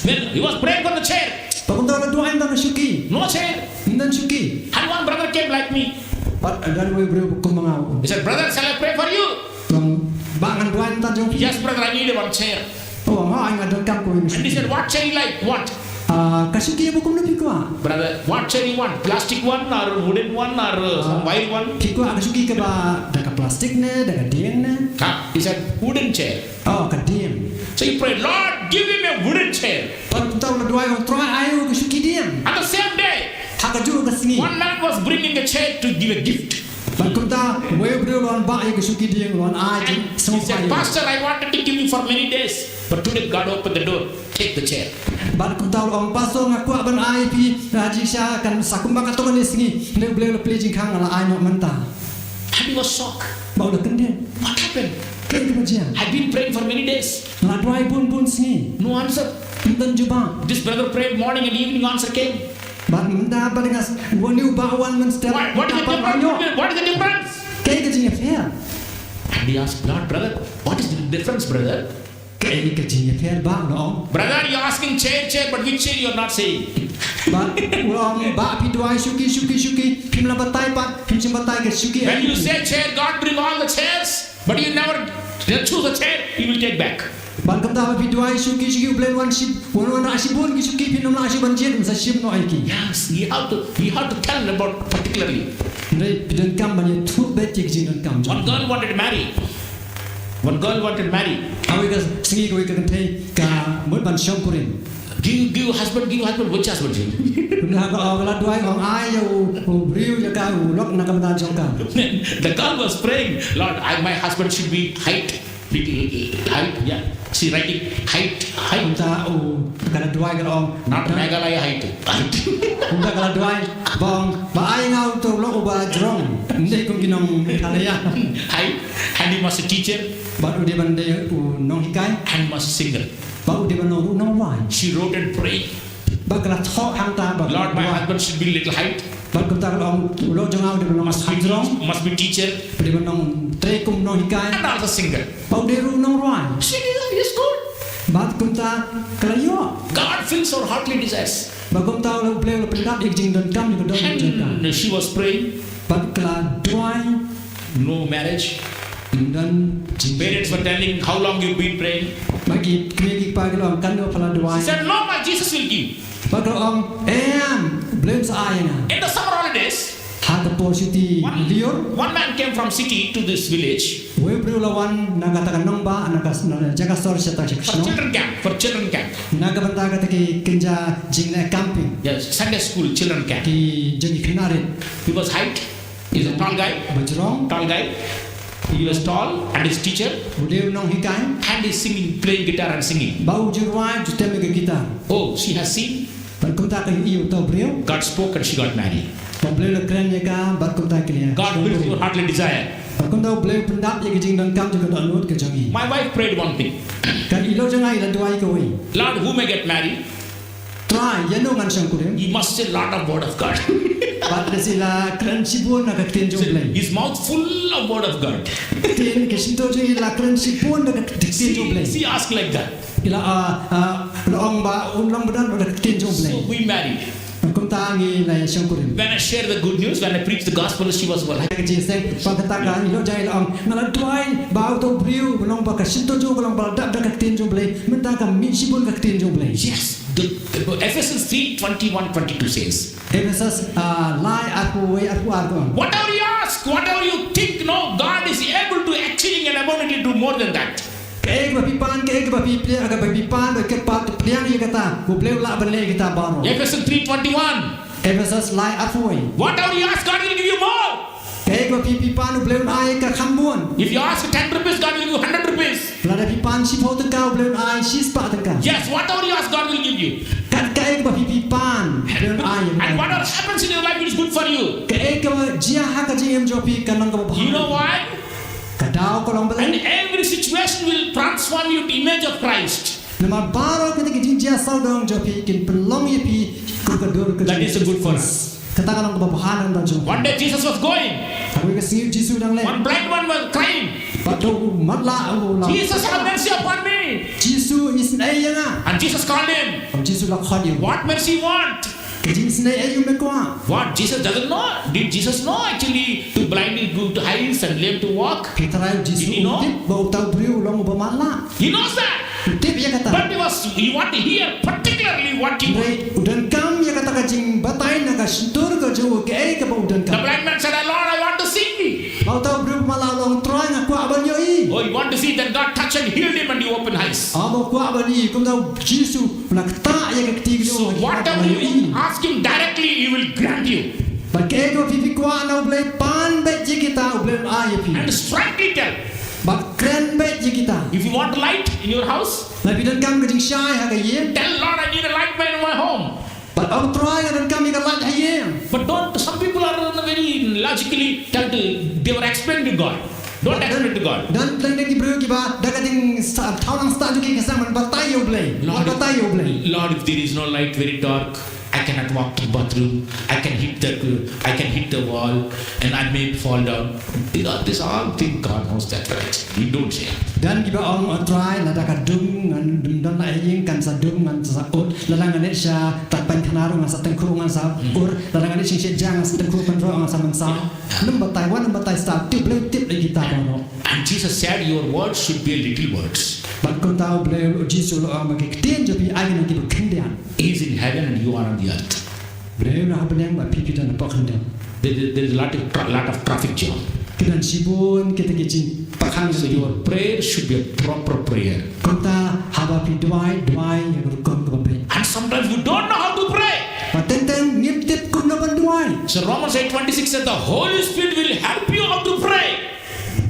Then he was praying for the chair. Ba kumta u la duwai ym don shuki. No chair. Ym don shuki. And one brother came like me. Bad don uwei u briew kum ma nga. He said, Brother, shall I pray for you? Ong, Bah, ngan duwai na ka bynta jong phi? Yes, brother, I need one chair. Oh, nga, nga donkam kawei ka shuki. And he said, What chair you like? What? Ah, ka shuki ba kumno phi kwah? Brother, what chair you want? Plastic one or wooden one or uh, some wire one? Phi kwah ka shuki kaba da ka plastic ne, da ka dieng ne? Ha, he said, Wooden chair. Oh, ka dieng. So he prayed, Lord, give him a wooden chair. Bad kumta u la duwai, ong Trai ai u ka shuki dieng. And the same day, ha kajuh ka sngi, one man was bringing a chair to give a gift. Bad kumta uwei u briew u la wan bah ïa ka shuki dieng, u la wan ai jingsngewbha ïa u. He said, Pastor, I wanted to give you for many days, but today God opened the door. Take the chair. Bad kumta u la ong, Pastor, nga kwah ban ai ïa phi ha jingshisha, kan sa kumba katto katne sngi, hynrei U Blei u la plie jingkhang, nga la ai noh mynta. And he was shocked. Bad u la kyndit. What happened? Kaei kaba jia? I've been praying for many days. Nga la duwai bun bun sngi. No answer. Ym don jubab. This brother prayed morning and evening, answer came. Bad mynta pat nga s-, une u bah u wan mynstep. What, what is the difference? What is the difference? Kaei ka jingïapher? And he asked, Lord, brother, what is the difference, brother? Kaei ka jingïapher, Bah? U la ong. Brother, you're asking chair, chair, but which chair you're not saying? Bah, u la ong, Bah, phi duwai shuki, shuki, shuki, phim la batai pat, phim shym batai ka shuki. When you say chair, God bring all the chairs. But you never choose a chair, he will take back. Bad kumta haba phi duwai shuki shuki, U Blei un wan shi, un wan rah shibun ki shuki, phin ym lah shuh ban jied, un sa shim noh ïa ki. Yes, you have to, you have to tell about particularly. Hynrei phi donkam ban ïathuh beit ïa ki jingdonkam jong phi. One girl wanted to marry. One girl wanted to marry. Ha kawei ka sngi kawei ka kynthei ka mut ban shongkurim. Give, give husband, give husband, which husband? Kumta ka, ka la duwai, ong ai ïa u, u briew ïa ka, u lok na ka bynta jong ka. The girl was praying, Lord, I, my husband should be height. Big height, yeah. She writing height, height. Kumta u, ka la duwai ka la ong. Not Meghalaya height. Height. Kumta ka la duwai ba ong, ba ai nga uto u lok uba jrong, ym dei kum ki nong Meghalaya. Height. And he must a teacher. Bad u dei ban dei u nonghikai. And he must a singer. Bad u dei ban long ruh u nongrwai. She wrote and prayed. Bad ka la thoh hangta bad ka la duwai. Lord, my husband should be little height. Bad kumta ka la ong, u lok jong nga u dei ban long hajrong. Must be teacher. Bad u dei ban long trei kum u nonghikai. And also singer. Bad u dei ruh u nongrwai. She did, yes, good. Bad kumta ka la ïoh. God fills our heartly desires. Bad kumta u la, U Blei u la pyndap ïa ka jingdonkam jong ka dohnud jong ka. And she was praying. Bad ka la duwai. No marriage. Ym don jingsheptieng. Parents were telling, "How long you been praying?" Bad ki kmie ki kpa ki la ong, katno pha la duwai. She said, "Lord, my Jesus will give." Bad ka la ong, em, U Blei un sa ai ïa nga. In the summer holidays, ha ka por shuti lyiur, one man came from city to this village. Uwei u briew u la wan na kata ka nongbah, na ka, na ka jaka sor sha kata ka shnong. For children camp, for children camp. Na ka bynta kata ki kynja jingleh camping. Yes, Sunday school, children camp. Ki jong ki khynnah rit. He was height. He's a tall guy. Bajrong. Tall guy. He was tall and he's teacher. U dei u nonghikai. And he's singing, playing guitar and singing. Bad u ju rwai ju tem ïa ka guitar. Oh, she has seen. Bad kumta ka ïohi ïa uta u briew. God spoke and she got married. Bad U Blei u la kren ïa ka bad kumta ki la ïa shong burom. God fills your heartly desire. Bad kumta U Blei u pyndap ïa ka jingdonkam jong ka dohnud ka jong i. My wife prayed one thing. Ka i lok jong nga i la duwai kawei. Lord, whom I get married, Trai, ïa no ngan shong kurim. He must say lot of word of God. Bad lehse i la kren shibun na ka ktien jong U Blei. His mouth full of word of God. Ktien, ka shyntur jong i la kren shibun na ka ktien jong U Blei. She, she asked like that. I la, ah, ah, la ong ba un long ba don na ka ktien jong U Blei. So we married. Kumta ngi la ïa shong kurim. When I share the good news, when I preach the gospel, she was well. Ka jingïaseng, bad kata ka i lok jong nga i la ong, nga la duwai ba uto u briew ba long ba ka shyntur jong u ka long ba la dap da ka ktien jong U Blei, mynta ka mih shibun ka ktien jong U Blei. Yes. The, the, Ephesians three twenty-one twenty-two says, Ephesos, ah, lai arphew wei arphew ar ka ong. Whatever you ask, whatever you think, no, God is able to exceeding and abundantly do more than that. Kaei kaba phi pan, kaei kaba phi pdiang, kaba phi pan, ba kyrpad pdiang ïa kata, U Blei u lah ban leh ïa kata baroh. Ephesians three twenty-one. Ephesos lai arphew wei. Whatever you ask, God will give you more. Kaei kaba phi, phi pan, U Blei un ai ka kham bun. If you ask ten rupees, God will give you hundred rupees. Lada phi pan shiphew tyngka, U Blei un ai shispah tyngka. Yes, whatever you ask, God will give you. Kat kaei kaba phi, phi pan, U Blei un ai ïa phi. And whatever happens in your life, it is good for you. Kaei kaba jia ha ka jingim jong phi kan long kaba bha. You know why? Ka daw ka long balei? And every situation will transform you to image of Christ. Namar baroh kita ki jingjia sawdong jong phi kin pynlong ïa phi kum ka dur ka jong Khrist. That is a good for us. Kata ka long kaba bha na ka bynta jong phi. One day Jesus was going. Ha kawei ka sngi u Jisu u dang leit. One blind man was crying. Bad uto u matlah u la, "Jesus, have mercy upon me." Jisu, isynei ïa nga. And Jesus called him. Bad u Jisu u la khot ïa u. What mercy you want? Ka jingisynei aïu me kwah? What, Jesus doesn't know? Did Jesus know actually to blind to, to eyes and lame to walk? Ki trai u Jisu, did he know? U tip ba uta u briew u long uba matlah. He knows that. U tip ïa kata. But he was, he want to hear particularly what he want. Hynrei u donkam ïa kata ka jingbatai na ka shyntur ka jong u, kaei kaba u donkam. The blind man said, "Lord, I want to see." Bad uta u briew uba matlah u la ong, Trai, nga kwah ban ïohi. Oh, you want to see? Then God touched and healed him and he opened eyes. Haba u kwah ban ïohi, kumta u Jisu u la ktah ïa ka kti ka jong u. So whatever you ask him directly, he will grant you. Bad kaei kaba phi, phi kwah na U Blei, pan beit ïa kita, U Blei un ai ïa phi. And frankly tell. Bad kren beit ïa kita. If you want light in your house, lada phi donkam ka jingshai ha ka ïing, tell, "Lord, I need a light in my home." Bad ong, Trai, nga donkam ïa ka light ha ïing. But don't, some people are very logically tell to, they were explain to God. Don't explain to God. Don, don teng teng ki briew kiba da ka jingsngewthuh lang stad jong ki ki sdang ban batai ïa U Blei. Lord, ban batai ïa U Blei. Lord, if there is no light, very dark, I cannot walk to the bathroom. I can hit the, I can hit the wall, and I may fall down. These are, these are all things God knows that, right? We don't say. Don kiba ong, O Trai, lada ka dum ngan ym don light ha ïing, kan sa dum, ngan sa ud, lada ngan leit sha tap paikhana ruh ngan sa tyngkhuh, ngan sa ur, lada ngan leit sha shynshit ja ngan sa tyngkhuh, kan ruh ngan sa mynsaw. Ym batai, wat ym batai stad, tip, Blei u tip ïa kita baroh. And Jesus said, "Your words should be a little words." Bad kumta U Blei, U Jisu u la ong ba ki ktien jong phi ai ki long kiba khyndiat. He is in heaven and you are on the earth. Blei u na ha bneng bad phi, phi don hapoh khyndew. There, there, there is a lot of, tra- lot of traffic jam. Ki don shibun kita ki jingpyrkhat. So your prayer should be a proper prayer. Kumta haba phi duwai, duwai ïa ka rukom kaba beit. And sometimes you don't know how to pray. Bad teng teng ngim tip kumno ban duwai. So Romans eight twenty-six says the Holy Spirit will help you how to pray.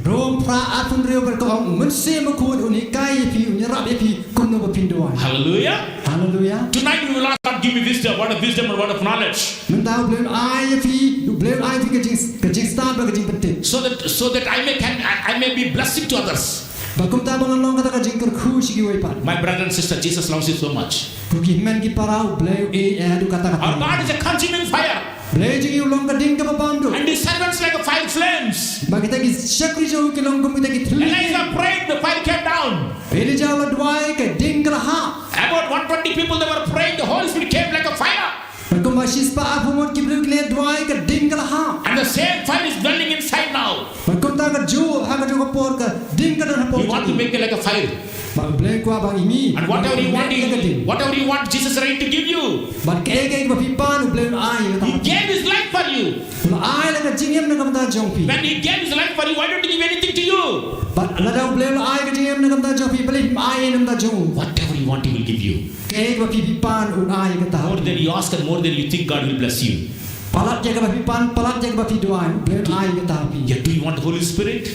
Rom phra arphew hynriew ba ka ong, Mynsiem Bakhuid un hikai ïa phi, un ïarap ïa phi kumno ba phin duwai. Hallelujah. Haleluya. Tonight we will ask God, give me wisdom, word of wisdom and word of knowledge. Mynta U Blei un ai ïa phi, U Blei un ai ïa phi ka jing, ka jingstad bad ka jingpyntip. So that, so that I may can, I, I may be blessing to others. Ba kumta ba ngan long kata ka jingkyrkhu sha kiwei pat. My brother and sister, Jesus loves you so much. Ko ki hynmen ki para, U Blei u ïeit ïa phi haduh katta katta. Our God is a consuming fire. Blei jong ngi u long ka ding kaba bam duh. And his servants like a fire flames. Bad kita ki shakri jong u ki long kum kita ki thylliej. Elijah prayed, the fire came down. Elijah u la duwai, ka ding ka la hap. About one twenty people, they were praying, the Holy Spirit came like a fire. Bad kumba shispah arphew ngut ki briew ki la duwai, ka ding ka la hap. And the same fire is burning inside now. Bad kumta kajuh, ha kajuh ka por ka ding ka don hapoh jong ngi. We want to make it like a fire. Bad U Blei u kwah ba ngi mih. And whatever you want, ka ding. Whatever you want, Jesus is ready to give you. Bad kaei kaei ba phi pan, U Blei un ai ïa ka. He gave his life for you. U la ai la ka jingim na ka bynta jong phi. When he gave his life for you, why don't he give anything to you? Bad lada U Blei u la ai ka jingim na ka bynta jong phi, balei phim ai na ka bynta jong u? Whatever you want, he will give you. Kaei ba phi, phi pan, un ai kata. More than you ask and more than you think, God will bless you. Palat ïa kaba phi pan, palat ïa kaba phi duwai, U Blei un ai kata ha phi. Yeah, do you want the Holy Spirit?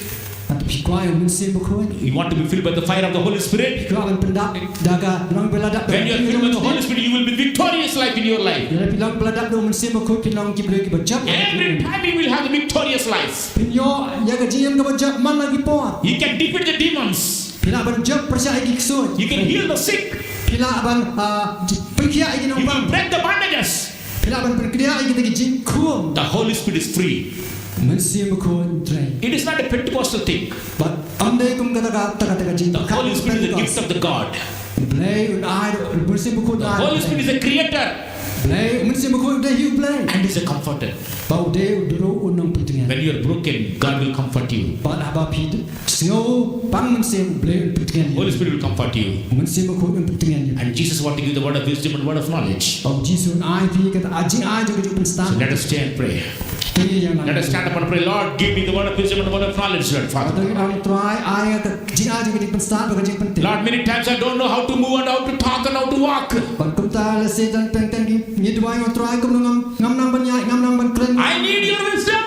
Hato phi kwah ïa U Mynsiem Bakhuid? You want to be filled by the fire of the Holy Spirit? Phi kwah ban pyndap da ka, long ba la dap da. When you are filled with the Holy Spirit, you will be victorious life in your life. Lada phi long ba la dap da U Mynsiem Bakhuid, phin long ki briew kiba jop. Every time you will have a victorious life. Phin ïoh ïa ka jingim kaba jop man la ki por. You can defeat the demons. Phi lah ban jop pyrshah ïa ki ksuid. You can heal the sick. Phi lah ban, ah, pynkhiah ïa ki nongpang. You can break the bondages. Phi lah ban pynkdiah ïa kita ki jingkhum. The Holy Spirit is free. Mynsiem Bakhuid u trei. It is not a Pentecostal thing. Bad ym dei kum kata ka, kata ka jing. The Holy Spirit is a gift of the God. Blei un ai, Mynsiem Bakhuid un ai. The Holy Spirit is a creator. Blei, Mynsiem Bakhuid u dei hi u Blei. And is a comforter. Bad u dei u dei ruh u nongpyntngen. When you are broken, God will comfort you. Bad haba phi sngew pang mynsiem, U Blei un pyntngen ïa phi. Holy Spirit will comfort you. Mynsiem Bakhuid un pyntngen ïa phi. And Jesus want to give the word of wisdom and word of knowledge. Bad U Jisu un ai phi kata ka jingai jong ka jingpynstad. So let us stay and pray. Te ngin ïeng lang. Let us stand up and pray. Lord, give me the word of wisdom and the word of knowledge, Lord Father. Bad to ngin ong, Trai, ai nga ka jingai jong ka jingpynstad bad ka jingpyntip. Lord, many times I don't know how to move and how to talk and how to walk. Bad kumta lehse don teng teng ngi duwai, nga Trai, kumno ngam, ngam nang ban ïaid, ngam nang ban kren. I need your wisdom.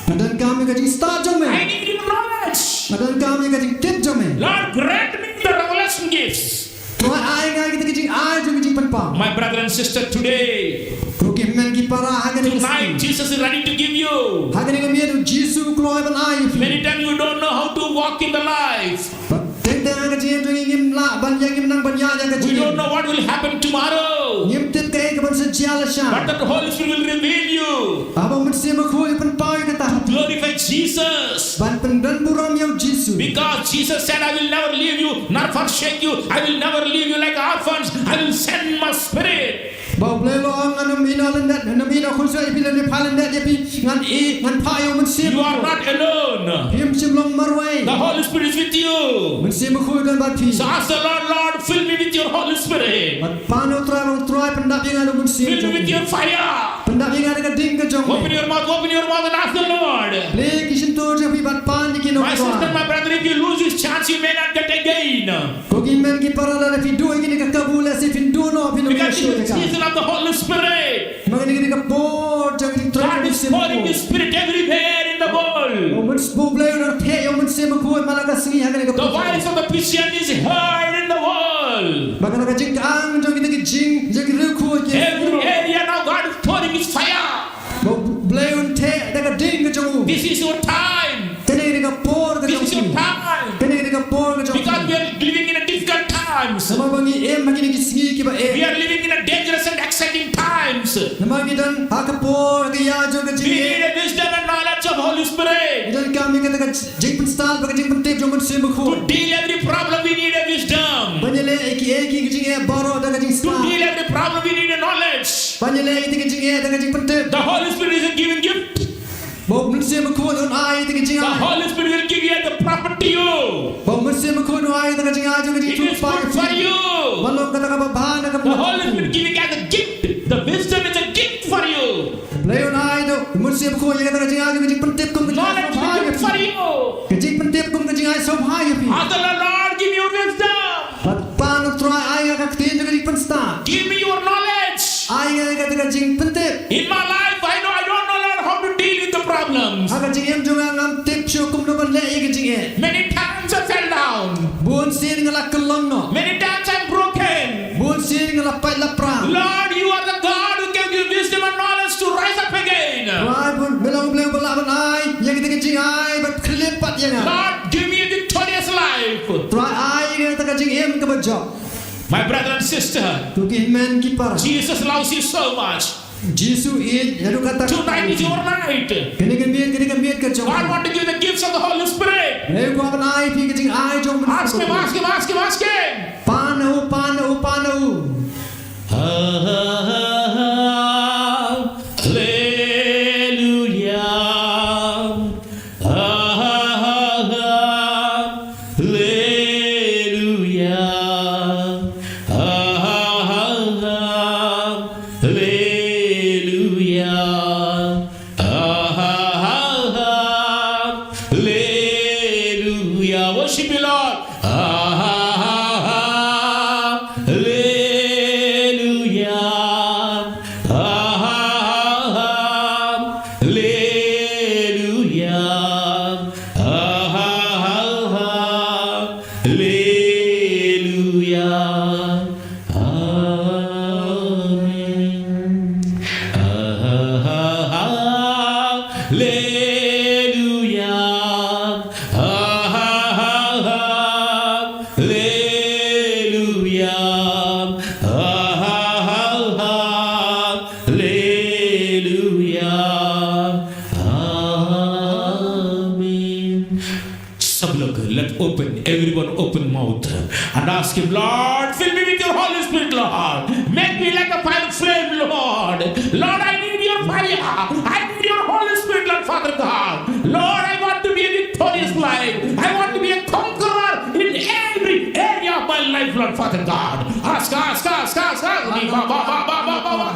Nga donkam ïa ka jingstad jong me. I need your knowledge. Nga donkam ïa ka jingtip jong me. Lord, grant me the revelation gifts. Trai, ai nga ïa kita ki jingai jong ka jingpynpaw. My brother and sister, today, ko ki hynmen ki para, ha kane ka sngi, tonight, Jesus is ready to give you. Ha kane ka miet U Jisu u kloi ban ai ïa phi. Many times you don't know how to walk in the life. Bad teng teng ha ka jingim jong ngi ngim lah ban ïa, ngim nang ban ïaid ïa ka jingim. We don't know what will happen tomorrow. Ngim tip kaei kaban sa jia lashai. But that the Holy Spirit will reveal you. Haba U Mynsiem Bakhuid u pynpaw ïa kata. To glorify Jesus. Ban pyndonburom ïa U Jisu. Because Jesus said, I will never leave you nor forsake you. I will never leave you like orphans. I will send my Spirit. Ba U Blei u la ong, ngan ym ïehnoh lyndet, ngan ym ïehnoh khunswet ïa phi lane phah lyndet ïa phi, ngan ïeh, ngan phah ïa U Mynsiem Bakhuid. You are not alone. Phim shym long marwei. The Holy Spirit is with you. Mynsiem Bakhuid u don bad phi. So ask the Lord, Lord, fill me with your Holy Spirit. Bad pan ïa U Trai, ong Trai, pyndap ïa nga da U Mynsiem Bakhuid. Fill me with your fire. Pyndap ïa nga da ka ding ka jong me. Open your mouth, open your mouth and ask the Lord. Plie ki shyntur jong phi bad pan ïa ki, ong Trai. My sister, my brother, if you lose this chance, you may not get again. Ko ki hynmen ki para, lada phi duh ïa kane ka kabu, lehse phin duh noh, phin ym ïoh shuh ïa ka. Because it is the season of the Holy Spirit. Namar kane ka dei ka por jong ka jingtrei jong U Mynsiem Bakhuid. God is pouring His Spirit everywhere in the world. U Myns-, U Blei u nang theh ïa U Mynsiem Bakhuid man la ka sngi ha kane ka por. The voice of the Christian is heard in the world. Bad kane ka jingthaw jong kita ki jing, jong ki riewkhuid ki. Every area now God is pouring His fire. Ba U Blei un theh da ka ding ka jong u. This is your time. Kane ka dei ka por ka jong phi. This is your time. Kane ka dei ka por ka jong phi. Because we are living in a difficult times. Namar ba ngi im ha kine ki sngi kiba eh. We are living in a dangerous and exciting times. Namar ngi don ha ka por ka ïa jong ka jingeh. We need a wisdom and knowledge of Holy Spirit. Ngi donkam ïa kata ka jingpynstad bad ka jingpyntip jong U Mynsiem Bakhuid. To deal every problem, we need a wisdom. Ban ïaleh ïa kiei kiei ki jingeh baroh da ka jingstad. To deal every problem, we need a knowledge. Ban ïaleh ïa kita ki jingeh da ka jingpyntip. The Holy Spirit is a giving gift. Ba U Mynsiem Bakhuid un ai ïa kita ki jingeh. The Holy Spirit will give you as a prophet to you. Ba U Mynsiem Bakhuid un ai ïa kita ki jingeh jong ka jingthuh paid ïa phi. It is good for you. Ban long kata kaba bha na ka bynta jong phi. The Holy Spirit giving as a gift. The wisdom is a gift for you. Blei un ai da U Mynsiem Bakhuid ïa kata ka jingeh jong ka jingpyntip kum ka jingeh sngewbha ïa phi. Knowledge is a gift for you. Ka jingpyntip kum ka jingeh sngewbha ïa phi. Ask the Lord, give you wisdom. Bad pan, ong Trai, ai nga ka ktien jong ka jingpynstad. Give me your knowledge. Ai nga kata ka jingpyntip. In my life, I know, I don't know, Lord, how to deal with the problems. Ha ka jingim jong nga ngam tip shuh kumno ban leh ïa ka jingeh. jop. My brother and sister, to ki hynmen ki para, Jesus loves you so much. Jisu ïeit ïa u katto katne. Tonight is your night. Kane ka miet, kane ka miet ka jong. God want to give the gifts of the Holy Spirit. Hynrei u kwah ban ai ïa phi ka jingai jong u Mynsiem. Ask him, ask him, ask him, ask him. Pan ïa u, pan ïa u, pan ïa u. Hallelujah. Hallelujah. Hallelujah. Hallelujah. Worship you, Lord. Hallelujah. Hallelujah. Hallelujah. Amen. Hallelujah. Hallelujah. Hallelujah. Amen. Sablak, let open, everyone open mouth and ask him, Lord, fill me with your Holy Spirit, Lord. Make me like a fire flame, Lord. Lord, I need your fire. I need your Holy Spirit, Lord Father God. Lord, I want to be a victorious life. I want to be a conqueror in every area of my life, Lord Father God. Ask, ask, ask, ask, ask. Ba, ba, ba, ba, ba, ba, ba.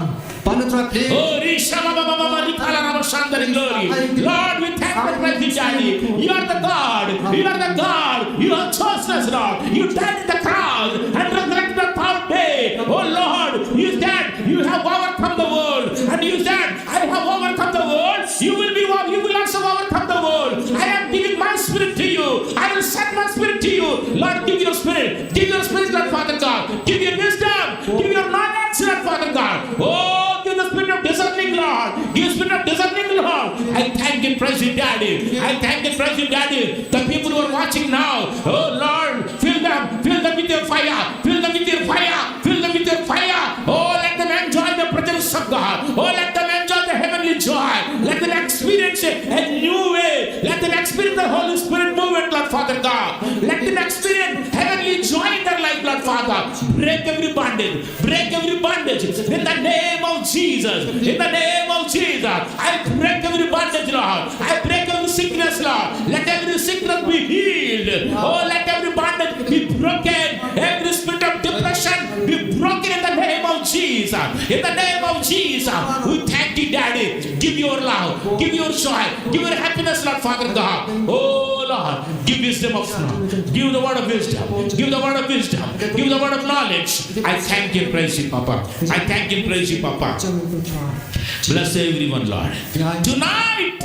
Panatra, please. Oh, Risha, ba, ba, ba, ba, ba, Rikala, Rama, Shandari, glory. Lord, we thank you, praise you, Daddy. You are the God. You are the God. You have chosen us, Lord. You died on the cross and resurrected the third day. Oh, Lord, you said you have overcome the world. And you said, I have overcome the world. You will be, you will also overcome the world. I am giving my spirit to you. I will send my spirit to you. Lord, give your spirit. Give your spirit, Lord Father God. Give your wisdom. Give your knowledge, Lord Father God. Oh, give the spirit of discerning, Lord. Give spirit of discerning, Lord. I thank and praise you, Daddy. I thank and praise you, Daddy. The people who are watching now, oh Lord, fill them, fill them with your fire, fill them with your fire, fill them with your fire. Oh, let them enjoy the presence of God. Oh, let them enjoy the heavenly joy. Let them experience it a new way. Let them experience the Holy Spirit movement, Lord Father God. Let them experience heavenly joy in their life, Lord Father. Break every bondage. Break every bondage in the name of Jesus. In the name of Jesus. I break every bondage, Lord. I break every sickness, Lord. Let every sickness be healed. Oh, let every bondage be broken. Every spirit of depression be broken in the name of Jesus. In the name of Jesus. We thank you, Daddy. Give your love. Give your joy. Give your happiness, Lord Father God. Oh, Lord. Give wisdom of knowledge. Give the word of wisdom. Give the word of wisdom. Give the word of knowledge. I thank you, praise you, Papa. I thank you, praise you, Papa. Bless everyone, Lord. Tonight,